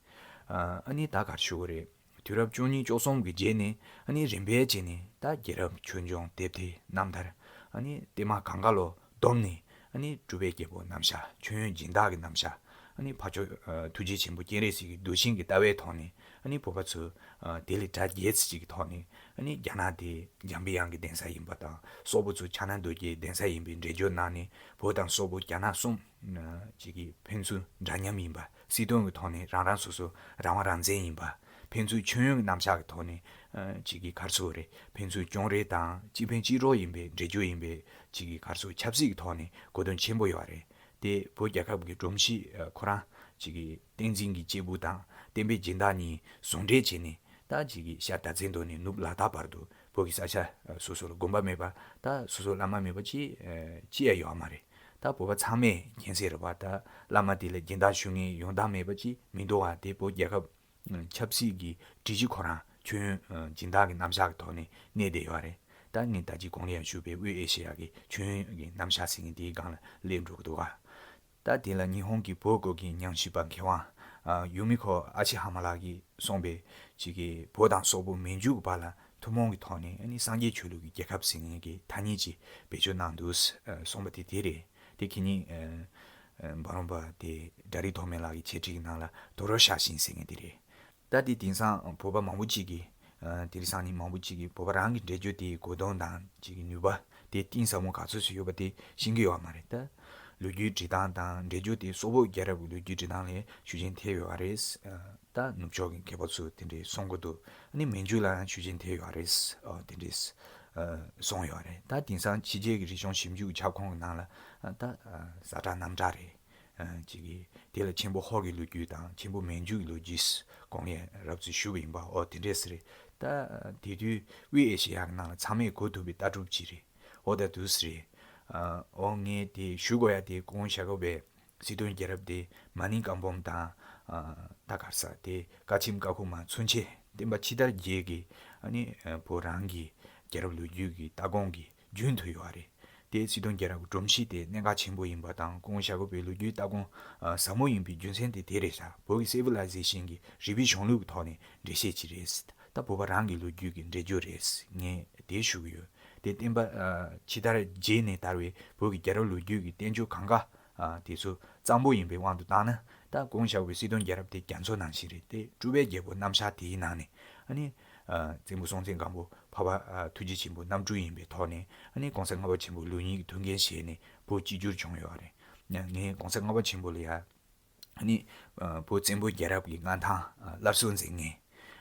ཨ་ཨ་ནི་ད་ག་རེ་ཞུ་དགོས་རེད། དུས་རབས་བཅུ་གཉིས་བཅུ་གསུམ་གྱི་རྗེས་ནས་ཨ་ནི་རིམ་པས་བྱས་ནས་ད་རྒྱལ་རབས་ཆོས་འབྱུང་དེབ་ཐེར་རྣམ་ཐར་ཨ་ནི་གཏེར་མ་གང་ག་ལོ་བསྡོམས་ནས་ཨ་ནི་སྤྲུལ་པའི་རྒྱལ་པོ་རྣམ་གཞག་མཆོད་ཡོན་སྦྱིན་བདག་གི་རྣམ་གཞག་ཨ་ནི་འཕགས་མཆོག་ཨ་ཐུགས་རྗེ་ཆེན་པོ་སྤྱན་རས་གཟིགས་ཀྱི་གདུལ་ཞིང་གི་ལྟ་བའི་ཐོག་ནས་ཨ་ནི་བོད་པ་ཚོ་ཨ་དེ་ལས་གྲ་རྒྱས་ཙམ་ཅིག་གི་ཐོག་ནས་ཨ་ནི་རྒྱ་ནག་དེ་འཇམ་པའི་དབྱངས་ཀྱི་གདན་ས་ཡིན་པ་དང་སོག་པོ་ཚོ་ཕྱག་ན་རྡོ་རྗེའི་གདན་ས་ཡིན་པའི་འགྲེལ་བརྗོད་གནང་ནས་བོད་དང་སོག་པོ་རྒྱ་ནག་གསུམ་ཅིག་གི་ཕན་ཚུན་འདྲ་མཉམ་ཡིན་པ། སྲིད་དོན་གྱི་ཐོག་ནས་རང་རང་སོ་སོ་རང་དབང་རང་བཙན་ཡིན་པ། ཕན་ཚུན་མཆོད་ཡོན་གྱི་རྣམ་གཞག་གི་ཐོག་ནས་ཨ་ཅིག་གི་ག་རེ་ཟེར་དགོས་རེད། ཕན་ཚུན་གཅོང་རེ་དང་གཅིག་ཕན་གཅིག་གྲོགས་ཡིན་པའི་འགྲེལ་བརྗོད་ཡིན་པའི་ཅིག་གི་ག་རེ་ཟེར་དགོས། ཆབ་སྲིད་ཀྱི་ཐོག་ནས་གོ་དོན་ཆེན་པོ་ཡོད་རེད། དེ་བོད་རྒྱལ་ཁབ་ཀྱི་སྒྲོམ་གཞི་ཨ་ཁོ་རང་ཅིག་གི་བསྟན་འཛིན་གྱི་སྐྱེས་བུ་དང་བསྟན་པའི་སྦྱིན་བདག་གཉིས་ཟུང་འབྲེལ་བྱས་ནས་ད་ཅིག་གི་ཤར་དར་རྩེ་མདོ་ནས་ནུབ་ལ་དྭགས་བར་དུ་བོད་ཀྱི་ས་ཆ་ཨ་སོ་སོ་ལ་དགོན་པ་མེད་པ་ད་སོ་སོ་བླ་མ་མེད་པ་ཅིག་ཨ་ཅི་ཡང་ཡོད་མ་རེད། ད་བོད་པ་ཚང་མས་མཁྱེན་གསལ་རེད་པ། ད་བླ་མ་དེ་ལ་སྦྱིན་བདག་ཞུ་མཁན་ཡོང་སྟངས་མེད་པ་ཅིག་མི་འདུག་པ། དེ་བོད་རྒྱལ་ཁབ་ཆབ་སྲིད་ཀྱི་སྒྲིག་གཞི་ཁོ་རང་མཆོད་ཡོན་སྦྱིན་བདག་གི་རྣམ་གཞག་གི་ཐོག་ནས་གནས་བསྡད་ཡོད་རེད། ད་ངས་ད་ཅི་གོང་ལ་ཡང་ཞུས་པའི་དབུས་ཨེ་ཤེ་ཡ་གི་མཆོད་ཡོན་གྱི་རྣམ་གཞག་ཟེར་མཁན་དེའི་སྒང་ལ་སླེབས་འགྲོ་གི་འདུག་ག་ད་དེ་ལ་ཉི་ཧོང་གི་བོད་སྐོར་གྱི་ཉམས་ཞིབ་པ་མཁས་དབང་ཡུ་མི་ཁོ་ཨ་ཆི་ཧ་མ་ལགས་ཀྱིས་གསུངས་པའི་ཅིག་གི་བོད་དང་སོག་པོ་མན་ཇུ་གི་བར་ལ་ཐུན་མོང་གི་ཐོག་ནས་ཨ་ནི་སངས་རྒྱས་ཆོས་ལུགས་ཀྱི་རྒྱལ་ཁབ་ཟེར་མཁན་གྱི་ཐ་སྙད་ཅིག་བེད་སྤྱོད་གནང་འདུག་གསུངས་པ་དེ་དེ་རེད། དེ་ཁེ་ཉིན་འབའ་རོམ་པ་དེ་སྒྲ་རིག་ཐོགས་མེད་ལགས་ཀྱི་འཆད་ཁྲིད་ཀྱི་ནང་ལ་དོ་རོ་ཤ་ཞིང་ཟེར་མཁན་དེ་རེད། ད་དེ་དེང་སང་བོད་པ་མང་པོ་ཅིག་གིས་དེང་སང་ནི་མང་པོ་ཅིག་གིས་བོད་པ་རང་གི་འགྲེལ་བརྗོད་དེའི་གོ་དོན་དང་ཅིག་གི་ནུས་པ་དེ་གཏིང་ཟབ་མོ་ག་ཚོད་ཅིག་ཡོད་པ་དེ་ཤེས་ཀྱི་ཡོད་མ་རེད། ད་ལོ་རྒྱུས་འབྲི་སྟངས་དང་འགྲེལ་བརྗོད་དེ་སོག་པོ་རྒྱལ་རབས་ཀྱི་ལོ་རྒྱུས་འབྲི་སྟངས་ལས་ཤུགས་རྐྱེན་ཐེབས་ཡོད་རེད། ད་ནུབ་ཕྱོགས་ཀྱི་མཁས་པ་ཚོས་དེ་འདྲའི་གསུང་གི་འདུག་ཨ་ནི་མན་ཇུ་ལ་ཡང་ཤུགས་རྐྱེན་ཐེབས་ཡོད་རེད། ཨོ་དེ་འདྲས་གསུངས་ཡོད་རེད། ད་དེང་སང་ཕྱི་རྒྱལ་གྱི་རིག་གཞུང་ཞིབ་འཇུག་ཁྱབ་ཁོངས་ཀྱི་ནང་ལ་ད་ཛ་དྲག་གནམ་དྲག་རེད། ཅིག་གིས་དེ་ལ་ཆེན་པོ་ཧོར་གྱི་ལོ་རྒྱུས་དང་ཆེན་པོ་མན་ཇུ་གི་ལོ་རྒྱུས་གོང་ལ་རབ་ཙམ་ཞུས་པ་ཡིན་པ། ཨོ་དེ་འདྲས་རེད། ད་དེ་དུས་དབུས་ཨེ་ཤེ་ཡ་གི་ནང་ལ་ཚང་མས་གོ་ཐུབ་པའི་ལྟ་གྲུབ་ཅིག་རེད། ཨོ་ད་དུས་རེད། ཨོ་ངས་དེ་ཞུ་དགོས་ཡ་དེ་སྐུ་ངོ་ཤ་ཁོ་པས། སྲིད་དོན་རྒྱལ་རབས་དེ་མ་ཎི་བཀའ་འབུམ་དང་། ད་ག་རེ་ཟེར་དེ་བཀའ་ཆེམས་ཀ་ཁུག་མ་ཚུན་ཆད་བསྟན་པ་ཕྱི་དར་རྗེས་ཀྱི་ཨ་ནི་བོད་རང་གི་རྒྱལ་རབས་ལོ་རྒྱུས་ཀྱི་ལྟ་དགོངས་ཀྱི་རྒྱུན་དུ་ཡོད་རེད། དེ་སྲིད་དོན་རྒྱལ་རབས་ཀྱི་སྒྲོམ་གཞི་དེ་གནད་འགག་ཆེན་པོ་ཡིན་པ་དང་སྐུ་ངོ་ཤ་ཁོ་པའི་ལོ་རྒྱུས་ལྟ་དགོངས་ཟབ་མོ་ཡིན་པའི་རྒྱུ་མཚན་དེ་དེ་རེད་ཤག་བོད་ཀྱི་སི་ཝི་ལའི་ཟེ་ཤན་གྱི་རིག་པའི་གཞུང་ལུགས་ཀྱི་ཐོག་ནས་འགྲེལ་བཤད་ཅིག་རེད། ད་བོད་པ་རང་གི་ལོ་རྒྱུས་ཀྱི་འགྲེལ་བརྗོད་རེད། ངས་དེ་ཞུ་གི་ཡོད། དེ་བསྟན་པ་ཕྱི་དར་རྗེས་ནས་དར་བའི་བོད་ཀྱི་རྒྱལ་རབས་ལོ་རྒྱུས་ཀྱི་བསྟན་བཅོས་གང་ག་ཨ་དེ་ཚོ་གཙང་པོ་ཡིན་པའི་དབང་དུ་བཏང་ན། ད་སྐུ་ངོ་ཤ་ཁོ་པའི་སྲིད་དོན་རྒྱལ་རབས་དེ་རྒྱ་མཚོ་ནང་བཞིན་རེད་དེ། སྤྲུལ་པའི་རྒྱལ་པོ་རྣམ་གཞག་དེའི་ནང་ནས་ ཨ་ནི་ཨ་བཙན་པོ་སྲོང་བཙན་སྒམ་པོ་འཕགས་པ་ཨ་ཐུགས་རྗེ་ཆེན་པོ་རྣམ་སྤྲུལ་ཡིན་པའི་ཐོག་ནས། ཨ་ནི་གོང་ས་ལྔ་པ་ཆེན་པོ་ལུགས་གཉིས་ཀྱི་ཐུགས་འགན་བཞེས་ནས་བོད་གཅིག་གྱུར་བྱུང་ཡོད་རེད། ང་ངས་གོང་ས་ལྔ་པ་ཆེན་པོ་ལ་ཡ། ཨ་ནི་ཨ་བོད་བཙན་པོའི་རྒྱལ་རབས་ཀྱི་མངའ་ཐང་ཨ་སླར་གསོ་མཛད་མཁན།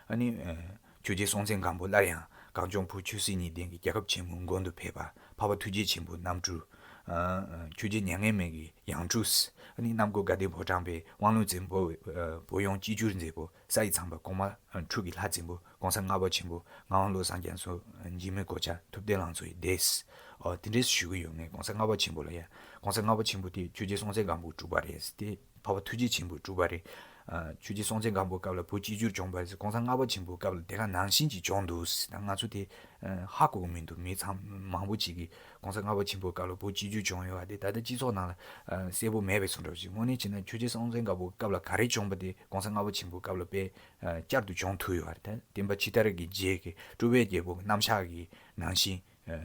ཨ་ནི་ཨ་ཆོས་རྒྱལ་སྲོང་བཙན་སྒམ་པོ་སླར་ཡང་གངས་ལྗོངས་བོད་ཆོས་སྲིད་གཉིས་ལྡན་གྱི་རྒྱལ་ཁབ་ཆེན་མོའི་མགོན་དུ་ཕེབས་པ། འཕགས་པ་ཐུགས་རྗེ་ཆེན་པོའི་རྣམ་སྤྲུལ། ཨ་ཨ་ཆོས་རྒྱལ་མྱ་ངན་མེད་ཀྱི་ཡང་སྤྲུལ། ཨ་ནི་གནམ་བསྐོས་དགའ་ལྡན་ཕོ་བྲང་པའི་དབང་ལུང་བཙན་པོ་ཨ་བོད་ཡོངས་གཅིག་གྱུར་མཛད་པོ། ས་ཡི་ཚངས་པ་གོང་མ་འབྲུག་གི་ལྷ་བཙན་པོ་གོང་ས་ལྔ་པ་ཆེན་པོ་ངག་དབང་བློ་བཟང་རྒྱ་མཚོ་འཇིགས་མེད་གོ་ཆ་ཐུབ་བསྟན་ལང་ཚོ་ཡི་སྡེས། ཨོ་དེ་འདྲས་ཞུ་གི་ཡོད། ངས་གོང་ས་ལྔ་པ་ཆེན་པོ་ལ་ཡ། གོང་ས་ལྔ་པ་ཆེན་པོ་དེ་ཆོས་རྒྱལ་སྲོང་བཙན་སྒམ་པོའི་སྤྲུལ་པ་རེད། དེ་འཕགས་པ་ཐུགས་རྗེ་ཆེན་པོའི་སྤྲུལ་པ་རེད། ཨ་ཆོས་རྒྱལ་སྲོང་བཙན་སྒམ་པོའི་སྐབས་ལ་བོད་གཅིག་གྱུར་བྱུང་བ་རེད། གོང་ས་ལྔ་པ་ཆེན་པོའི་སྐབས་ལ་དེ་ག་ནང་བཞིན་གྱི་བྱུང་འདུག། ད་ང་ཚོ་དེ་ཨ་ཧ་གོ་གི་མི་འདུག། མི་ཚང་མང་པོ་ཅིག་གིས་གོང་ས་ལྔ་པ་ཆེན་པོའི་སྐབས་ལ་བོད་གཅིག་གྱུར་བྱུང་ཡོད་པ་དེ་ད་ལྟ་སྤྱི་ཚོགས་ནང་ལ་ཨ་གསལ་པོ་མེད་པའི་བཟོ་འདྲ་ཞིག། དངོས་གནས་བྱས་ན་ཆོས་རྒྱལ་སྲོང་བཙན་སྒམ་པོའི་སྐབས་ལ་ག་རེ་བྱུང་བ་དེ་གོང་ས་ལྔ་པ་ཆེན་པོའི་སྐབས་ལ་དཔེ་ཨ་བསྐྱར་དུ་བྱུང་ཐུབ་ཡོད་པ་རེད། ད་བསྟན་པ་ཕྱི་དར་གྱི་རྗེས་ཀྱི་སྤྲུལ་པའི་རྒྱལ་པོ་གི་རྣམ་གཞག་གི་ནང་བཞིན་ཨ་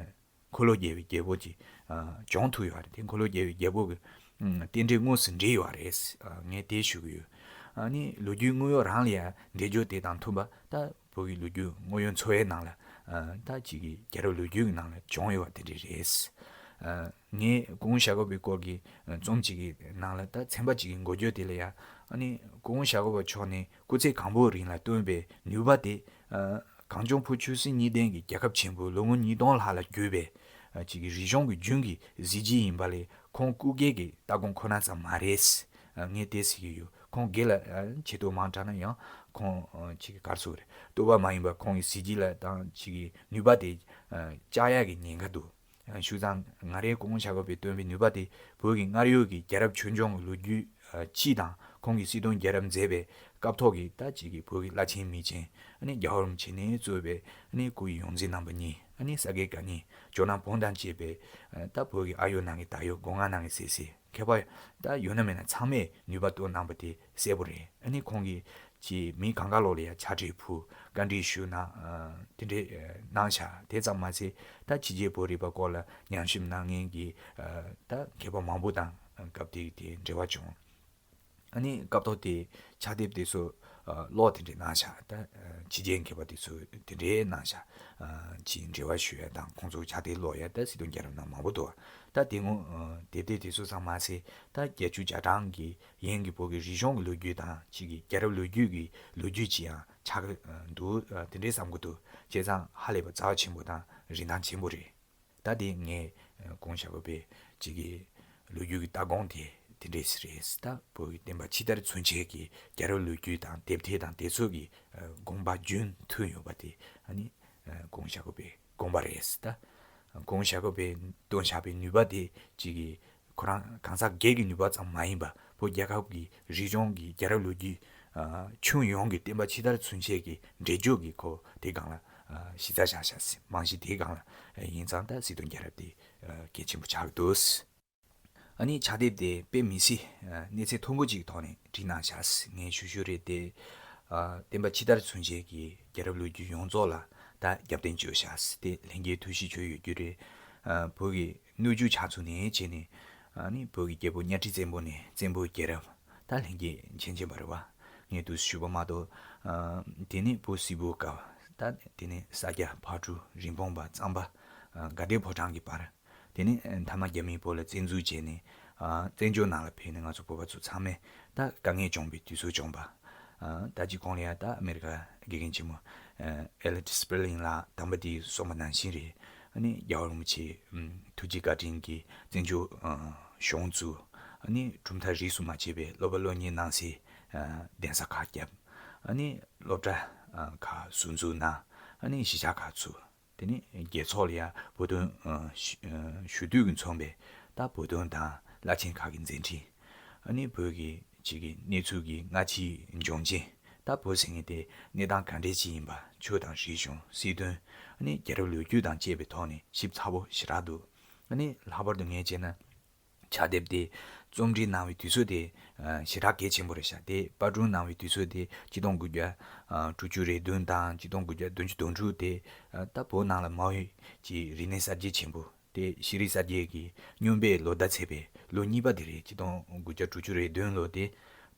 འཁོར་ལོ་རྒྱལ་བའི་རྒྱལ་པོ་ཅིག་ཨ་བྱུང་ཐུབ་ཡོད་རེད། དེ་འཁོར་ལོ་རྒྱལ་བའི་རྒྱལ་པོ་གི་ཨ་རྟེན་འབྲེལ་དངོས་སུ་འགྲིག་ཡོད་རེད། ཨ་ངས་དེ་ཞུ་གི་ཡོད། ཨ་ནི་ལོ་རྒྱུས་དངོས་ཡོད་རང་ལ་ཡང་འགྲེལ་བརྗོད་དེ་དང་མཐུན་པ། ད་བོད་ཀྱི་ལོ་རྒྱུས་དངོས་ཡོད་འཚོ་བའི་ནང་ལ་ཨ་ད་ཅིག་གི་རྒྱལ་རབས་ལོ་རྒྱུས་ཀྱི་ནང་ལ་བྱུང་ཡོད་པ་དེ་འདྲ་རེད། ཨ་ངས་སྐུ་ངོ་ཞྭ་སྒབ་པའི་སྐོར་གྱི་ཨ་རྩོམ་ཅིག་གི་ནང་ལ་ད་ཚན་པ་ཅིག་གི་འགོ་བརྗོད་དེ་ལ་ཡང་། ཨ་ནི་སྐུ་ངོ་ཞྭ་སྒབ་པ་མཆོག་ནས་སྐུ་ཚེ་གང་པོའི་རིང་ལ་བཏོན་པའི་ནུས་པ་དེ་ཨ་གངས་ལྗོངས་བོད་ཆོས་སྲིད་གཉིས་ལྡན་གྱི་རྒྱལ་ཁབ་ཆེན་པོའི་ལོ་ངོ་ཉིས་སྟོང་ལྷག་ལ་བརྒྱུད་པའི་ཨ་ཅིག་གི་རིག་གཞུང་གི་རྒྱུན་གྱི་གཟི་བརྗིད་ཡིན་པ་ལས་ཁོང་སྐུ་སྒེར་གྱི་ལྟ་དགོངས་ཁོ་ན་ཙམ་མ་རེད། ཨ་ངས་དེ་ཟེར་གྱི་ཡོད། ཁོང་སྒེར་ལ་ཨ་ཆེ་བསྟོད་མང་དྲགས་ན་ཡང་ཁོང་ཨ་ཅིག་གི་ག་རེ་ཟེར་དགོས་རེད། བསྟོད་པ་མ་ཡིན་པ་ཁོང་གི་གཟི་བརྗིད་ལ་དང་ཅིག་གི་ནུས་པ་དེ་ཨ་བཅག་ཡག་གི་ཉེན་ཁ་འདུག། ཨ་བྱས་ཙང་ང་རའི་སྐུ་ངོ་ཞྭ་སྒབ་པས་བཏོན་པའི་ནུས་པ་དེ་བོད་ཀྱི་སྔར་ཡོད་ཀྱི་རྒྱལ་རབས་ཆོས་འབྱུང་གི་ལོ་རྒྱུས་ཨ་སྤྱི་དང་ཁོང་གིས་སྲིད་དོན་རྒྱལ་རབས་མཛད་པའི་སྐབས་ཐོག་གི་ད་ཅིག་གི་བོད་ཀྱི་བླ་ཆེན་མི་ཆེན། ཨ་ནི་རྒྱལ་བ་རིན་པོ་ཆེ་ནས་གཙོས་པའི་ཨ་ནི་སྐུ་ཡི་ཡོངས་འཛིན་རྣམ་པ་གཉིས། ཨ་ནི་ས་དགེ་བཀའ་རྙིང་ཇོ་ནང་བོན་དང་བཅས་པའི་ཨ་ད་བོད་ཀྱི་ཨ་ཡོད་ནང་གི་ད་ཡོད་སྒོ་ང་ནང་གི་སྲས་སྲས་མཁས་པ་ད་ཡོད་ན་མེད་ན་ཚང་མས་ནུས་པ་བཏོན་གནང་པ་དེ་གསལ་པོ་རེད། ཨ་ནི་ཁོང་གིས་ཀྱི་མི་གང་ག་ལོག་ལ་ཡང་ཕྱག་བྲིས་ཕུལ། བཀའ་འདྲི་ཞུས་གནང་། ཨ་དེ་འདྲའི་ཨ་གནང་བཞག། དེ་ཙམ་མ་ཟད་ད་ཕྱི་རྒྱལ་བོད་རིག་པ་སྐོར་ལ་ཉམས་ཞིབ་གནང་མཁན་གྱི་ཨ་ད་མཁས་པ་མང་པོ་དང་སྐབས་དེ་དེ་འབྲེལ་བ་བྱུང་། ཨ་ནི་སྐབས་ཐོག་དེ་ཕྱག་དེབ་དེ་ཚོ་ཨ་ཀློག་དེ་འདྲ་གནང་བཞག། ད་ཨ་ཕྱི་རྒྱལ་མཁས་པ་དེ་ཚོ་དེ་འདྲའི་གནང་བཞག། ཨ་ཅིག་འབྲེལ་བ་ཞུ་ཡ་དང་ཁོང་ཚོ་ཕྱག་དེབ་ཀློག་ཡ་ད་སྲིད་དོན་རྒྱལ་རབས་ནང་མང་པོ་འདུག། ད་དེ་སྔོན་ཨ་དེབ་དེ་དེ་ཚོ་ཙམ་མ་ཟད་ད་བརྒྱད་ཅུ་གྱ་གྲངས་ཀྱི་དབྱིན་གྱི་བོད་ཀྱི་རིག་གཞུང་གི་ལོ་རྒྱུས་དང་ཅིག་གི་རྒྱལ་རབས་ལོ་རྒྱུས་ཀྱི་ལོ་རྒྱུས་ཅིག་ཡང་ཆགས་ཀྱི་འདུག། ཨ་དེ་འདྲའི་བསམ་གྱི་འདུག། བྱས་ཙང་ཧ་ལས་པ་རྩ་བ་ཆེན་པོ་དང་རིན་ཐང་ཆེན་པོ་རེད། ད་དེ་ངས་ཨ་སྐུ་ངོ་ཞྭ་སྒབ་པའི་ཅིག་གི་ལོ་རྒྱུས་ཀྱི་ལྟ་དགོངས་དེ་དེ་འདྲས་རེད། ད་བོད་ཀྱི་བསྟན་པ་ཕྱི་དར་ཚུན་ཆད་ཀྱི་རྒྱལ་རབས་ལོ་རྒྱུས་དང་དེབ་ཐེར་དང་དེ་ཚོ་གི་ཨ་དགོངས་པ་རྒྱུན་མཐུན་ཡོད་པ་དེ་ཨ་ནི་ཨ་སྐུ་ངོ་ཞྭ་སྒབ་པའི་དགོངས་པ་རེད། ད་སྐུ་ངོ་ཞྭ་སྒབ་པས་བཏོན་བཞག་པའི་ནུས་པ་དེ་ཅིག་གི་ཁོ་རང་གང་ཟག་སྒེར་གྱི་ནུས་པ་ཙམ་མ་ཡིན་པ་བོད་རྒྱལ་ཁབ་ཀྱི་རིག་གཞུང་གི་རྒྱལ་རབས་ལོ་རྒྱུས་ཨ་ཁྱོན་ཡོངས་ཀྱི་བསྟན་པ་ཕྱི་དར་ཚུན་ཆད་ཀྱི་འགྲེལ་བརྗོད་ཀྱི་ཁོ་དེ་སྒང་ལ་ཨ་གཞི་རྩ་བཞག་བཞག་ཟིན་རྨང་གཞི་དེའི་སྒང་ལ་ཡིན་ཙང་ད་སྲིད་དོན་རྒྱལ་རབས་དེ་ཨ་གལ་ཆེན་པོ་ཆགས་འདུག། ཨ་ནི་ཕྱག་དེབ་དེ་དཔེ་མི་སྲིད་ཨ་གནས་ཚད་མཐོན་པོ་ཅིག་གི་ཐོག་ནས་བྲིས་གནང་བཞག། ངས་ཞུ་ཞུ་རེད་དེ། ཨ་བསྟན་པ་ཕྱི་དར་ཚུན་ཆད་ཀྱི་རྒྱལ་རབས་ལོ་རྒྱུས་ཡོངས་རྫོགས་ལ་ད་རྒྱབ་རྟེན་བཅོལ་བཞག་དེ་ལྷན་རྒྱས་ཐུགས་ཞིབ་བྱས་ཡོད་རྒྱུ་རེད། ཨ་བོད་ཀྱི་སྣོད་བཅུད་ཆགས་ཚུལ་ནས་བྱས་ནས། ཨ་ནི་བོད་ཀྱི་རྒྱལ་པོ་གཉའ་ཁྲི་བཙན་པོ་ནས་བཙན་པོའི་རྒྱལ་རབས་ད་ལྷན་རྒྱས་མཁྱེན་མཁྱེན་པ་རེད་བ། ངས་འདུག་ཞུས་པ་མ་གཏོགས། ཨ་དེ་ནས་བོད་སིལ་བུའི་སྐབས། ད་དེ་ནས་ས་སྐྱ་ཕག་གྲུ་རིན་སྤུངས་པ་གཙང་པ། ཨ་དགའ་ལྡན་ཕོ་བྲང་གི་བར། དེ་ནས་མཐའ་མ་རྒྱ་མིས་བོད་ལ་བཙན་འཛུལ་བྱས་ནས། ཨ་བཙན་བྱོལ་ནང་ལ་ཕེབས་ནས་ང་ཚོ་བོད་པ་ཚོ་ཚང་མས་ད་དཀའ་ངལ་བྱུང་བའི་དུས་ཚོད་བྱུང་བ། ཨ་ད་ཅི་གོང་ལ་ཡང་ད་ཨ་མེ་རི་ཀ་དགེ་རྒན་ཆེན་མོ་ཨ་ཨེ་ལིཊ་སི་པེར་ལིང་ལགས་དམ་པ་དེས་གསུངས་པ་ནང་བཞིན་རེད། ཨ་ནི་རྒྱལ་བ་རིན་པོ་ཆེ་ཨམ་ཐུགས་རྗེ་བཀའ་དྲིན་གྱིས་བཙན་བྱོལ་ཨ་གཞུང་བཙུགས། ཨ་ནི་གྲུབ་མཐའ་རིས་སུ་མ་ཆད་པའི་སློབ་པ་སློབ་གཉེར་གནང་སའི་ཨ་གདན་ས་ཁག་བརྒྱབ། ཨ་ནི་སློབ་གྲྭ་ཨ་ཁག་ཟུར་འཛུགས་གནང་། ཨ་ནི་གཞིས་ཆགས་ཁག་ཚུགས། དེ་ནས་རྒྱལ་ཚོགས་ལ་ཡང་བོད་དོན་ཨ་ཞུ་ཨ་ཞུ་འདོད་ཀྱིས་མཚོན་པའི་ད་བོད་དོན་དང་བླ་ཆེན་ཁག་གི་མཛད་འཕྲིན། ཨ་ནི་བོད་ཀྱི་ཅིག་གི་གནས་ཚུལ་གྱི་སྔ་ཕྱིའི་འབྱུང་རྐྱེན། ད་བོད་ཟེར་མཁན་དེ་གནས་སྟངས་ག་འདྲས་ཅིག་ཡིན་པ། ཆོས་དང་རིག་གཞུང་། སྲིད་དོན། ཨ་ནི་རྒྱལ་རབས་ལོ་རྒྱུས་དང་བཅས་པའི་ཐོག་ནས་ཞིབ་ཚགས་པོ་ཞེ་དྲག་འདུག། ཨ་ནི་ལྷག་པར་དུ་ངས་བྱས་ན། ཕྱག་དེབ་དེ་རྩོམ་སྒྲིག་གནང་བའི་དུས་ཚོད་དེ་ཨ་ཞེ་དྲག་གལ་ཆེན་པོ་རེད་ཤག། དེ་པར་སྐྲུན་གནང་བའི་དུས་ཚོད་དེ་ཆིག་སྟོང་དགུ་བརྒྱ་ཨ་དྲུག་ཅུ་རེ་བདུན་དང་ཆིག་སྟོང་དགུ་བརྒྱ་བདུན་ཅུ་དོན་དྲུག་དེ། ཨ་ད་བོད་ནང་ལ་མ་འོངས་ཀྱི་རིག་གནས་གསར་བརྗེ་ཆེན་པོ་དེ་ཤེས་རིག་གསར་བརྗེ་གི་སྨྱོན་པའི་ལོ་ཟླ་ཚེས་པའི་ལོ་གཉིས་པ་དེ་རེད། ཆིག་སྟོང་དགུ་བརྒྱ་དྲུག་ཅུ་རེ་བདུན་ལོ་དེ།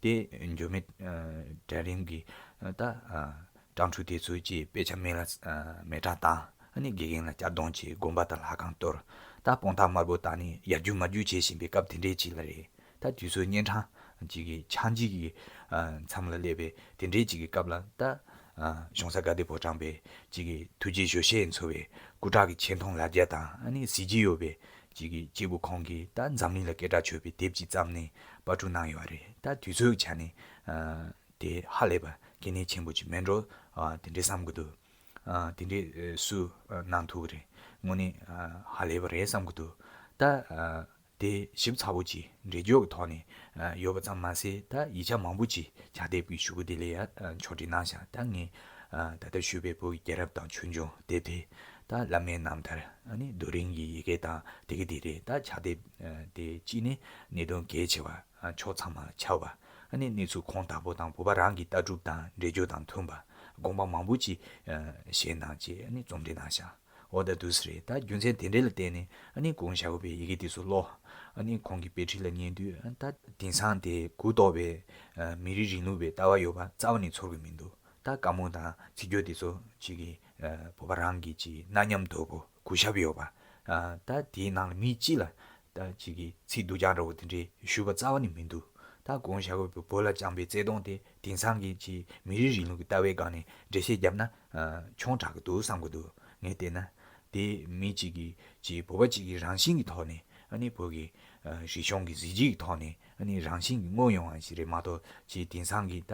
དེ་འགྱུར་མེད་ཨ་གྲལ་རིམ་གྱི་ཨ་ད་ཨ་ དྲང་ཕྲུག་དེ་ཚོས་ཀྱི་དཔེ་ཆ་མེ་ལ་ཨ་མེ་སྲེག་བཏང་། ཨ་ནི་དགེ་རྒན་ལ་གཅར་རྡུང་བྱས། དགོན་པ་དང་ལྷ་ཁང་གཏོར། ད་སྤང་ཐང་དམར་པོ་བཏང་ནས་ཡར་རྒྱུག་མར་རྒྱུག་བྱེད་བཞིན་པའི་སྐབས་དེ་འདྲའི་ཅིག་ལ་རེད། ད་དུས་ཚོད་གཉན་འཕྲང་ཅིག་གི་ཆག་འཇིག་གི་ཨ་མཚམས་ལ་སླེབས་པའི་དེ་འདྲའི་ཅིག་གི་སྐབས་ལ། ད་ཨ་གཞུང་ས་དགའ་ལྡན་ཕོ་བྲང་པའི་ཅིག་གི་ཐུགས་རྗེ་ཞུ་ཞེས་འཚོ་བའི་སྐུ་དྲག་གི་ཆེ་མཐོང་ལ་རྒྱ་དང་། ཨ་ནི་གཟི་བརྗིད་ཡོད་པའི་ཅིག་གི་སྐྱེས་བུ་ཁོང་གིས་ད་འཛམ་གླིང་ལ་སྐད་གྲགས་ཆོད་པའི་དེབ་ཅིག་བརྩམས་ནས་པར་སྐྲུན་གནང་ཡོད་རེད། ད་དུས་ཚོད་ཀྱི་ཆ་ནས་ཨ་དེ་ཧ་ལས་པ་གལ་གནད་ཆེན་པོ་ཅིག་མེད་འགྲོ། ཨ་དེ་འདྲའི་བསམ་གི་འདུག། ཨ་དེ་འདྲའི་ཨ་སུ་ཨ་གནང་ཐུབ་ཀྱི་རེད། དངོས་གནས་ཨ་ཧ་ལས་པ་རེད་བསམ་གི་འདུག། ད་ཨ་དེ་ཞིབ་ཚགས་པོ་ཅིག་འགྲེལ་བརྗོད་ཀྱི་ཐོག་ནས་ཨ་ཡོད་པ་ཙམ་མ་ཟད། ད་ཡིག་ཆ་མང་པོ་ཅིག་ཕྱག་དེབ་ཀྱི་ཞུ་སྐུལ་དེ་ལ་ཡ་ཨ་ཕྱོགས་སྒྲིག་གནང་བཞག། ད་ངས་ཨ་ད་ལྟ་ཞུས་པའི་བོད་ཀྱི་རྒྱལ་རབས་དང་ཆོས་འབྱུང་དེབ་དེ། ད་བླ་མའི་རྣམ་ཐར། ཨ་ནི་རྡོ་རིང་གི་ཡི་གེ་དང་དེ་ག་དེ་རེད། ད་ཕྱག་དེབ་ཨ་དེ་གཅིག་ནི་གནད་དོན་གལ་ཆེ་བ་ཨ་ཕྱོགས་ཚང་མ་ལ་ཁྱབ་པ། ཨ་ནི་གནས་ཚུལ་ཁུངས་དག་པོ་དང་བོད་པ་རང་གི་ལྟ་གྲུབ་དང་འགྲེལ་བརྗོད་དང་མཐུན་པ། དགོངས་པ་མང་པོ་ཅིག་ཨ་བཞེས་གནང་བྱས། ཨ་ནི་རྩོམ་སྒྲིག་གནང་བཞག། འོ་ད་འདུག་སེ་རེད། ད་རྒྱུ་མཚན་དེ་འདྲ་ལ་བརྟེན་ནས་ཨ་ནི་གོང་བཞག་པའི་ཡི་གེ་དེ་ཚོ་ཀློག། ཨ་ནི་ཁོང་གི་དཔེ་ཁྲིད་ལ་ཉན་དུས། ཨ་ད་དེང་སང་དེ་གུ་དོག་པའི་ཨ་མི་རིགས་རིང་ལུགས་པའི་ལྟ་བ་ཡོད་པ་རྩ་བ་ནས་ཚོར་གི་མི་འདུག། ད་བཀའ་མོལ་དང་ཚིག་སྦྱོར་དེ་ཚོ་ཅིག་གི་ཨ་བོད་པ་རང་གི་ཅིག་གནའ་ཉམས་དོད་པོ་གུས་ཞབས་ཡོད་པ། ཨ་ད་དེའི་ནང་ལ་མི་གཅིག་ལ་ད་ཅིག་གི་ཚིག་སྡུག་ཅག་འདྲ་བོ་དེ་འདྲའི་ཞུས་པ་རྩ་བ་ནས་མི་འདུག། ད་གོང་བཞག་པའི་བོད་ལ་བཅངས་པའི་བརྩེ་དུང་དེ་དེང་སང་གི་ཅིག་མི་རིགས་རིང་ལུགས་ཀྱི་ལྟ་བའི་སྒང་ནས་འགྲེལ་བཤད་བརྒྱབ་ན་ཨ་ཆུང་དྲགས་ཀྱི་འདུག་བསམ་གྱི་འདུག། ངས་བལྟས་ན་དེ་མི་གཅིག་གིས་ཅིག་བོད་པ་གཅིག་གི་རང་བཞིན་གྱི་ཐོག་ནས། ཨ་ནི་བོད་ཀྱི་ཨ་རིག་གཞུང་གི་གཟི་བརྗིད་ཀྱི་ཐོག་ནས། ཨ་ནི་རང་བཞིན་གྱིས་མངོན་ཡོང་བ་ཞིག་རེད་མ་གཏོགས། ཅིག་དེང་སང་གི་ད་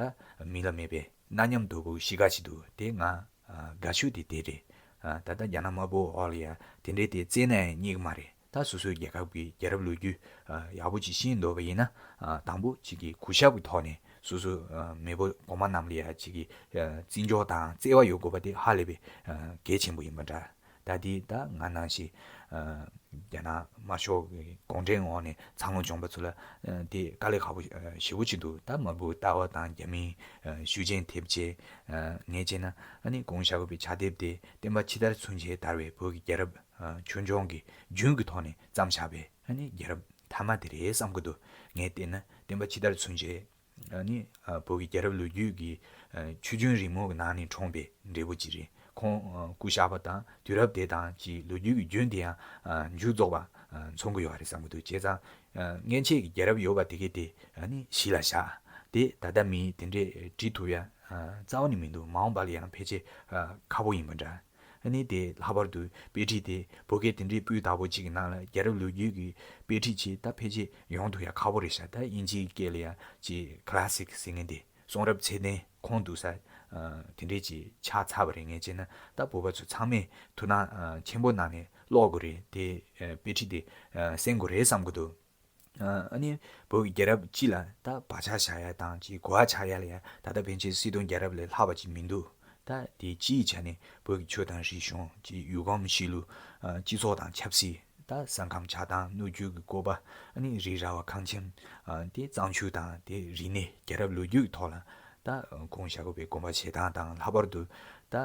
མི་ལ་མེད་པའི་གནའ་ཉམས་དོད་པོ་གཤིས་ཀ་ཞིག་འདུག། དེ་ང་ཨ་དགའ་ཤོས་དེ་དེ་རེད། ཨ་ད་ལྟ་རྒྱ་ནག་དམར་པོ་འོག་ལ་ཡ་དེ་འདྲའི་དེ་བཙལ་ན་ཡང་རྙེད་ཀྱི་མ་རེད། ད་སོ་སོའི་རྒྱལ་ཁབ་ཀྱི་རྒྱལ་རབས་ལོ་རྒྱུས་ཨ་ཡག་པོ་ཅིག་ཤེས་འདོད་པ་ཡིན་ན། ཨ་དང་པོ་ཅིག་གི་གུས་ཞབས་ཀྱི་ཐོག་ནས་སོ་སོ་ཨ་མེས་པོ་གོང་མ་རྣམས་ལ་ཡ་ཅིག་གི་ཨ་བརྩི་འཇོག་དང་བརྩེ་བ་ཡོད་དགོས་པ་དེ་ཧ་ལས་པའི་ཨ་གལ་ཆེན་པོ་ཡིན་པ་འདྲ། ད་དེ་ད་ང་ནང་བཞིན་ཨ་རྒྱ་ནག་དམར་ཤོག་གི་གུང་ཁྲན་འོག་ནས་འཚར་ལོངས་བྱུང་བ་ཚོ་ལ་ཨ་དེ་དཀའ་ལས་ཁག་པོ་ཨ་ཞེ་པོ་ཅིག་འདུག། ད་དམར་པོའི་ལྟ་བ་དང་རྒྱ་མིའི་ཨ་ཤུགས་རྐྱེན་ཐེབས་བྱས། ཨ་ངས་བྱས་ན་ཨ་ནི་གོང་བཞག་པའི་ཕྱག་དེབ་དེ་སྟོན་པ་ཕྱི་དར་ཚུན་ཆད་དར་བའི་བོད་ཀྱི་རྒྱལ་རབས་ཨ་ཆོས་འབྱུང་གི་རྒྱུན་གྱི་ཐོག་ནས་བརྩམས་བཞག་པའི་ཨ་ནི་རྒྱལ་རབས་མཐའ་མ་དེ་རེད་བསམ་གྱི་འདུག། ངས་བལྟས་ན་སྟོན་པ་ཕྱི་དར་ཚུན་ཆད་ཨ་ནི་ཨ་བོད་ཀྱི་རྒྱལ་རབས་ལོ་རྒྱུས་ཀྱི་ཨ་ཆོས་འབྱུང་རིང་མོ་གི་ནང་ནས་འཁྲུངས་པའི་འབྲས་བུ་ཅིག་རེད། ཁོང་ཨ་སྐུ་གཤེགས་པ་དང་དུས་རབས་དེ་དང་ཅིག་ལོ་རྒྱུས་ཀྱི་རྒྱུན་དེ་ཡང་ཨ་མཇུག་རྫོགས་པ་ཨ་མཚོན་གྱི་ཡོད་རེད་བསམ་གྱི་འདུག། བྱས་ཙང་ཨ་སྔན་ཆད་ཀྱི་རྒྱལ་རབས་ཡོད་པ་དེ་གས་དེ་ཨ་ནི་གཞི་ལ་བཞག། དེ་ད་ལྟ་མིས་དེ་འདྲས་བྲིས་ཐུབ་ཡ་ཨ་རྩ་བ་ནས་མི་འདུག། མ་འོངས་པ་ལ་ཡང་ཕལ་ཆེར་ཨ་ཁག་པོ་ཡིན་པ་འདྲ། ཨ་ནི་དེ་ལྷག་པར་དུ་དཔེ་ཁྲིད་དེ་བོད་སྐད་དེ་འདྲའི་སྤུས་དག་པོ་ཅིག་གི་ནང་ལ་རྒྱལ་རབས་ལོ་རྒྱུས་ཀྱི་དཔེ་ཁྲིད་ཅིག་ད་ཕལ་ཆེར་ཡོང་ཐུབ་ཡ་ཁག་པོ་རེད་ཤག། ད་དབྱིན་ཇིའི་སྐད་ལ་ཡ་ཅིག་ཁ་ལ་སིག་ཟེར་མཁན་དེ། གསུང་རབ་ཚད་ལྡན་ཁུངས་གཏུགས་ས་ཨ་དེ་འདྲས་ཅིག་ཆགས་ཚར་བ་རེད། ངས་བྱས་ན་ད་བོད་པ་ཚོ་ཚང་མས་ཐུགས་སྣང་ཨ་ཆེན་པོ་གནང་ནས་ཀློག་དགོས་རེད། དེ་ཨ་དཔེ་ཁྲིད་དེ་ཨ་གསན་དགོས་རེད་བསམ་གྱི་འདུག། ཨ་ནི་བོད་ཀྱི་རྒྱལ་རབས་སྤྱི་ལ་ད་བག་ཆགས་བཞག་ཡ་དང་ཅིག་གོ་བ་ཆགས་ཡ་ལ་ཡ་ད་ལྟ་ཕན་ཆད་སྲིད་དོན་རྒྱལ་རབས་ལས་ལྷག་པ་ཅིག་མི་འདུག། ད་དེ་སྤྱིའི་ཆ་ནས་བོད་ཀྱི་ཆོས་དང་རིག་གཞུང་། ཅིག་ཡུལ་གོམས་གཤིས་ལུགས། ཨ་སྤྱི་ཚོགས་དང་ཆབ་སྲིད། ད་ས་ཁམས་ཆགས་སྟངས། སྣོད་བཅུད་ཀྱི་བཀོད་པ། ཨ་ནི་རི་ར་བ་ཁང་ཁྱིམ། ཨ་དེ་གཙང་ཆུ་དང་དེ་རིག་གནས། རྒྱལ་རབས་ལོ་རྒྱུས་ཀྱི་ཐོག་ལ་ད་གོང་བཞག་དགོས་པའི་དགོངས་པ་བཞེས་སྟངས་དང་། ལྷག་པར་དུ་ད་ཨ་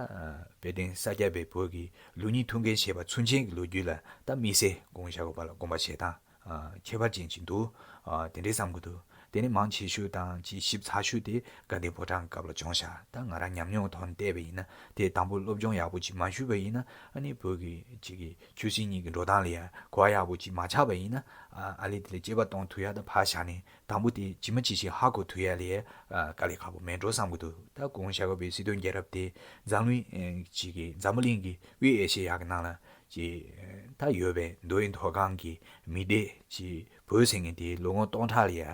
དཔལ་ལྡན་ས་སྐྱ་པའི་བོད་ཀྱི་ལུགས་གཉིས་ཐུན་འགན་བཞེས་པ་ཚུན་ཆད་ཀྱི་ལོ་རྒྱུས་ལ་ད་དམིགས་བསལ་གོང་བཞག་དགོས་པ་ལ་དགོངས་པ་བཞེས་སྟངས་ཨ་ཁྱད་པར་ཅན་ཅིག་འདུག། ཨ་དེ་འདྲའི་བསམ་གྱི་འདུག། དེ་ནས་མང་ཆེ་ཤོས་དང་ཅིག་ཞིབ་ཚགས་ཤོས་དེ་དགའ་ལྡན་ཕོ་བྲང་གི་སྐབས་ལ་བྱུང་ཤག། ད་ང་རང་ཉམས་མྱོང་གི་ཐོག་ནས་བལྟས་པ་ཡིན་ན། དེ་དང་པོ་སློབ་སྦྱོང་ཡག་པོ་ཅིག་མ་ཞུས་པ་ཡིན་ན། ཨ་ནི་བོད་ཀྱི་ཅིག་གི་ཆོས་སྲིད་གཉིས་ཀྱི་འགྲོ་སྟངས་ལ་ཡ་གོ་བ་ཡག་པོ་ཅིག་མ་ཆགས་པ་ཡིན་ན། ཨ་ཨ་ལས་དེ་ལ་དཔྱད་པ་གཏོང་ཐུབ་ཡ་ད་ཕར་བཞག་ནས། དང་པོ་དེ་ཇི་མ་ཇི་བཞིན་ཧ་གོ་ཐུབ་ཡ་ལ་ཡ་ཨ་དཀའ་ལས་ཁག་པོ་མེད་འགྲོ་བསམ་གྱི་འདུག། ད་གོང་བཞག་པའི་སྲིད་དོན་རྒྱལ་རབས་དེ་འཛམ་གླིང་ཨེ་ཅིག་གི་འཛམ་བུ་གླིང་གི་དབུས་ཨེ་ཤེ་ཡ་གི་ནང་ལ་ཅིག་ཨེ་ད་ཡོད་པའི་མདོ་དབུས་མཐོ་སྒང་གི་མི་སྡེ་ཅིག་བོད་ཟེར་མཁན་དེ་ལོ་ངོ་སྟོང་ཕྲག་ལ་ཡ་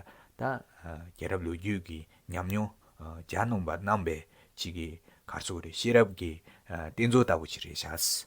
ད་ཨ་རྒྱལ་རབས་ལོ་རྒྱུས་ཀྱི་ཉམས་མྱོང་ཨ་གྱ་ནོམ་པ་བསྣམས་པའི་ཅིག་གི་ག་རེ་ཟེར་དགོས་རེད། ཤེས་རབ་ཀྱི་ཨ་རྟེན་མཛོད་ལྟ་བུ་ཅིག་རེད་ཤག།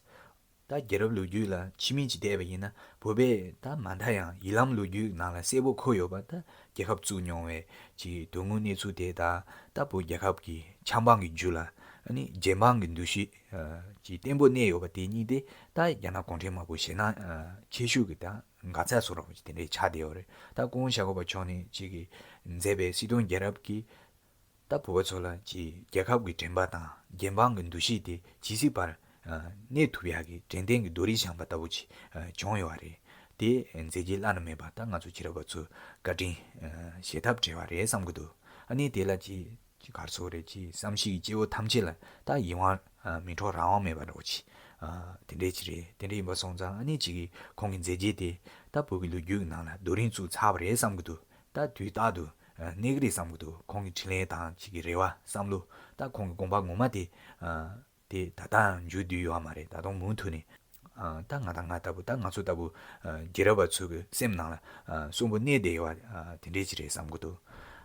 ད་རྒྱལ་རབས་ལོ་རྒྱུས་ལ་ཕྱི་མིག་ཅིག་བལྟས་པ་ཡིན་ན། བོད་པས་ད་མ་མཐའ་ཡང་ཡིན་ལམ་ལོ་རྒྱུས་ནང་ལ་གསལ་པོ་འཁོད་ཡོད་པ། ད་རྒྱལ་ཁབ་བཙུགས་མྱོང་བའི་ཅིག་དོན་དངོས་གནས་ཚུལ་དེ་དང་། ད་བོད་རྒྱལ་ཁབ་ཀྱི་ཆབ་འབངས་ཀྱི་རྒྱུད་ལ་ཨ་ནི་རྒྱལ་འབངས་ཀྱི་འདུ་ཤེས་ཨ་ཅིག་བརྟན་པོ་གནས་ཡོད་པ་དེ་གཉིས་དེ་ད་རྒྱ་ནག་གུང་ཁྲན་དམར་པོའི་ཞེད་སྣང་ཨ་ཆེ་ཤོས་ཀྱི་ད་འགག་རྩ་བཟོ་འདྲ་པོ་ཅིག་དེ་འདྲའི་ཆགས་བསྡད་ཡོད་རེད། ད་གོང་བཞག་དགོས་པ་ཕྱོགས་ནས་ཅིག་གིས་མཛད་པའི་སྲིད་དོན་རྒྱལ་རབས་ཀྱི་ད་བོད་པ་ཚོ་ལ་ཅིག་རྒྱལ་ཁབ་ཀྱི་དྲན་པ་དང་རྒྱལ་འབངས་ཀྱི་འདུ་ཤེས་དེ་ཇི་སྲིད་བར་ཨ་གནས་ཐུབ་ཡག་གི་དྲན་རྟེན་གྱི་རྡོ་རིང་བཞེངས་པ་ལྟ་བུ་ཅིག་ཨ་བྱུང་ཡོད་པ་རེད། དེ་མཛད་རྗེས་བླ་ན་མེད་པ། ད་ང་ཚོ་ཕྱི་རབས་པ་ཚོས་བཀའ་དྲིན་ཨ་གཞལ་ཐབས་བྲལ་བ་རེད་བསམ་གྱི་འདུག། ཨ་ནི་དེ་ལ་ཅིག་ ཅིག་ག་རེ་ཟེར་དགོས་རེད། ཅིག་བསམ་ཤེས་ཀྱི་སྐྱེ་བོ་ཐམས་ཅད་ལ་ད་ཡིད་དབང་ཨ་མི་འཕྲོག་རང་དབང་མེད་པ་འདྲ་བོ་ཅིག་ཨ་དེ་འདྲས་ཅིག་རེད། དེ་འདྲས་ཡིན་པ་སོང་ཙང་ཨ་ནི་ཅིག་གིས་ཁོང་གི་མཛད་རྗེས་དེ་ད་བོད་ཀྱི་ལོ་རྒྱུས་ཀྱི་ནང་ལ་རྡོ་རིང་བཙུགས་ཚར་བ་རེད་བསམ་གྱི་འདུག་ད་དུས་རྟག་ཏུ་ཨ་གནས་ཀྱི་རེད་བསམ་གྱི་འདུག་ཁོང་གི་འཕྲིན་ལས་དང་ཅིག་གི་རེ་བ་བསམ་བློ་ད་ཁོང་གི་དགོངས་པ་ངོ་མ་དེ་ཨ་དེ་ད་ལྟའང་མཇུག་བསྡུས་ཡོད་མ་རེད། ད་དུང་མུ་མཐུད་ནས་ཨ་ད་ང་དང་ང་ལྟ་བུ་ད་ང་ཚོ་ལྟ་བུ་ཨ་རྒྱལ་རབས་པ་ཚོ་གི་སེམས་ནང་ལ་ཨ་གསོན་པོ་གནས་བསྡད་ཡོད་པ་ཨ་དེ་འདྲས་ཅིག་རེད་བསམ་གྱི་འདུག་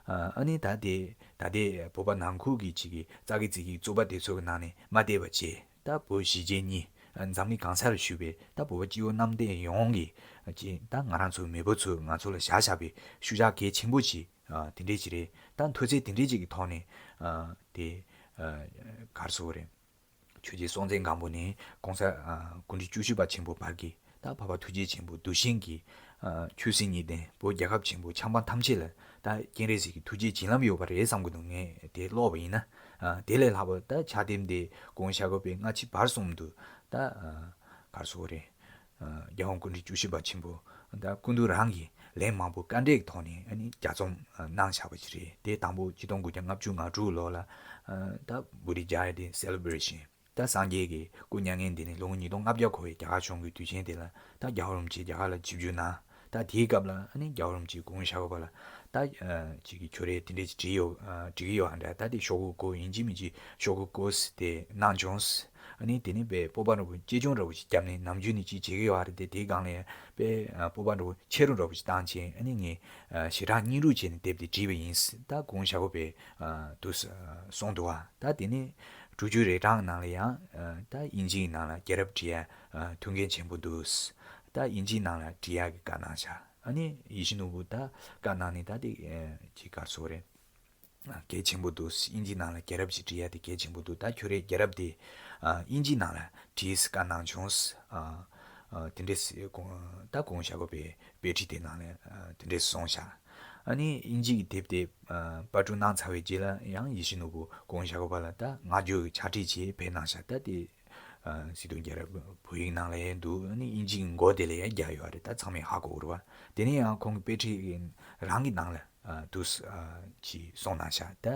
ཨ་ཨ་ནི་ད་དེ་ད་ལྟའི་བོད་པ་ནང་ཁུལ་གྱི་ཅིག་གི་ཙག་གི་ཙིག་གི་རྩོད་པ་དེ་ཚོ་གི་ནང་ནས་མ་བསྡད་པ་བྱས། ད་བོད་གཞིས་བྱེས་གཉིས་ཨ་འཛམ་གླིང་གང་སར་བཞུགས་པའི་ད་བོད་པ་སྤྱི་བོ་གནམ་བསྟན་ཡོངས་ཀྱི་ཅིག་ད་ང་རང་ཚོ་མེས་པོ་ཚོས་ང་ཚོ་ལ་བཞག་བཞག་པའི་ཤུལ་བཞག་གལ་ཆེན་པོ་ཅིག་ཨ་དེ་འདྲས་ཅིག་རེད། ད་མཐོ་ཚད་དེ་འདྲས་ཅིག་གི་ཐོག་ནས་ཨ་དེ་ཨ་ག་རེ་ཟེར་དགོས་རེད། ཆོས་རྗེ་སྲོང་བཙན་སྒམ་པོ་ནས་གོང་ས་ཨ་སྐུ་ཕྲེང་བཅུ་བཞི་པ་ཆེན་པོ་བར་གྱི་ད་འཕགས་པ་ཐུགས་རྗེ་ཆེན་པོ་གདུལ་ཞིང་གི་ཨ་ཆོས་སྲིད་གཉིས་ལྡན་བོད་རྒྱལ་ཁབ་ཆེན་པོ་ཆབ་འབངས་ཐམས་ཅད་ལ་ད་སྤྱན་རས་གཟིགས་ཀྱི་ཐུགས་རྗེ་བྱིན་རླབས་ཡོད་པ་རེད་བསམ་གྱི་འདུག་ངས་དེ་ཀློག་པ་ཡིན་ན། ཨ་དེ་ལས་ལྷག་པ་ད་ཕྱག་དེབ་འདི་གོང་བཞག་དགོས་པའི་སྔ་ཕྱི་བར་གསུམ་དུ་ད་ཨ་ག་རེ་ཟེར་དགོས་རེད། ཨ་རྒྱལ་དབང་སྐུ་ཕྲེང་བཅུ་བཞི་པ་ཆེན་པོ་ད་སྐུ་མདུན་རང་གིས་ལན་མང་པོ་བཀའ་འདྲིའི་ཐོག་ནས་ཨ་ནི་ལྗགས་རྩོམ་ཨ་གནང་བཞག་པ་ཞིག་རེད། དེ་དང་པོ་ཆིག་སྟོང་དགུ་བརྒྱ་ལྔ་བཅུ་ང་དྲུག་ལོ་ལ་ཨ་ད་Bodhi Jayantini celebration ད་སངས་རྒྱས་ཀྱི་སྐུ་མྱ་ངན་འདས་ནས་ལོ་ངོ་ཉིས་སྟོང་ལྔ་བརྒྱ་འཁོར་བའི་རྒྱ་གར་གཞུང་གི་དུས་ཆེན་དེ་ལ་ད་རྒྱལ་བ་རིན་པོ་ཆེ་རྒྱ་གར་ལ་ཆིབས་བསྒྱུར་གནང་། ད་དེའི་སྐབས་ལ་ཨ་ནི་རྒྱལ་བ་རིན་པོ་ཆེས་གོང་བཞག་པ་ལ་ད་ཨ་ཅིག་གི་ཁྱོད་རས་དེ་འདྲས་ཅིག་བྲིས་ཡོད་ཨ་འབྲི་གི་ཡོད་ཨ་འདྲ། ད་དེ་ཤོག་གུ་བགོ་ཡིན་གཅིག་མིན་གཅིག་ཤོག་གུ་བགོས་དེ་གནང་བྱུང་། ཨ་ནི་དེ་ནས་དཔེ་སྤོབས་པ་འདྲ་པོ་གཅེས་སྐྱོང་འདྲ་པོ་ཞིག་བརྒྱབ་ནས་ནམ་རྒྱུན་ནས་ཅིག་བྱེད་ཀྱི་ཡོད་ཨ་རེད་དེ། དེའི་སྒང་ལ་ཡང་དཔེ་ཨ་སྤོབས་པ་འདྲ་པོ་ཆེ་རུ་འདྲ་པོ་ཞིག་བཏང་བྱས་ཨ་ནི་ངས་ཨ་ཞེ་དྲག་སྙིང་རུས་བྱས་ནས་དེབ་དེ་བྲིས་པ་ཡིན། ད་གོང་བཞག་པ་དཔེ་ཨ་འདུག་སེ་གསུངས་འདུག་ཨ། ད་དེ་ནས་དྲུག་ཅུ་རེ་གྲངས་ནང་ལ་ཡང་ཨ་ད་དབྱིན་ཇིའི་ནང་ལ་རྒྱལ་རབས་བྲིས་ཡ་ཨ་ཐུགས་འགན་ཆེན་པོ་འདུག་ད་དབྱིན་ཇིའི་ནང་ལ་བྲིས་ཡག་གི་བཀའ་གནང་བཞག་ཨ་ནི་ཡིད་བཞིན་ནོར་བུ་ད་བཀའ་གནང་ནས་ད་དེ་ཨ་ཅིག་ག་རེ་ཟེར་དགོས་རེད། ཨ་གལ་ཆེན་པོ་འདུག་དབྱིན་ཇིའི་ནང་ལ་རྒྱལ་རབས་ཅིག་བྲིས་ཡག་དེ་གལ་ཆེན་པོ་འདུག་ད་ཁྱོད་རའི་རྒྱལ་རབས་དེ་ཨ་དབྱིན་ཇིའི་ནང་ལ་བྲིས་བཀའ་གནང་བྱུང་། ཨ་ཨ་དེ་འདྲས་གོང་ད་གོང་བཞག་དགོས་པའི་དཔེ་ཁྲིད་དེ་ནང་ལ་ཨ་དེ་འདྲས་གསུངས་བཞག་ཨ་ནི་དབྱིན་ཇི་གི་དེབ་དེ་ཨ་པར་སྐྲུན་གནང་ཚར་བའི་རྗེས་ལ་ཡང་ཡིད་བཞིན་ནོར་བུ་གོང་བཞག་དགོས་པ་ལ་ད་ངག་རྒྱུན་གྱི་ཕྱག་བྲིས་བྱས་ཕེབས་གནང་བཞག་ད་དེ་ཨ་སྲིད་དོན་རྒྱལ་རབས་བོད་ཡིག་ནང་ལ་ཡང་འདུག་ཨ་ནི་དབྱིན་ཇིའི་མགོ་དེ་ལ་ཡང་རྒྱག་ཡོད་རེད། ད་ཚང་མས་ཧ་གོ་གི་རེད་བ། དེ་ནས་ཡང་ཁོང་གི་དཔེ་ཁྲིད་རང་གི་ནང་ལ་ཨ་འདུག་སེ་ཨ་ཅིག་གསུངས་གནང་བཞག་ད་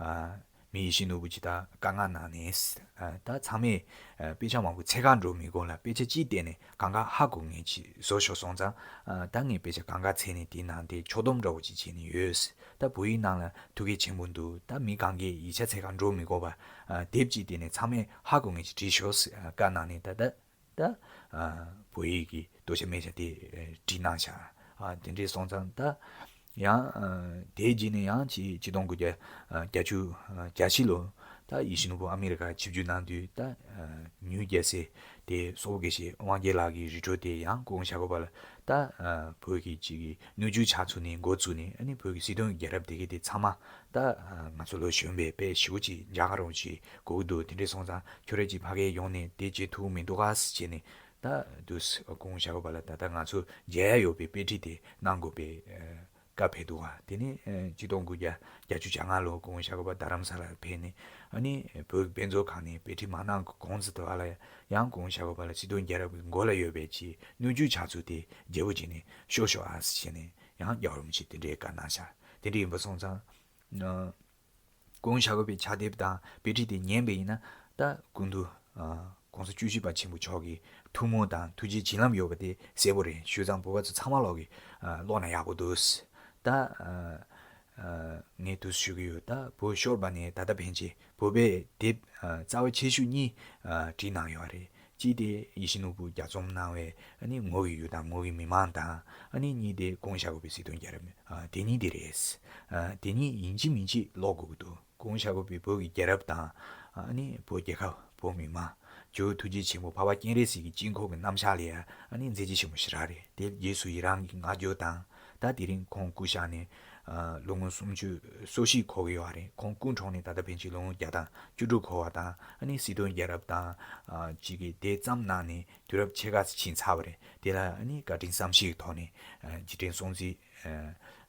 ཨ་མི་ཡིད་བཞིན་ནོར་བུ་ཅིག་ད་བཀའ་མངགས་གནང་ནས་ཨ་ད་ཚང་མས་ཨ་དཔེ་ཆ་མང་པོ་འཚོལ་ག་འགྲོ་མི་དགོས་ལ་དཔེ་ཆ་གཅིག་བལྟས་ནས་གང་ག་ཧ་གོ་མཁན་ཅིག་བཟོ་ཤོག་གསུངས་ཙང་། ཨ་ད་ངས་དཔེ་ཆ་གང་ག་འཚོལ་ནས་དེའི་ནང་དེ་ཕྱོགས་བསྡོམས་འདྲ་བོ་ཅིག་བྱས་ནས་ཡོད། ད་བོད་ཡིག་ནང་ལ་ཐུགས་འགན་ཆེན་པོ་འདུག་ད་མི་གང་གས་ཡིག་ཆ་འཚོལ་ག་འགྲོ་མི་དགོས་པ་ཨ་དེབ་གཅིག་བལྟས་ནས་ཚང་མས་ཧ་གོ་མཁན་ཅིག་བྲིས་ཤོག་ཟེར་ཨ་བཀའ་གནང་ནས་ད་ད། ད་ཨ་བོད་ཡིག་གི་རྡོ་ཆ་སྨད་ཆ་དེ་ཨ་བྲིས་གནང་བཞག་ཨ་དེ་འདྲས་སོང་ཙང་ད་ཡང་ཨ་དེའི་རྗེས་ནས་ཡང་ཆིག་ཆིག་སྟོང་དགུ་བརྒྱ་ཨ་བརྒྱད་ཅུ་ཨ་གྱ་བཞི་ལོ་ད་ཡིད་བཞིན་ནོར་བུ་ཨ་མི་རི་ཀར་ཆིབས་བསྒྱུར་གནང་དུས་ད་ཨ་ཉིའུ་ཇར་སི་དེ་སོག་པོ་དགེ་བཤེས་དབང་རྒྱལ་ལགས་ཀྱི་རི་ཁྲོད་དེ་ཡང་གོང་བཞག་དགོས་པ་ལ་ད་ཨ་བོད་ཀྱི་ཅིག་གི་སྣོད་བཅུད་ཆགས་ཚུལ་ནས་འགོ་བཙུགས་ནས་ཨ་ནི་བོད་ཀྱི་སྲིད་དོན་རྒྱལ་རབས་དེ་གའི་དེ་ཚང་མ་ད་ཨ་ང་ཚོ་ལོ་གཞོན་པའི་དཔེ་ཞེ་པོ་ཅིག་མཇལ་ཁ་རོགས་ཅིག་དགོས་ཀྱི་འདུག་དེ་འདྲས་སོང་ཙང་ཁྱོད་རང་ཅིག་ཕ་གིར་ཡོང་ནས་དེ་བྱེད་ཐུབ་མི་འདུག་ག་ཟེར་བྱས་ནས་ད་དུས་གོང་བཞག་པ་ལ་ད་ལྟ་ང་ཚོ་མཇལ་ཡ་ཡོད་པའི་དཔེ་ཁྲིད་དེ་གནང་དགོས་པའི་ཨ་བཀའ་ཕེབས་འདུག་ག་དེ་ནས་ཨ་ཆིག་སྟོང་དགུ་བརྒྱ་བརྒྱད་ཅུ་གྱ་ལྔ་ལོ་གོང་བཞག་པ་རྡ་རམ་ས་ལར་ཕེབས་ནས་ཨ་ནི་བོད་ཀྱི་དཔེ་མཛོད་ཁང་ནས་དཔེ་ཁྲིད་མ་གནང་གོང་ཙམ་དུ་བ་ལ་ཡང་གོང་བཞག་པ་ལ་སྲིད་དོན་རྒྱལ་རབས་ཀྱི་མགོ་ལ་ཡོད་པའི་ཅིག་སྣོད་བཅུད་ཆགས་ཚུལ་དེ་མཇལ་པོ་བྱས་ནས་ཤོག་ཤོག་ཨ་ཟེར་བྱས་ནས་ཡང་རྒྱལ་བ་རིན་པོ་ཆེས་དེ་འདྲའི་བཀའ་གནང་བཞག་དེ་འདྲ་ཡིན་པ་སོང་ཙང་། ཨ་གོང་བཞག་པའི་ཕྱག་དེབ་དང་དཔེ་ཁྲིད་དེ་ཉན་པ་ཡིན་ན་ད་སྐུ་མདུན་ཨ་གོང་ས་བཅུ་བཞི་པ་ཆེན་པོ་མཆོག་གི་ཐུགས་སྨོན་དང་ཐུགས་རྗེ་བྱིན་རླབས་ཡོད་པ་དེ་གསལ་པོ་རེད། བྱས་ཙང་བོད་པ་ཚོ་ཚང་མ་ལོག་གིས་ཨ་ཀློག་ན་ཡག་པོ་འདུག་ད་ཨ་ཨ་ངས་དུས་ཞུ་གི་ཡོད། ད་བོད་ཤོར་བ་ནས་ད་ལྟ་ཕན་ཆད་བོད་པའི་དེབ་ཨ་རྩ་བ་ཆེ་ཤོས་གཉིས་ཨ་བྲིས་གནང་ཡོད་རེད། གཅིག་དེ་ཡིད་བཞིན་ནོར་བུས་ལྗགས་རྩོམ་གནང་བའི་ཨ་ནི་ངོ་བོའི་ཡུལ་དང་ངོ་བོའི་མི་མང་དང་། ཨ་ནི་གཉིས་དེ་གོང་བཞག་དགོས་པའི་སྲིད་དོན་རྒྱལ་རབས། ཨ་དེ་གཉིས་དེ་རེད། ཨ་དེ་གཉིས་ཡིན་གཅིག་མིན་གཅིག་ཀློག་དགོས་ཀྱི་འདུག་གོང་བཞག་དགོས་པའི་བོད་ཀྱི་རྒྱལ་རབས་དང་། ཨ་ནི་བོད་རྒྱལ་ཁབ་བོད་མི་མང་། ཇོ་བོ་ཐུགས་རྗེ་ཆེན་པོ་འཕགས་པ་སྤྱན་རས་གཟིགས་ཀྱི་དཀྱིལ་འཁོར་གྱི་རྣམ་གཞག་ལ་ཡང་ཨ་ནི་མཛད་རྗེས་ཆེན་པོ་ཞེ་དྲག་རེད། དེ་རྗེས་སུ་ཡི་རང་གི་ངག་རྒྱུན་དང་། ད་དེ་རིང་ཁོང་སྐུ་གཤེགས་ནས་ཨ་ལོ་ངོ་སུམ་ཅུ་སོ་བཞི་འཁོར་གྱི་ཡོད་རེད། ཁོང་སྐུ་འཁྲུངས་ནས་ད་ལྟ་ཕན་ཆད་ལོ་ངོ་བརྒྱ་དང་བཅུ་དྲུག་འཁོར་བ་དང་། ཨ་ནི་སྲིད་དོན་རྒྱལ་རབས་དང་ཨ་ཅིག་གིས་དེ་ཙམ་གནང་ནས་དུས་རབས་ཕྱེད་ཀ་ཙམ་ཕྱིན་ཚར་བ་རེད། དེ་ལ་ཨ་ནི་བཀའ་དྲིན་བསམ་ཤེས་ཀྱི་ཐོག་ནས་ཨ་རྗེས་དྲན་སྲུང་བརྩི་ཨ་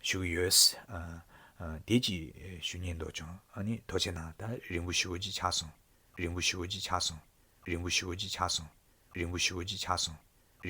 ཞུ་གི་ཡོད། ཨ་ཨ་དེ་ཅིག་ཞུ་སྙིང་འདོད་བྱུང་། ཨ་ནི་ཐུགས་རྗེ་གནང་། ད་རིང་པོ་ཞེ་པོ་ཅིག་ཆགས་སོང་། རིང་པོ་ཞེ་པོ་ཅིག་ཆགས་སོང་། རིང་པོ་ཞེ་པོ་ཅིག་ཆགས་སོང་། རིང་པོ་ཞེ་པོ་ཅིག་ཆགས་སོང་།